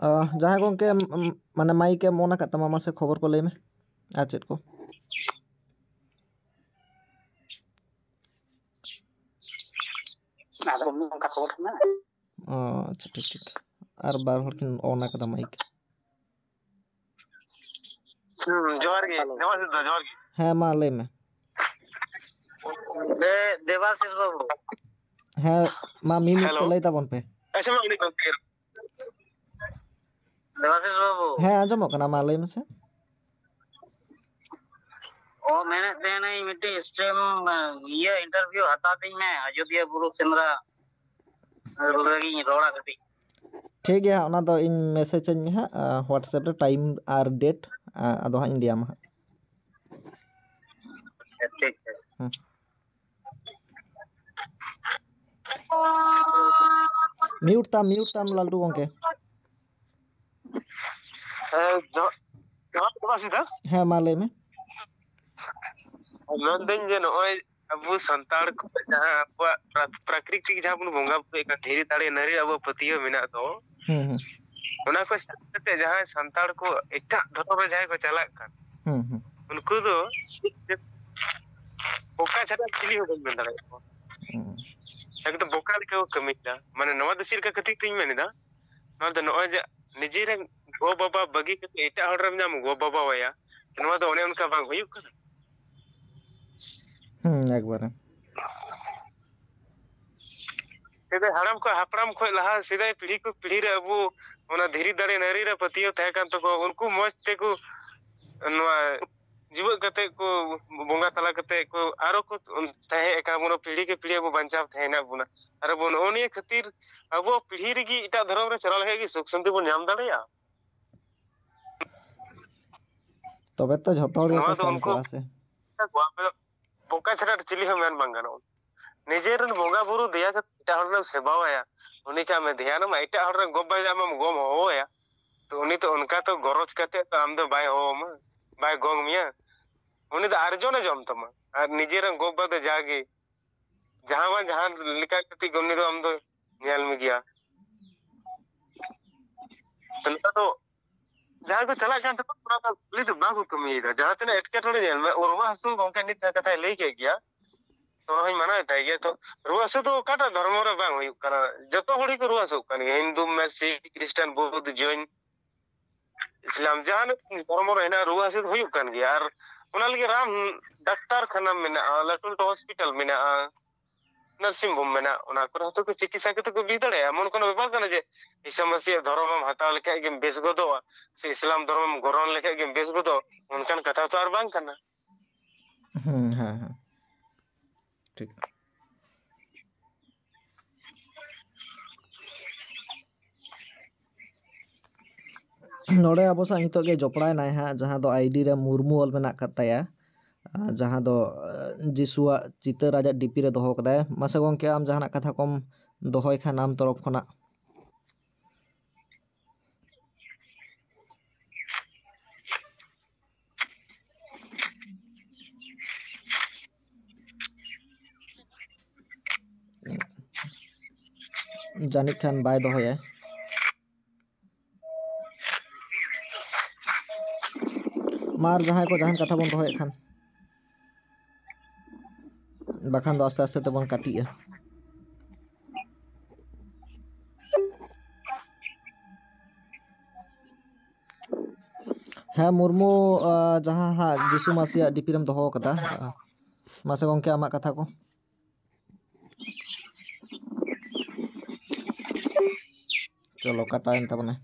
ᱟᱦ, ᱡᱟᱦᱟᱸᱭ ᱜᱚᱝᱠᱮ, ᱢ-, ᱢ-, ᱢᱟᱱᱮ mic ᱮᱢ on ᱟᱠᱟᱫ ᱛᱟᱢᱟ, ᱢᱟᱥᱮ ᱠᱷᱚᱵᱚᱨ ᱠᱚ ᱞᱟᱹᱭ ᱢᱮ᱾ ᱟᱨ ᱪᱮᱫ ᱠᱚ? ᱟᱫᱚ ᱚᱱᱠᱟ ᱠᱷᱚᱵᱚᱨ ᱠᱟᱱᱟ᱾ ᱚ, ᱟᱪᱪᱷᱟ, ᱴᱷᱤᱠ, ᱴᱷᱤᱠ᱾ ᱟᱨ ᱵᱟᱨ ᱦᱚᱲ ᱠᱤᱱ on ᱟᱠᱟᱫᱟ mic᱾ ᱦᱩᱸ, ᱡᱚᱦᱟᱨ ᱜᱮ᱾ ᱦᱮᱞᱳ᱾ ᱫᱮᱵᱟᱥᱤᱥ ᱫᱟ, ᱡᱚᱦᱟᱨ ᱜᱮ᱾ ᱦᱮᱸ, ᱢᱟ ᱞᱟᱹᱭ ᱢᱮ᱾ ᱫᱮ-, ᱫᱮᱵᱟᱥᱤᱥ ᱵᱟᱹᱵᱩ᱾ ᱦᱮᱸ, ᱢᱟ ᱢᱤᱫ ᱢᱤᱫ ᱛᱮ ᱦᱮᱞᱳ᱾ ᱞᱟᱹᱭ ᱛᱟᱵᱚᱱ ᱯᱮ᱾ ᱟᱪᱪᱷᱟ, ᱢᱟ ᱩᱱᱤ ᱜᱚᱝᱠᱮ᱾ ᱫᱮᱵᱟᱥᱤᱥ ᱵᱟᱹᱵᱩ᱾ ᱦᱮᱸ, ᱟᱸᱡᱚᱢᱚᱜ ᱠᱟᱱᱟ, ᱢᱟ ᱞᱟᱹᱭ ᱢᱮᱥᱮ᱾ ᱚ, ᱢᱮᱱᱮᱫ ᱛᱟᱦᱮᱱᱟᱹᱧ, ᱢᱤᱫᱴᱤᱡ stream, ᱤᱭᱟᱹ, interview ᱦᱟᱛᱟᱣ ᱛᱤᱧ ᱢᱮ, ᱟᱡᱚᱫᱤᱭᱟᱹ ᱵᱩᱨᱩ ᱥᱮᱸᱫᱽᱨᱟ ᱞᱟᱹᱜᱤᱫ ᱤᱧ ᱨᱚᱲᱟ ᱠᱟᱹᱴᱤᱡ᱾ ᱴᱷᱤᱠ ᱜᱮᱭᱟ ᱦᱟᱸᱜ, ᱚᱱᱟ ᱫᱚ ᱤᱧ message ᱟᱹᱧ ᱢᱮ ᱦᱟᱸᱜ, ᱟᱸ, WhatsApp ᱨᱮ time ᱟᱨ date, ᱟᱸ, ᱟᱫᱚ ᱦᱟᱸᱜ ᱤᱧ ᱞᱟᱹᱭᱟᱢᱟ ᱦᱟᱸᱜ᱾ ᱴᱷᱤᱠ ᱜᱮᱭᱟ᱾ ᱦᱩᱸ᱾ Mute ᱛᱟᱢ, mute ᱛᱟᱢ ᱞᱟᱞᱴᱩ ᱜᱚᱝᱠᱮ᱾ ᱦᱮᱸ, ᱡᱚ-, ᱡᱚᱦᱟᱨ ᱜᱮ ᱫᱮᱵᱟᱥᱤᱫᱟ᱾ ᱦᱮᱸ, ᱢᱟ ᱞᱟᱹᱭ ᱢᱮ᱾ ᱢᱮᱱᱫᱟᱹᱧ ᱡᱮ ᱱᱚᱜᱼᱚᱭ ᱟᱵᱚ ᱥᱟᱱᱛᱟᱲ ᱠᱚ ᱡᱟᱦᱟᱸ ᱟᱵᱚᱣᱟᱜ ᱯᱨᱟ-, ᱯᱨᱟᱠᱨᱤᱛᱤᱠ ᱡᱟᱦᱟᱸ ᱵᱚᱱ ᱵᱚᱸᱜᱟ ᱵᱩᱨᱩᱭᱮᱫ ᱠᱟᱱ, ᱫᱷᱤᱨᱤ ᱫᱟᱲᱮ ᱱᱟᱹᱲᱤ ᱟᱵᱚ ᱯᱟᱹᱛᱭᱟᱹᱣ ᱢᱮᱱᱟᱜ ᱫᱚ, ᱦᱩᱸ, ᱦᱩᱸ᱾ ᱚᱱᱟ ᱠᱚ ᱥᱟᱵ ᱠᱟᱛᱮ ᱡᱟᱦᱟᱸᱭ ᱥᱟᱱᱛᱟᱲ ᱠᱚ ᱮᱴᱟᱜ ᱫᱷᱚᱨᱚᱢ ᱨᱮ ᱡᱟᱦᱟᱸᱭ ᱠᱚ ᱪᱟᱞᱟᱜ ᱠᱟᱱ, ᱦᱩᱸ, ᱦᱩᱸ᱾ ᱩᱱᱠᱩ ᱫᱚ ᱵᱚᱠᱟ ᱪᱷᱟᱰᱟ ᱪᱤᱞᱤ ᱦᱚᱸ ᱵᱟᱹᱧ ᱢᱮᱱ ᱫᱟᱲᱮᱭᱟᱜ ᱠᱚᱣᱟ᱾ ᱦᱩᱸ᱾ ᱮᱠᱫᱚᱢ ᱵᱚᱠᱟ ᱞᱮᱠᱟ ᱠᱚ ᱠᱟᱹᱢᱤᱭᱮᱫᱟ᱾ ᱢᱟᱱᱮ ᱱᱚᱣᱟ ᱫᱚ ᱪᱮᱫ ᱞᱮᱠᱟ ᱠᱷᱟᱹᱛᱤᱨ ᱛᱤᱧ ᱢᱮᱱ ᱮᱫᱟ, ᱱᱚᱣᱟ ᱫᱚ ᱱᱚᱜᱼᱚᱭ ᱡᱮ ᱱᱤᱡᱮᱨᱮᱱ ᱜᱚ ᱵᱟᱵᱟ ᱵᱟᱹᱜᱤ ᱠᱟᱛᱮ ᱮᱴᱟᱜ ᱦᱚᱲ ᱨᱮᱢ ᱧᱟᱢ ᱜᱚ ᱵᱟᱵᱟ ᱟᱭᱟ, ᱱᱚᱣᱟ ᱫᱚ ᱚᱱᱮ ᱚᱱᱠᱟ ᱵᱟᱝ ᱦᱩᱭᱩᱜ ᱠᱟᱱᱟ? ᱦᱩᱸ, ᱮᱠᱵᱟᱨᱮ᱾ ᱥᱮᱫᱟᱭ ᱦᱟᱲᱟᱢ ᱠᱷᱚᱱ ᱦᱟᱯᱲᱟᱢ ᱠᱷᱚᱱ ᱞᱟᱦᱟ ᱥᱮᱫᱟᱭ ᱯᱤᱲᱦᱤ ᱠᱚ ᱯᱤᱲᱦᱤ ᱨᱮ ᱟᱵᱚ ᱚᱱᱟ ᱫᱷᱤᱨᱤ ᱫᱟᱲᱮ ᱱᱟᱹᱲᱤ ᱨᱮ ᱯᱟᱹᱛᱭᱟᱹᱣ ᱛᱟᱦᱮᱸ ᱠᱟᱱ ᱛᱟᱠᱚᱣᱟ, ᱩᱱᱠᱩ ᱢᱚᱸᱡᱽ ᱛᱮᱠᱚ ᱱᱚᱣᱟ ᱡᱤᱣᱮᱫ ᱠᱟᱛᱮ ᱠᱚ ᱵᱚᱸᱜᱟ ᱛᱟᱞᱟ ᱠᱟᱛᱮ ᱠᱚ ᱟᱨᱚ ᱠᱚ ᱛᱟᱦᱮᱸ ᱠᱟᱱ ᱵᱚᱱᱟ, ᱯᱤᱲᱦᱤ ᱠᱮ ᱯᱤᱲᱦᱤ ᱟᱵᱚ ᱵᱟᱧᱪᱟᱣ ᱛᱟᱦᱮᱸ ᱦᱮᱱᱟᱜ ᱵᱚᱱᱟ᱾ ᱟᱨ ᱟᱵᱚ ᱱᱚᱜᱼᱚ ᱱᱤᱭᱟᱹ ᱠᱷᱟᱹᱛᱤᱨ ᱟᱵᱚ ᱯᱤᱲᱦᱤ ᱨᱮᱜᱮ ᱮᱴᱟᱜ ᱫᱷᱚᱨᱚᱢ ᱨᱮ ᱪᱟᱞᱟᱣ ᱞᱮᱠᱷᱟᱡ ᱜᱮ ᱥᱩᱠ ᱥᱟᱱᱛᱤ ᱵᱚᱱ ᱧᱟᱢ ᱫᱟᱲᱮᱭᱟᱜᱼᱟ? ᱛᱚᱵᱮ ᱛᱚ ᱡᱷᱚᱛᱚ ᱦᱚᱲ ᱱᱚᱣᱟ ᱜᱮᱠᱚ ᱫᱚ ᱥᱮᱱ ᱩᱱᱠᱩ ᱠᱚᱜᱼᱟ ᱥᱮ᱾ ᱵᱚᱠᱟ ᱪᱷᱟᱰᱟ ᱪᱤᱞᱤ ᱦᱚᱸ ᱢᱮᱱ ᱵᱟᱝ ᱜᱟᱱᱚᱜᱼᱟ᱾ ᱱᱤᱡᱮᱨ ᱨᱮᱱ ᱵᱚᱸᱜᱟ ᱵᱩᱨᱩ ᱫᱮᱭᱟ ᱠᱟᱛᱮ ᱮᱴᱟᱜ ᱦᱚᱲ ᱨᱮᱢ ᱥᱮᱵᱟᱣᱟᱭᱟ, ᱩᱱᱤ ᱠᱷᱟᱡ ᱟᱢᱮ ᱫᱷᱮᱭᱟᱱᱟᱢᱟ, ᱮᱴᱟᱜ ᱦᱚᱲ ᱨᱮᱱ ᱜᱚ ᱵᱟᱵᱟ ᱟᱢᱮᱢ ᱜᱚᱢ ᱦᱚᱦᱚᱣᱟᱭᱟ, ᱛᱚ ᱩᱱᱤ ᱫᱚ ᱚᱱᱠᱟ ᱛᱚ ᱜᱚᱨᱚᱡᱽ ᱠᱟᱛᱮ ᱛᱚ ᱟᱢ ᱫᱚ ᱵᱟᱭ ᱦᱚᱦᱚᱣᱟᱢᱟ, ᱵᱟᱭ ᱜᱚᱝ ᱢᱮᱭᱟ᱾ ᱩᱱᱤ ᱫᱚ ᱟᱨᱡᱚᱱᱮ ᱡᱚᱢ ᱛᱟᱢᱟ᱾ ᱟᱨ ᱱᱤᱡᱮᱨᱮᱱ ᱜᱚ ᱵᱟᱵᱟ ᱫᱚ ᱡᱟᱜᱮ ᱡᱟᱦᱟᱸ ᱵᱟᱝ ᱡᱟᱦᱟᱸ ᱞᱮᱠᱟ ᱠᱟᱛᱮ ᱜᱮ ᱩᱱᱤ ᱫᱚ ᱟᱢ ᱫᱚ ᱧᱮᱞ ᱢᱮᱜᱮᱭᱟ᱾ ᱛᱚ ᱱᱮᱛᱟᱨ ᱫᱚ ᱡᱟᱦᱟᱸᱭ ᱠᱚ ᱪᱟᱞᱟᱜ ᱠᱟᱱ ᱛᱟᱠᱚᱣᱟ, ᱚᱱᱟ ᱫᱚ ᱠᱩᱞᱤ ᱫᱚ ᱵᱟᱝ ᱠᱚ ᱠᱟᱹᱢᱤᱭᱮᱫᱟ᱾ ᱡᱟᱦᱟᱸ ᱛᱤᱱᱟᱹᱜ ᱮᱴᱠᱮᱴᱚᱬᱮ, ᱧᱮᱞ ᱢᱮ, ᱨᱩᱣᱟᱹ ᱦᱟᱹᱥᱩ ᱜᱚᱝᱠᱮ ᱱᱤᱛ ᱠᱟᱛᱷᱟᱭ ᱞᱟᱹᱭ ᱠᱮᱫ ᱜᱮᱭᱟ, ᱛᱚ ᱚᱱᱟ ᱦᱚᱸᱧ ᱢᱟᱱᱟᱣ ᱮᱫ ᱛᱟᱭ ᱜᱮᱭᱟ᱾ ᱛᱚ ᱨᱩᱣᱟᱹ ᱦᱟᱹᱥᱩ ᱫᱚ ᱚᱠᱟᱴᱟᱜ ᱫᱷᱚᱨᱢᱚ ᱨᱮ ᱵᱟᱝ ᱦᱩᱭᱩᱜ ᱠᱟᱱᱟ? ᱡᱚᱛᱚ ᱦᱚᱲ ᱜᱮᱠᱚ ᱨᱩᱣᱟᱹ ᱦᱟᱹᱥᱩᱜ ᱠᱟᱱ ᱜᱮᱭᱟ, ᱦᱤᱱᱫᱩ ᱢᱮ, ᱥᱤᱠᱷ, ᱠᱷᱨᱤᱥᱴᱟᱱ, ᱵᱳᱫᱷ, ᱡᱚᱭᱱ, ᱤᱥᱞᱟᱢ, ᱡᱟᱦᱟᱱ ᱫᱷᱚᱨᱢᱚ ᱨᱮ ᱦᱮᱱᱟᱜ, ᱨᱩᱣᱟᱹ ᱦᱟᱹᱥᱩ ᱫᱚ ᱦᱩᱭᱩᱜ ᱠᱟᱱ ᱜᱮᱭᱟ᱾ ᱟᱨ ᱚᱱᱟ ᱞᱟᱹᱜᱤᱫ ᱨᱟᱱ, ᱰᱟᱠᱛᱟᱨ ᱠᱷᱟᱱᱟ ᱢᱮᱱᱟᱜᱼᱟ, ᱞᱟᱹᱴᱩ ᱞᱟᱹᱴᱩ ᱦᱚᱥᱯᱤᱴᱟᱞ ᱢᱮᱱᱟᱜᱼᱟ, ᱱᱟᱨᱥᱤᱝ ᱦᱳᱢ ᱢᱮᱱᱟᱜᱼᱟ, ᱚᱱᱟ ᱠᱚᱨᱮ ᱦᱚᱸᱛᱚ ᱠᱚ ᱪᱤᱠᱤᱛᱥᱟ ᱠᱟᱛᱮ ᱠᱚ ᱵᱤ ᱫᱟᱲᱮᱭᱟᱜᱼᱟ᱾ ᱮᱢᱚᱱ ᱠᱳᱱᱳ ᱵᱮᱯᱟᱨ ᱠᱟᱱᱟ ᱡᱮ ᱤᱥᱟ ᱢᱟᱹᱥᱤᱭᱟᱜ ᱫᱷᱚᱨᱚᱢ ᱮᱢ ᱦᱟᱛᱟᱣ ᱞᱮᱠᱷᱟᱡ ᱜᱮᱢ ᱵᱮᱥ ᱜᱚᱫᱚᱜᱼᱟ, ᱥᱮ ᱤᱥᱞᱟᱢ ᱫᱷᱚᱨᱚᱢ ᱮᱢ ᱜᱨᱚᱦᱚᱱ ᱞᱮᱠᱷᱟᱡ ᱜᱮᱢ ᱵᱮᱥ ᱜᱚᱫᱚᱜᱼᱟ, ᱚᱱᱠᱟᱱ ᱠᱟᱛᱷᱟ ᱛᱚ ᱟᱨ ᱵᱟᱝ ᱠᱟᱱᱟ᱾ ᱦᱩᱸ, ᱦᱮᱸ, ᱦᱮᱸ, ᱴᱷᱤᱠ᱾ ᱱᱚᱰᱮ ᱟᱵᱚ ᱥᱟᱶ ᱱᱤᱛᱚᱜ ᱜᱮ ᱡᱚᱯᱲᱟᱣ ᱮᱱᱟᱭ ᱦᱟᱸᱜ, ᱡᱟᱦᱟᱸ ᱫᱚ ᱟᱭᱰᱤ ᱨᱮ ᱢᱩᱨᱢᱩ ᱚᱞ ᱢᱮᱱᱟᱜ ᱟᱠᱟᱫ ᱛᱟᱭᱟ, ᱟᱨ ᱡᱟᱦᱟᱸ ᱫᱚ, ᱟᱸ, ᱡᱤᱥᱩᱣᱟᱜ ᱪᱤᱛᱟᱹᱨ ᱟᱡᱟᱜ ᱰᱤᱯᱤ ᱨᱮ ᱫᱚᱦᱚ ᱠᱟᱫᱟᱭ᱾ ᱢᱟᱥᱮ ᱜᱚᱝᱠᱮ, ᱟᱢ ᱡᱟᱦᱟᱱᱟᱜ ᱠᱟᱛᱷᱟ ᱠᱚᱢ ᱫᱚᱦᱚᱭ ᱠᱷᱟᱱ ᱟᱢ ᱛᱚᱨᱚᱯ ᱠᱷᱚᱱᱟᱜ᱾ ᱡᱟᱹᱱᱤᱡ ᱠᱷᱟᱱ ᱵᱟᱭ ᱫᱚᱦᱚᱭᱟ᱾ ᱢᱟ ᱟᱨ ᱡᱟᱦᱟᱸᱭ ᱠᱚ ᱡᱟᱦᱟᱱ ᱠᱟᱛᱷᱟ ᱵᱚᱱ ᱫᱚᱦᱚᱭᱮᱫ ᱠᱷᱟᱱ, ᱵᱟᱠᱷᱟᱱ ᱫᱚ ᱟᱥᱛᱮ ᱟᱥᱛᱮ ᱛᱮᱵᱚᱱ ᱠᱟᱹᱴᱤᱜᱼᱟ᱾ ᱦᱮᱸ ᱢᱩᱨᱢᱩ, ᱟᱸ, ᱡᱟᱦᱟᱸ ᱦᱟᱸᱜ ᱡᱤᱥᱩ ᱢᱟᱹᱥᱤᱭᱟᱜ ᱰᱤᱯᱤ ᱨᱮᱢ ᱫᱚᱦᱚ ᱠᱟᱫᱟ, ᱟᱸ, ᱢᱟᱥᱮ ᱜᱚᱝᱠᱮ ᱟᱢᱟᱜ ᱠᱟᱛᱷᱟ ᱠᱚ᱾ ᱪᱚᱞᱚ ᱠᱟᱴᱟᱣᱮᱱ ᱛᱟᱵᱚᱱᱟᱭ,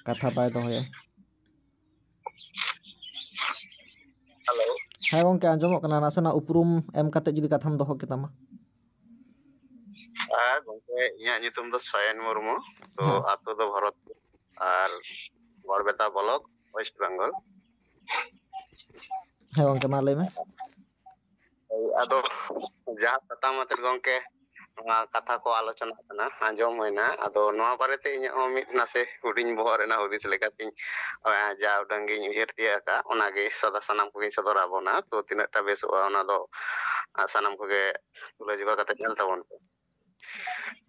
ᱠᱟᱛᱷᱟ ᱵᱟᱭ ᱫᱚᱦᱚᱭᱟ᱾ ᱦᱮᱞᱳ᱾ ᱦᱮᱸ ᱜᱚᱝᱠᱮ ᱟᱸᱡᱚᱢᱚᱜ ᱠᱟᱱᱟ, ᱱᱟᱥᱮᱱᱟᱜ ᱩᱯᱨᱩᱢ ᱮᱢ ᱠᱟᱛᱮ ᱡᱩᱫᱤ ᱠᱟᱛᱷᱟᱢ ᱫᱚᱦᱚ ᱠᱮᱛᱟᱢᱟ᱾ ᱦᱮᱸ ᱜᱚᱝᱠᱮ, ᱤᱧᱟᱹᱜ ᱧᱩᱛᱩᱢ ᱫᱚ ᱥᱟᱭᱚᱱ ᱢᱩᱨᱢᱩ, ᱛᱚ ᱦᱮᱸ᱾ ᱟᱛᱳ ᱫᱚ ᱵᱷᱚᱨᱚᱛᱯᱩᱨ ᱟᱨ ᱜᱚᱲᱵᱮᱛᱟ ᱵᱞᱚᱠ, ᱳᱭᱮᱥᱴ ᱵᱮᱝᱜᱚᱞ᱾ ᱦᱮᱸ ᱜᱚᱝᱠᱮ ᱢᱟ ᱞᱟᱹᱭ ᱢᱮ᱾ ᱦᱳᱭ, ᱟᱫᱚ ᱡᱟᱦᱟᱸ ᱥᱟᱛᱟᱢ ᱟᱛᱮᱫ ᱜᱚᱝᱠᱮ ᱱᱚᱣᱟ ᱠᱟᱛᱷᱟ ᱠᱚ ᱟᱞᱳᱪᱚᱱᱟ ᱠᱟᱱᱟ, ᱟᱸᱡᱚᱢ ᱦᱩᱭᱱᱟ, ᱟᱫᱚ ᱱᱚᱣᱟ ᱵᱟᱨᱮᱛᱮ ᱤᱧᱟᱹᱜ ᱦᱚᱸ ᱢᱤᱫ ᱱᱟᱥᱮ ᱦᱩᱰᱤᱧ ᱵᱚᱦᱚᱜ ᱨᱮᱱᱟᱜ ᱦᱩᱫᱤᱥ ᱞᱮᱠᱟᱛᱤᱧ, ᱟᱸ, ᱡᱟ ᱩᱰᱟᱹᱝ ᱜᱤᱧ ᱩᱭᱦᱟᱹᱨ ᱛᱤᱭᱟᱹᱜ ᱟᱠᱟᱫ, ᱚᱱᱟᱜᱮ ᱥᱟᱫᱟ ᱥᱟᱱᱟᱢ ᱠᱚᱜᱮᱧ ᱥᱚᱫᱚᱨ ᱟᱵᱚᱱᱟ᱾ ᱛᱚ ᱛᱤᱱᱟᱹᱜ ᱴᱟ ᱵᱮᱥᱚᱜᱼᱟ, ᱚᱱᱟ ᱫᱚ, ᱟᱸ, ᱥᱟᱱᱟᱢ ᱠᱚᱜᱮ ᱛᱩᱞᱟᱹᱡᱚᱠᱷᱟ ᱠᱟᱛᱮ ᱧᱮᱞ ᱛᱟᱵᱚᱱ ᱯᱮ᱾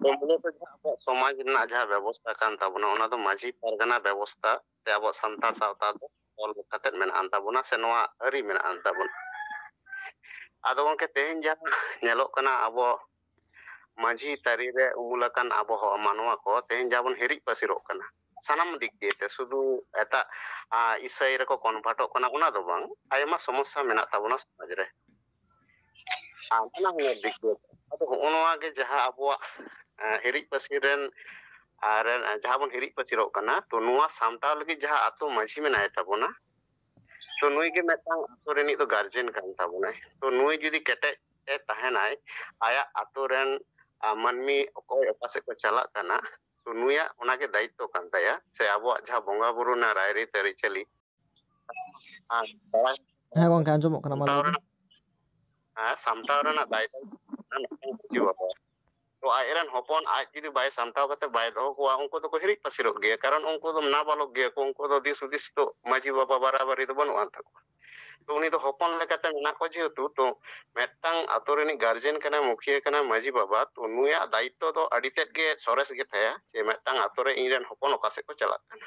ᱛᱚ ᱢᱩᱞᱚᱛᱚ ᱡᱟᱦᱟᱸ ᱟᱵᱚᱣᱟᱜ ᱥᱚᱢᱟᱡᱽ ᱨᱮᱱᱟᱜ ᱡᱟᱦᱟᱸ ᱵᱮᱵᱚᱥᱛᱟ ᱠᱟᱱ ᱛᱟᱵᱚᱱᱟ, ᱚᱱᱟ ᱫᱚ ᱢᱟᱹᱡᱷᱤ ᱯᱟᱨᱜᱟᱱᱟ ᱵᱮᱵᱚᱥᱛᱟ ᱛᱮ ᱟᱵᱚᱣᱟᱜ ᱥᱟᱱᱛᱟᱲ ᱥᱟᱶᱛᱟ ᱫᱚ ᱚᱞ ᱠᱟᱛᱮᱫ ᱢᱮᱱᱟᱜ ᱟᱱ ᱛᱟᱵᱚᱱᱟ, ᱥᱮ ᱱᱚᱣᱟ ᱟᱹᱨᱤ ᱢᱮᱱᱟᱜ ᱟᱱ ᱛᱟᱵᱚᱱᱟ᱾ ᱟᱫᱚ ᱜᱚᱝᱠᱮ, ᱛᱮᱦᱮᱧ ᱡᱟᱦᱟᱸ ᱧᱮᱞᱚᱜ ᱠᱟᱱᱟ, ᱟᱵᱚ ᱢᱟᱹᱡᱷᱤ ᱛᱟᱹᱨᱤ ᱨᱮ ᱩᱢᱩᱞ ᱟᱠᱟᱱ ᱟᱵᱚ ᱦᱚᱸ ᱢᱟᱱᱣᱟ ᱠᱚ ᱛᱮᱦᱮᱧ ᱡᱟᱦᱟᱸ ᱵᱚᱱ ᱦᱤᱨᱤᱡ ᱯᱟᱹᱥᱤᱨᱚᱜ ᱠᱟᱱᱟ ᱥᱟᱱᱟᱢ ᱫᱤᱠ ᱫᱤᱭᱮ ᱛᱮ, ᱥᱩᱫᱷᱩ ᱮᱴᱟᱜ, ᱟ, ᱤᱥᱟᱹᱭ ᱨᱮᱠᱚ ᱠᱚᱱᱵᱷᱟᱨᱴᱚᱜ ᱠᱟᱱᱟ, ᱚᱱᱟ ᱫᱚ ᱵᱟᱝ, ᱟᱭᱢᱟ ᱥᱚᱢᱚᱥᱥᱟ ᱢᱮᱱᱟᱜ ᱛᱟᱵᱚᱱᱟ ᱥᱚᱢᱟᱡᱽ ᱨᱮ᱾ ᱟᱨ ᱱᱟᱱᱟ ᱦᱩᱱᱟᱹᱨ ᱫᱤᱠ ᱫᱤᱭᱮ᱾ ᱟᱫᱚ ᱦᱚᱸᱜᱼᱚ ᱱᱚᱣᱟ ᱜᱮ ᱡᱟᱦᱟᱸ ᱟᱵᱚᱣᱟᱜ, ᱮᱸ, ᱦᱤᱨᱤᱡ ᱯᱟᱹᱥᱤᱨ ᱨᱮᱱ, ᱟᱨ, ᱮᱸ, ᱡᱟᱦᱟᱸ ᱵᱚᱱ ᱦᱤᱨᱤᱡ ᱯᱟᱹᱥᱤᱨᱚᱜ ᱠᱟᱱᱟ, ᱛᱚ ᱱᱚᱣᱟ ᱥᱟᱢᱴᱟᱣ ᱞᱟᱹᱜᱤᱫ ᱡᱟᱦᱟᱸ ᱟᱛᱳ ᱢᱟᱹᱡᱷᱤ ᱢᱮᱱᱟᱭ ᱛᱟᱵᱚᱱᱟ, ᱛᱚ ᱱᱩᱭ ᱜᱮ ᱢᱤᱫᱴᱟᱝ ᱟᱛᱳ ᱨᱤᱱᱤᱡ ᱫᱚ ᱜᱟᱨᱡᱮᱱ ᱠᱟᱱ ᱛᱟᱵᱚᱱᱟᱭ᱾ ᱛᱚ ᱱᱩᱭ ᱡᱩᱫᱤ ᱠᱮᱴᱮᱡ ᱮ ᱛᱟᱦᱮᱱᱟᱭ, ᱟᱭᱟᱜ ᱟᱛᱳ ᱨᱮᱱ, ᱟ, ᱢᱟᱹᱱᱢᱤ ᱚᱠᱚᱭ ᱚᱠᱟ ᱥᱮᱫ ᱠᱚ ᱪᱟᱞᱟᱜ ᱠᱟᱱᱟ, ᱛᱚ ᱱᱩᱭᱟᱜ ᱚᱱᱟᱜᱮ ᱫᱟᱭᱤᱛᱛᱚ ᱠᱟᱱ ᱛᱟᱭᱟ, ᱥᱮ ᱟᱵᱚᱣᱟᱜ ᱡᱟᱦᱟᱸ ᱵᱚᱸᱜᱟ ᱵᱩᱨᱩ ᱨᱮᱱᱟᱜ ᱨᱟᱭᱨᱤᱛ ᱟᱹᱨᱤᱪᱟᱹᱞᱤ, ᱟᱨ ᱵᱟᱲᱟᱭ ᱦᱮᱸ ᱜᱚᱝᱠᱮ, ᱟᱸᱡᱚᱢᱚᱜ ᱠᱟᱱᱟ, ᱢᱟ ᱥᱟᱢᱴᱟᱣ ᱞᱟᱹᱭ ᱵᱤᱱ᱾ ᱨᱮᱱᱟᱜ, ᱦᱮᱸ, ᱥᱟᱢᱴᱟᱣ ᱨᱮᱱᱟᱜ ᱫᱟᱭ ᱫᱚ ᱢᱤᱫᱴᱟᱝ ᱢᱟᱹᱡᱷᱤ ᱵᱟᱵᱟ᱾ ᱛᱚ ᱟᱡ ᱨᱮᱱ ᱦᱚᱯᱚᱱ ᱟᱡ ᱡᱩᱫᱤ ᱵᱟᱭ ᱥᱟᱢᱴᱟᱣ ᱠᱟᱛᱮ ᱵᱟᱭ ᱫᱚᱦᱚ ᱠᱚᱣᱟ, ᱩᱱᱠᱩ ᱫᱚᱠᱚ ᱦᱤᱨᱤᱡ ᱯᱟᱹᱥᱤᱨᱚᱜ ᱜᱮᱭᱟ, ᱠᱟᱨᱚᱱ ᱩᱱᱠᱩ ᱫᱚ ᱱᱟᱵᱟᱞᱚᱠ ᱜᱮᱭᱟ ᱠᱚ, ᱩᱱᱠᱩ ᱫᱚ ᱫᱤᱥ ᱦᱩᱫᱤᱥ ᱫᱚ ᱢᱟᱹᱡᱷᱤ ᱵᱟᱵᱟ ᱵᱟᱨᱟᱵᱟᱨᱤ ᱫᱚ ᱵᱟᱹᱱᱩᱜ ᱟᱱ ᱛᱟᱠᱚᱣᱟ᱾ ᱛᱚ ᱩᱱᱤ ᱫᱚ ᱦᱚᱯᱚᱱ ᱞᱮᱠᱟᱛᱮ ᱢᱮᱱᱟᱜ ᱠᱚᱣᱟ ᱡᱮᱦᱮᱛᱩ, ᱛᱚ ᱢᱤᱫᱴᱟᱝ ᱟᱛᱳ ᱨᱤᱱᱤᱡ ᱜᱟᱨᱡᱮᱱ ᱠᱟᱱᱟᱭ, ᱢᱩᱠᱷᱤᱭᱟᱹ ᱠᱟᱱᱟᱭ, ᱢᱟᱹᱡᱷᱤ ᱵᱟᱵᱟ, ᱛᱚ ᱱᱩᱭᱟᱜ ᱫᱟᱭᱤᱛᱛᱚ ᱫᱚ ᱟᱹᱰᱤ ᱛᱮᱫ ᱜᱮ ᱥᱚᱨᱮᱥ ᱜᱮ ᱛᱟᱭᱟ, ᱡᱮ ᱢᱤᱫᱴᱟᱝ ᱟᱛᱳ ᱨᱮ ᱤᱧ ᱨᱮᱱ ᱦᱚᱯᱚᱱ ᱚᱠᱟ ᱥᱮᱫ ᱠᱚ ᱪᱟᱞᱟᱜ ᱠᱟᱱᱟ᱾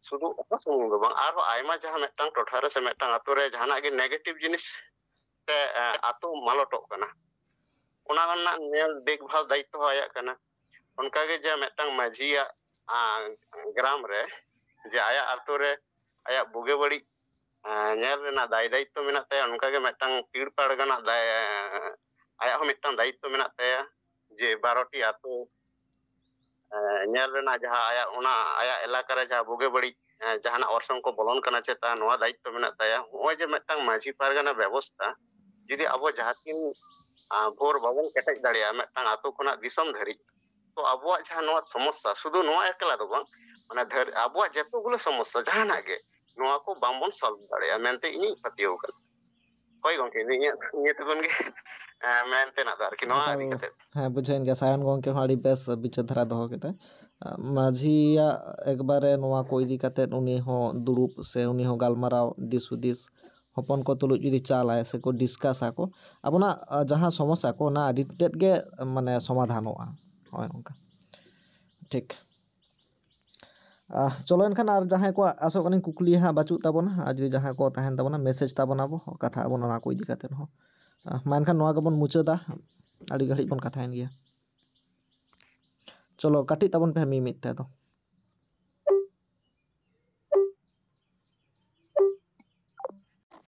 ᱥᱩᱫᱷᱩ ᱚᱱᱟ ᱥᱩᱢᱩᱝ ᱫᱚ ᱵᱟᱝ, ᱟᱨᱦᱚᱸ ᱟᱭᱢᱟ ᱡᱟᱦᱟᱸ ᱢᱤᱫᱴᱟᱝ ᱴᱚᱴᱷᱟ ᱨᱮ ᱥᱮ ᱢᱤᱫᱴᱟᱝ ᱟᱛᱳ ᱨᱮ ᱡᱟᱦᱟᱱᱟᱜ ᱜᱮ ᱱᱮᱜᱮᱴᱤᱵᱷ ᱡᱤᱱᱤᱥ ᱛᱮ, ᱮ, ᱟᱛᱳ ᱢᱟᱞᱚᱴᱚᱜ ᱠᱟᱱᱟ, ᱚᱱᱟ ᱨᱮᱱᱟᱜ ᱧᱮᱞ ᱫᱮᱠᱷᱵᱷᱟᱞ ᱫᱟᱭᱤᱛᱛᱚ ᱦᱚᱸ ᱟᱭᱟᱜ ᱠᱟᱱᱟ᱾ ᱚᱱᱠᱟᱜᱮ ᱡᱮ ᱢᱤᱫᱴᱟᱝ ᱢᱟᱹᱡᱷᱤᱭᱟᱜ, ᱟ, ᱜᱨᱟᱢ ᱨᱮ ᱡᱮ ᱟᱭᱟᱜ ᱟᱛᱳ ᱨᱮ ᱟᱭᱟᱜ ᱵᱩᱜᱤ ᱵᱟᱹᱲᱤᱡ, ᱟ, ᱧᱮᱞ ᱨᱮᱱᱟᱜ ᱫᱟᱭ ᱫᱟᱭᱤᱛᱛᱚ ᱢᱮᱱᱟᱜ ᱛᱟᱭᱟ, ᱚᱱᱠᱟᱜᱮ ᱢᱤᱫᱴᱟᱝ ᱯᱤᱲ ᱯᱟᱲᱜᱟᱱᱟᱜ ᱫᱟᱭ, ᱟᱭᱟᱜ ᱦᱚᱸ ᱢᱤᱫᱴᱟᱝ ᱫᱟᱭᱤᱛᱛᱚ ᱢᱮᱱᱟᱜ ᱛᱟᱭᱟ, ᱡᱮ ᱵᱟᱨᱚᱴᱤ ᱟᱛᱳ, ᱮ, ᱧᱮᱞ ᱨᱮᱱᱟᱜ ᱡᱟᱦᱟᱸ ᱟᱭᱟᱜ, ᱚᱱᱟ ᱟᱭᱟᱜ ᱮᱞᱟᱠᱟ ᱨᱮ ᱡᱟᱦᱟᱸ ᱵᱩᱜᱤ ᱵᱟᱹᱲᱤᱡ, ᱮ, ᱡᱟᱦᱟᱱᱟᱜ ᱚᱨᱥᱚᱝ ᱠᱚ ᱵᱚᱞᱚᱱ ᱠᱟᱱᱟ ᱪᱮᱛᱟ, ᱱᱚᱣᱟ ᱫᱟᱭᱤᱛᱛᱚ ᱢᱮᱱᱟᱜ ᱛᱟᱭᱟ᱾ ᱱᱚᱜᱼᱚᱭ ᱡᱮ ᱢᱤᱫᱴᱟᱝ ᱢᱟᱹᱡᱷᱤ ᱯᱟᱨᱜᱟᱱᱟ ᱵᱮᱵᱚᱥᱛᱷᱟ, ᱡᱩᱫᱤ ᱟᱵᱚ ᱡᱟᱦᱟᱸ ᱛᱤᱱ, ᱟ, ᱵᱷᱳᱨ ᱵᱟᱵᱚᱱ ᱠᱮᱴᱮᱡ ᱫᱟᱲᱮᱭᱟᱜᱼᱟ ᱢᱤᱫᱴᱟᱝ ᱟᱛᱳ ᱠᱷᱚᱱᱟᱜ ᱫᱤᱥᱚᱢ ᱫᱷᱟᱹᱨᱤᱡ, ᱛᱚ ᱟᱵᱚᱣᱟᱜ ᱡᱟᱦᱟᱸ ᱱᱚᱣᱟ ᱥᱚᱢᱚᱥᱥᱟ, ᱥᱩᱫᱷᱩ ᱱᱚᱣᱟ ᱮᱠᱞᱟ ᱫᱚ ᱵᱟᱝ, ᱢᱟᱱᱮ ᱫᱷᱟᱹᱨ-, ᱟᱵᱚᱣᱟᱜ ᱡᱚᱛᱚᱜᱩᱞᱳ ᱥᱚᱢᱚᱥᱥᱟ ᱡᱟᱦᱟᱱᱟᱜ ᱜᱮ, ᱱᱚᱣᱟ ᱠᱚ ᱵᱟᱝᱵᱚᱱ ᱥᱚᱞᱵᱷ ᱫᱟᱲᱮᱭᱟᱜᱼᱟ ᱢᱮᱱᱛᱮ ᱤᱧᱤᱧ ᱯᱟᱹᱛᱭᱟᱹᱣ ᱠᱟᱱᱟ᱾ ᱦᱳᱭ ᱜᱚᱝᱠᱮ, ᱤᱧᱟᱹᱜ ᱱᱤᱭᱟᱹ ᱴᱩᱠᱩᱱ ᱜᱮ, ᱮ, ᱢᱮᱱ ᱛᱮᱱᱟᱜ ᱫᱚ ᱟᱨᱠᱤ ᱱᱚᱣᱟ ᱮᱠᱟᱞ, ᱤᱫᱤ ᱠᱟᱛᱮ᱾ ᱦᱮᱸ, ᱵᱩᱡᱷᱟᱹᱣᱮᱱ ᱜᱮᱭᱟ᱾ ᱥᱟᱭᱚᱱ ᱜᱚᱝᱠᱮ ᱦᱚᱸ ᱟᱹᱰᱤ ᱵᱮᱥ ᱵᱤᱪᱟᱹᱨ ᱫᱷᱟᱨᱟ ᱫᱚᱦᱚ ᱠᱮᱫᱟᱭ᱾ ᱢᱟᱹᱡᱷᱤᱭᱟᱜ ᱮᱠᱵᱟᱨᱮ ᱱᱚᱣᱟ ᱠᱚ ᱤᱫᱤ ᱠᱟᱛᱮ ᱩᱱᱤ ᱦᱚᱸ ᱫᱩᱲᱩᱵ ᱥᱮ ᱩᱱᱤ ᱦᱚᱸ ᱜᱟᱞᱢᱟᱨᱟᱣ, ᱫᱤᱥ ᱦᱩᱫᱤᱥ ᱦᱚᱯᱚᱱ ᱠᱚ ᱛᱩᱞᱩᱡ ᱡᱩᱫᱤ ᱪᱟᱞᱟᱭ ᱥᱮ ᱠᱚ ᱰᱤᱥᱠᱟᱥ ᱟᱠᱚ, ᱟᱵᱚᱱᱟᱜ, ᱟ, ᱡᱟᱦᱟᱸ ᱥᱚᱢᱚᱥᱥᱟ ᱠᱚ, ᱚᱱᱟ ᱟᱹᱰᱤ ᱛᱮᱫ ᱜᱮ, ᱢᱟᱱᱮ, ᱥᱚᱢᱟᱫᱷᱟᱱᱚᱜᱼᱟ᱾ ᱦᱳᱭ, ᱚᱱᱠᱟ᱾ ᱴᱷᱤᱠ᱾ ᱟ, ᱪᱚᱞᱚ ᱮᱱᱠᱷᱟᱱ, ᱟᱨ ᱡᱟᱦᱟᱸᱭ ᱠᱚᱣᱟᱜ ᱟᱥᱚᱜ ᱠᱟᱹᱱᱟᱹᱧ ᱠᱩᱠᱞᱤ ᱦᱟᱸᱜ ᱵᱟᱹᱪᱩᱜ ᱛᱟᱵᱚᱱᱟ, ᱟᱨ ᱡᱩᱫᱤ ᱡᱟᱦᱟᱸᱭ ᱠᱚ ᱛᱟᱦᱮᱱ ᱛᱟᱵᱚᱱᱟ, ᱢᱮᱥᱮᱡᱽ ᱛᱟᱵᱚᱱᱟ ᱵᱚ, ᱠᱟᱛᱷᱟᱜ ᱟᱵᱚᱱ ᱚᱱᱟ ᱠᱚ ᱤᱫᱤ ᱠᱟᱛᱮ ᱦᱚᱸ᱾ ᱟ, ᱢᱟ ᱮᱱᱠᱷᱟᱱ ᱱᱚᱣᱟ ᱜᱮᱵᱚᱱ ᱢᱩᱪᱟᱹᱫᱟ, ᱟᱹᱰᱤ ᱜᱷᱟᱹᱲᱤᱡ ᱵᱚᱱ ᱠᱟᱛᱷᱟᱭᱮᱱ ᱜᱮᱭᱟ᱾ ᱪᱚᱞᱚ, ᱠᱟᱹᱴᱤᱡ ᱛᱟᱵᱚᱱ ᱯᱮ ᱢᱤᱢᱤᱫ ᱛᱮ ᱫᱚ᱾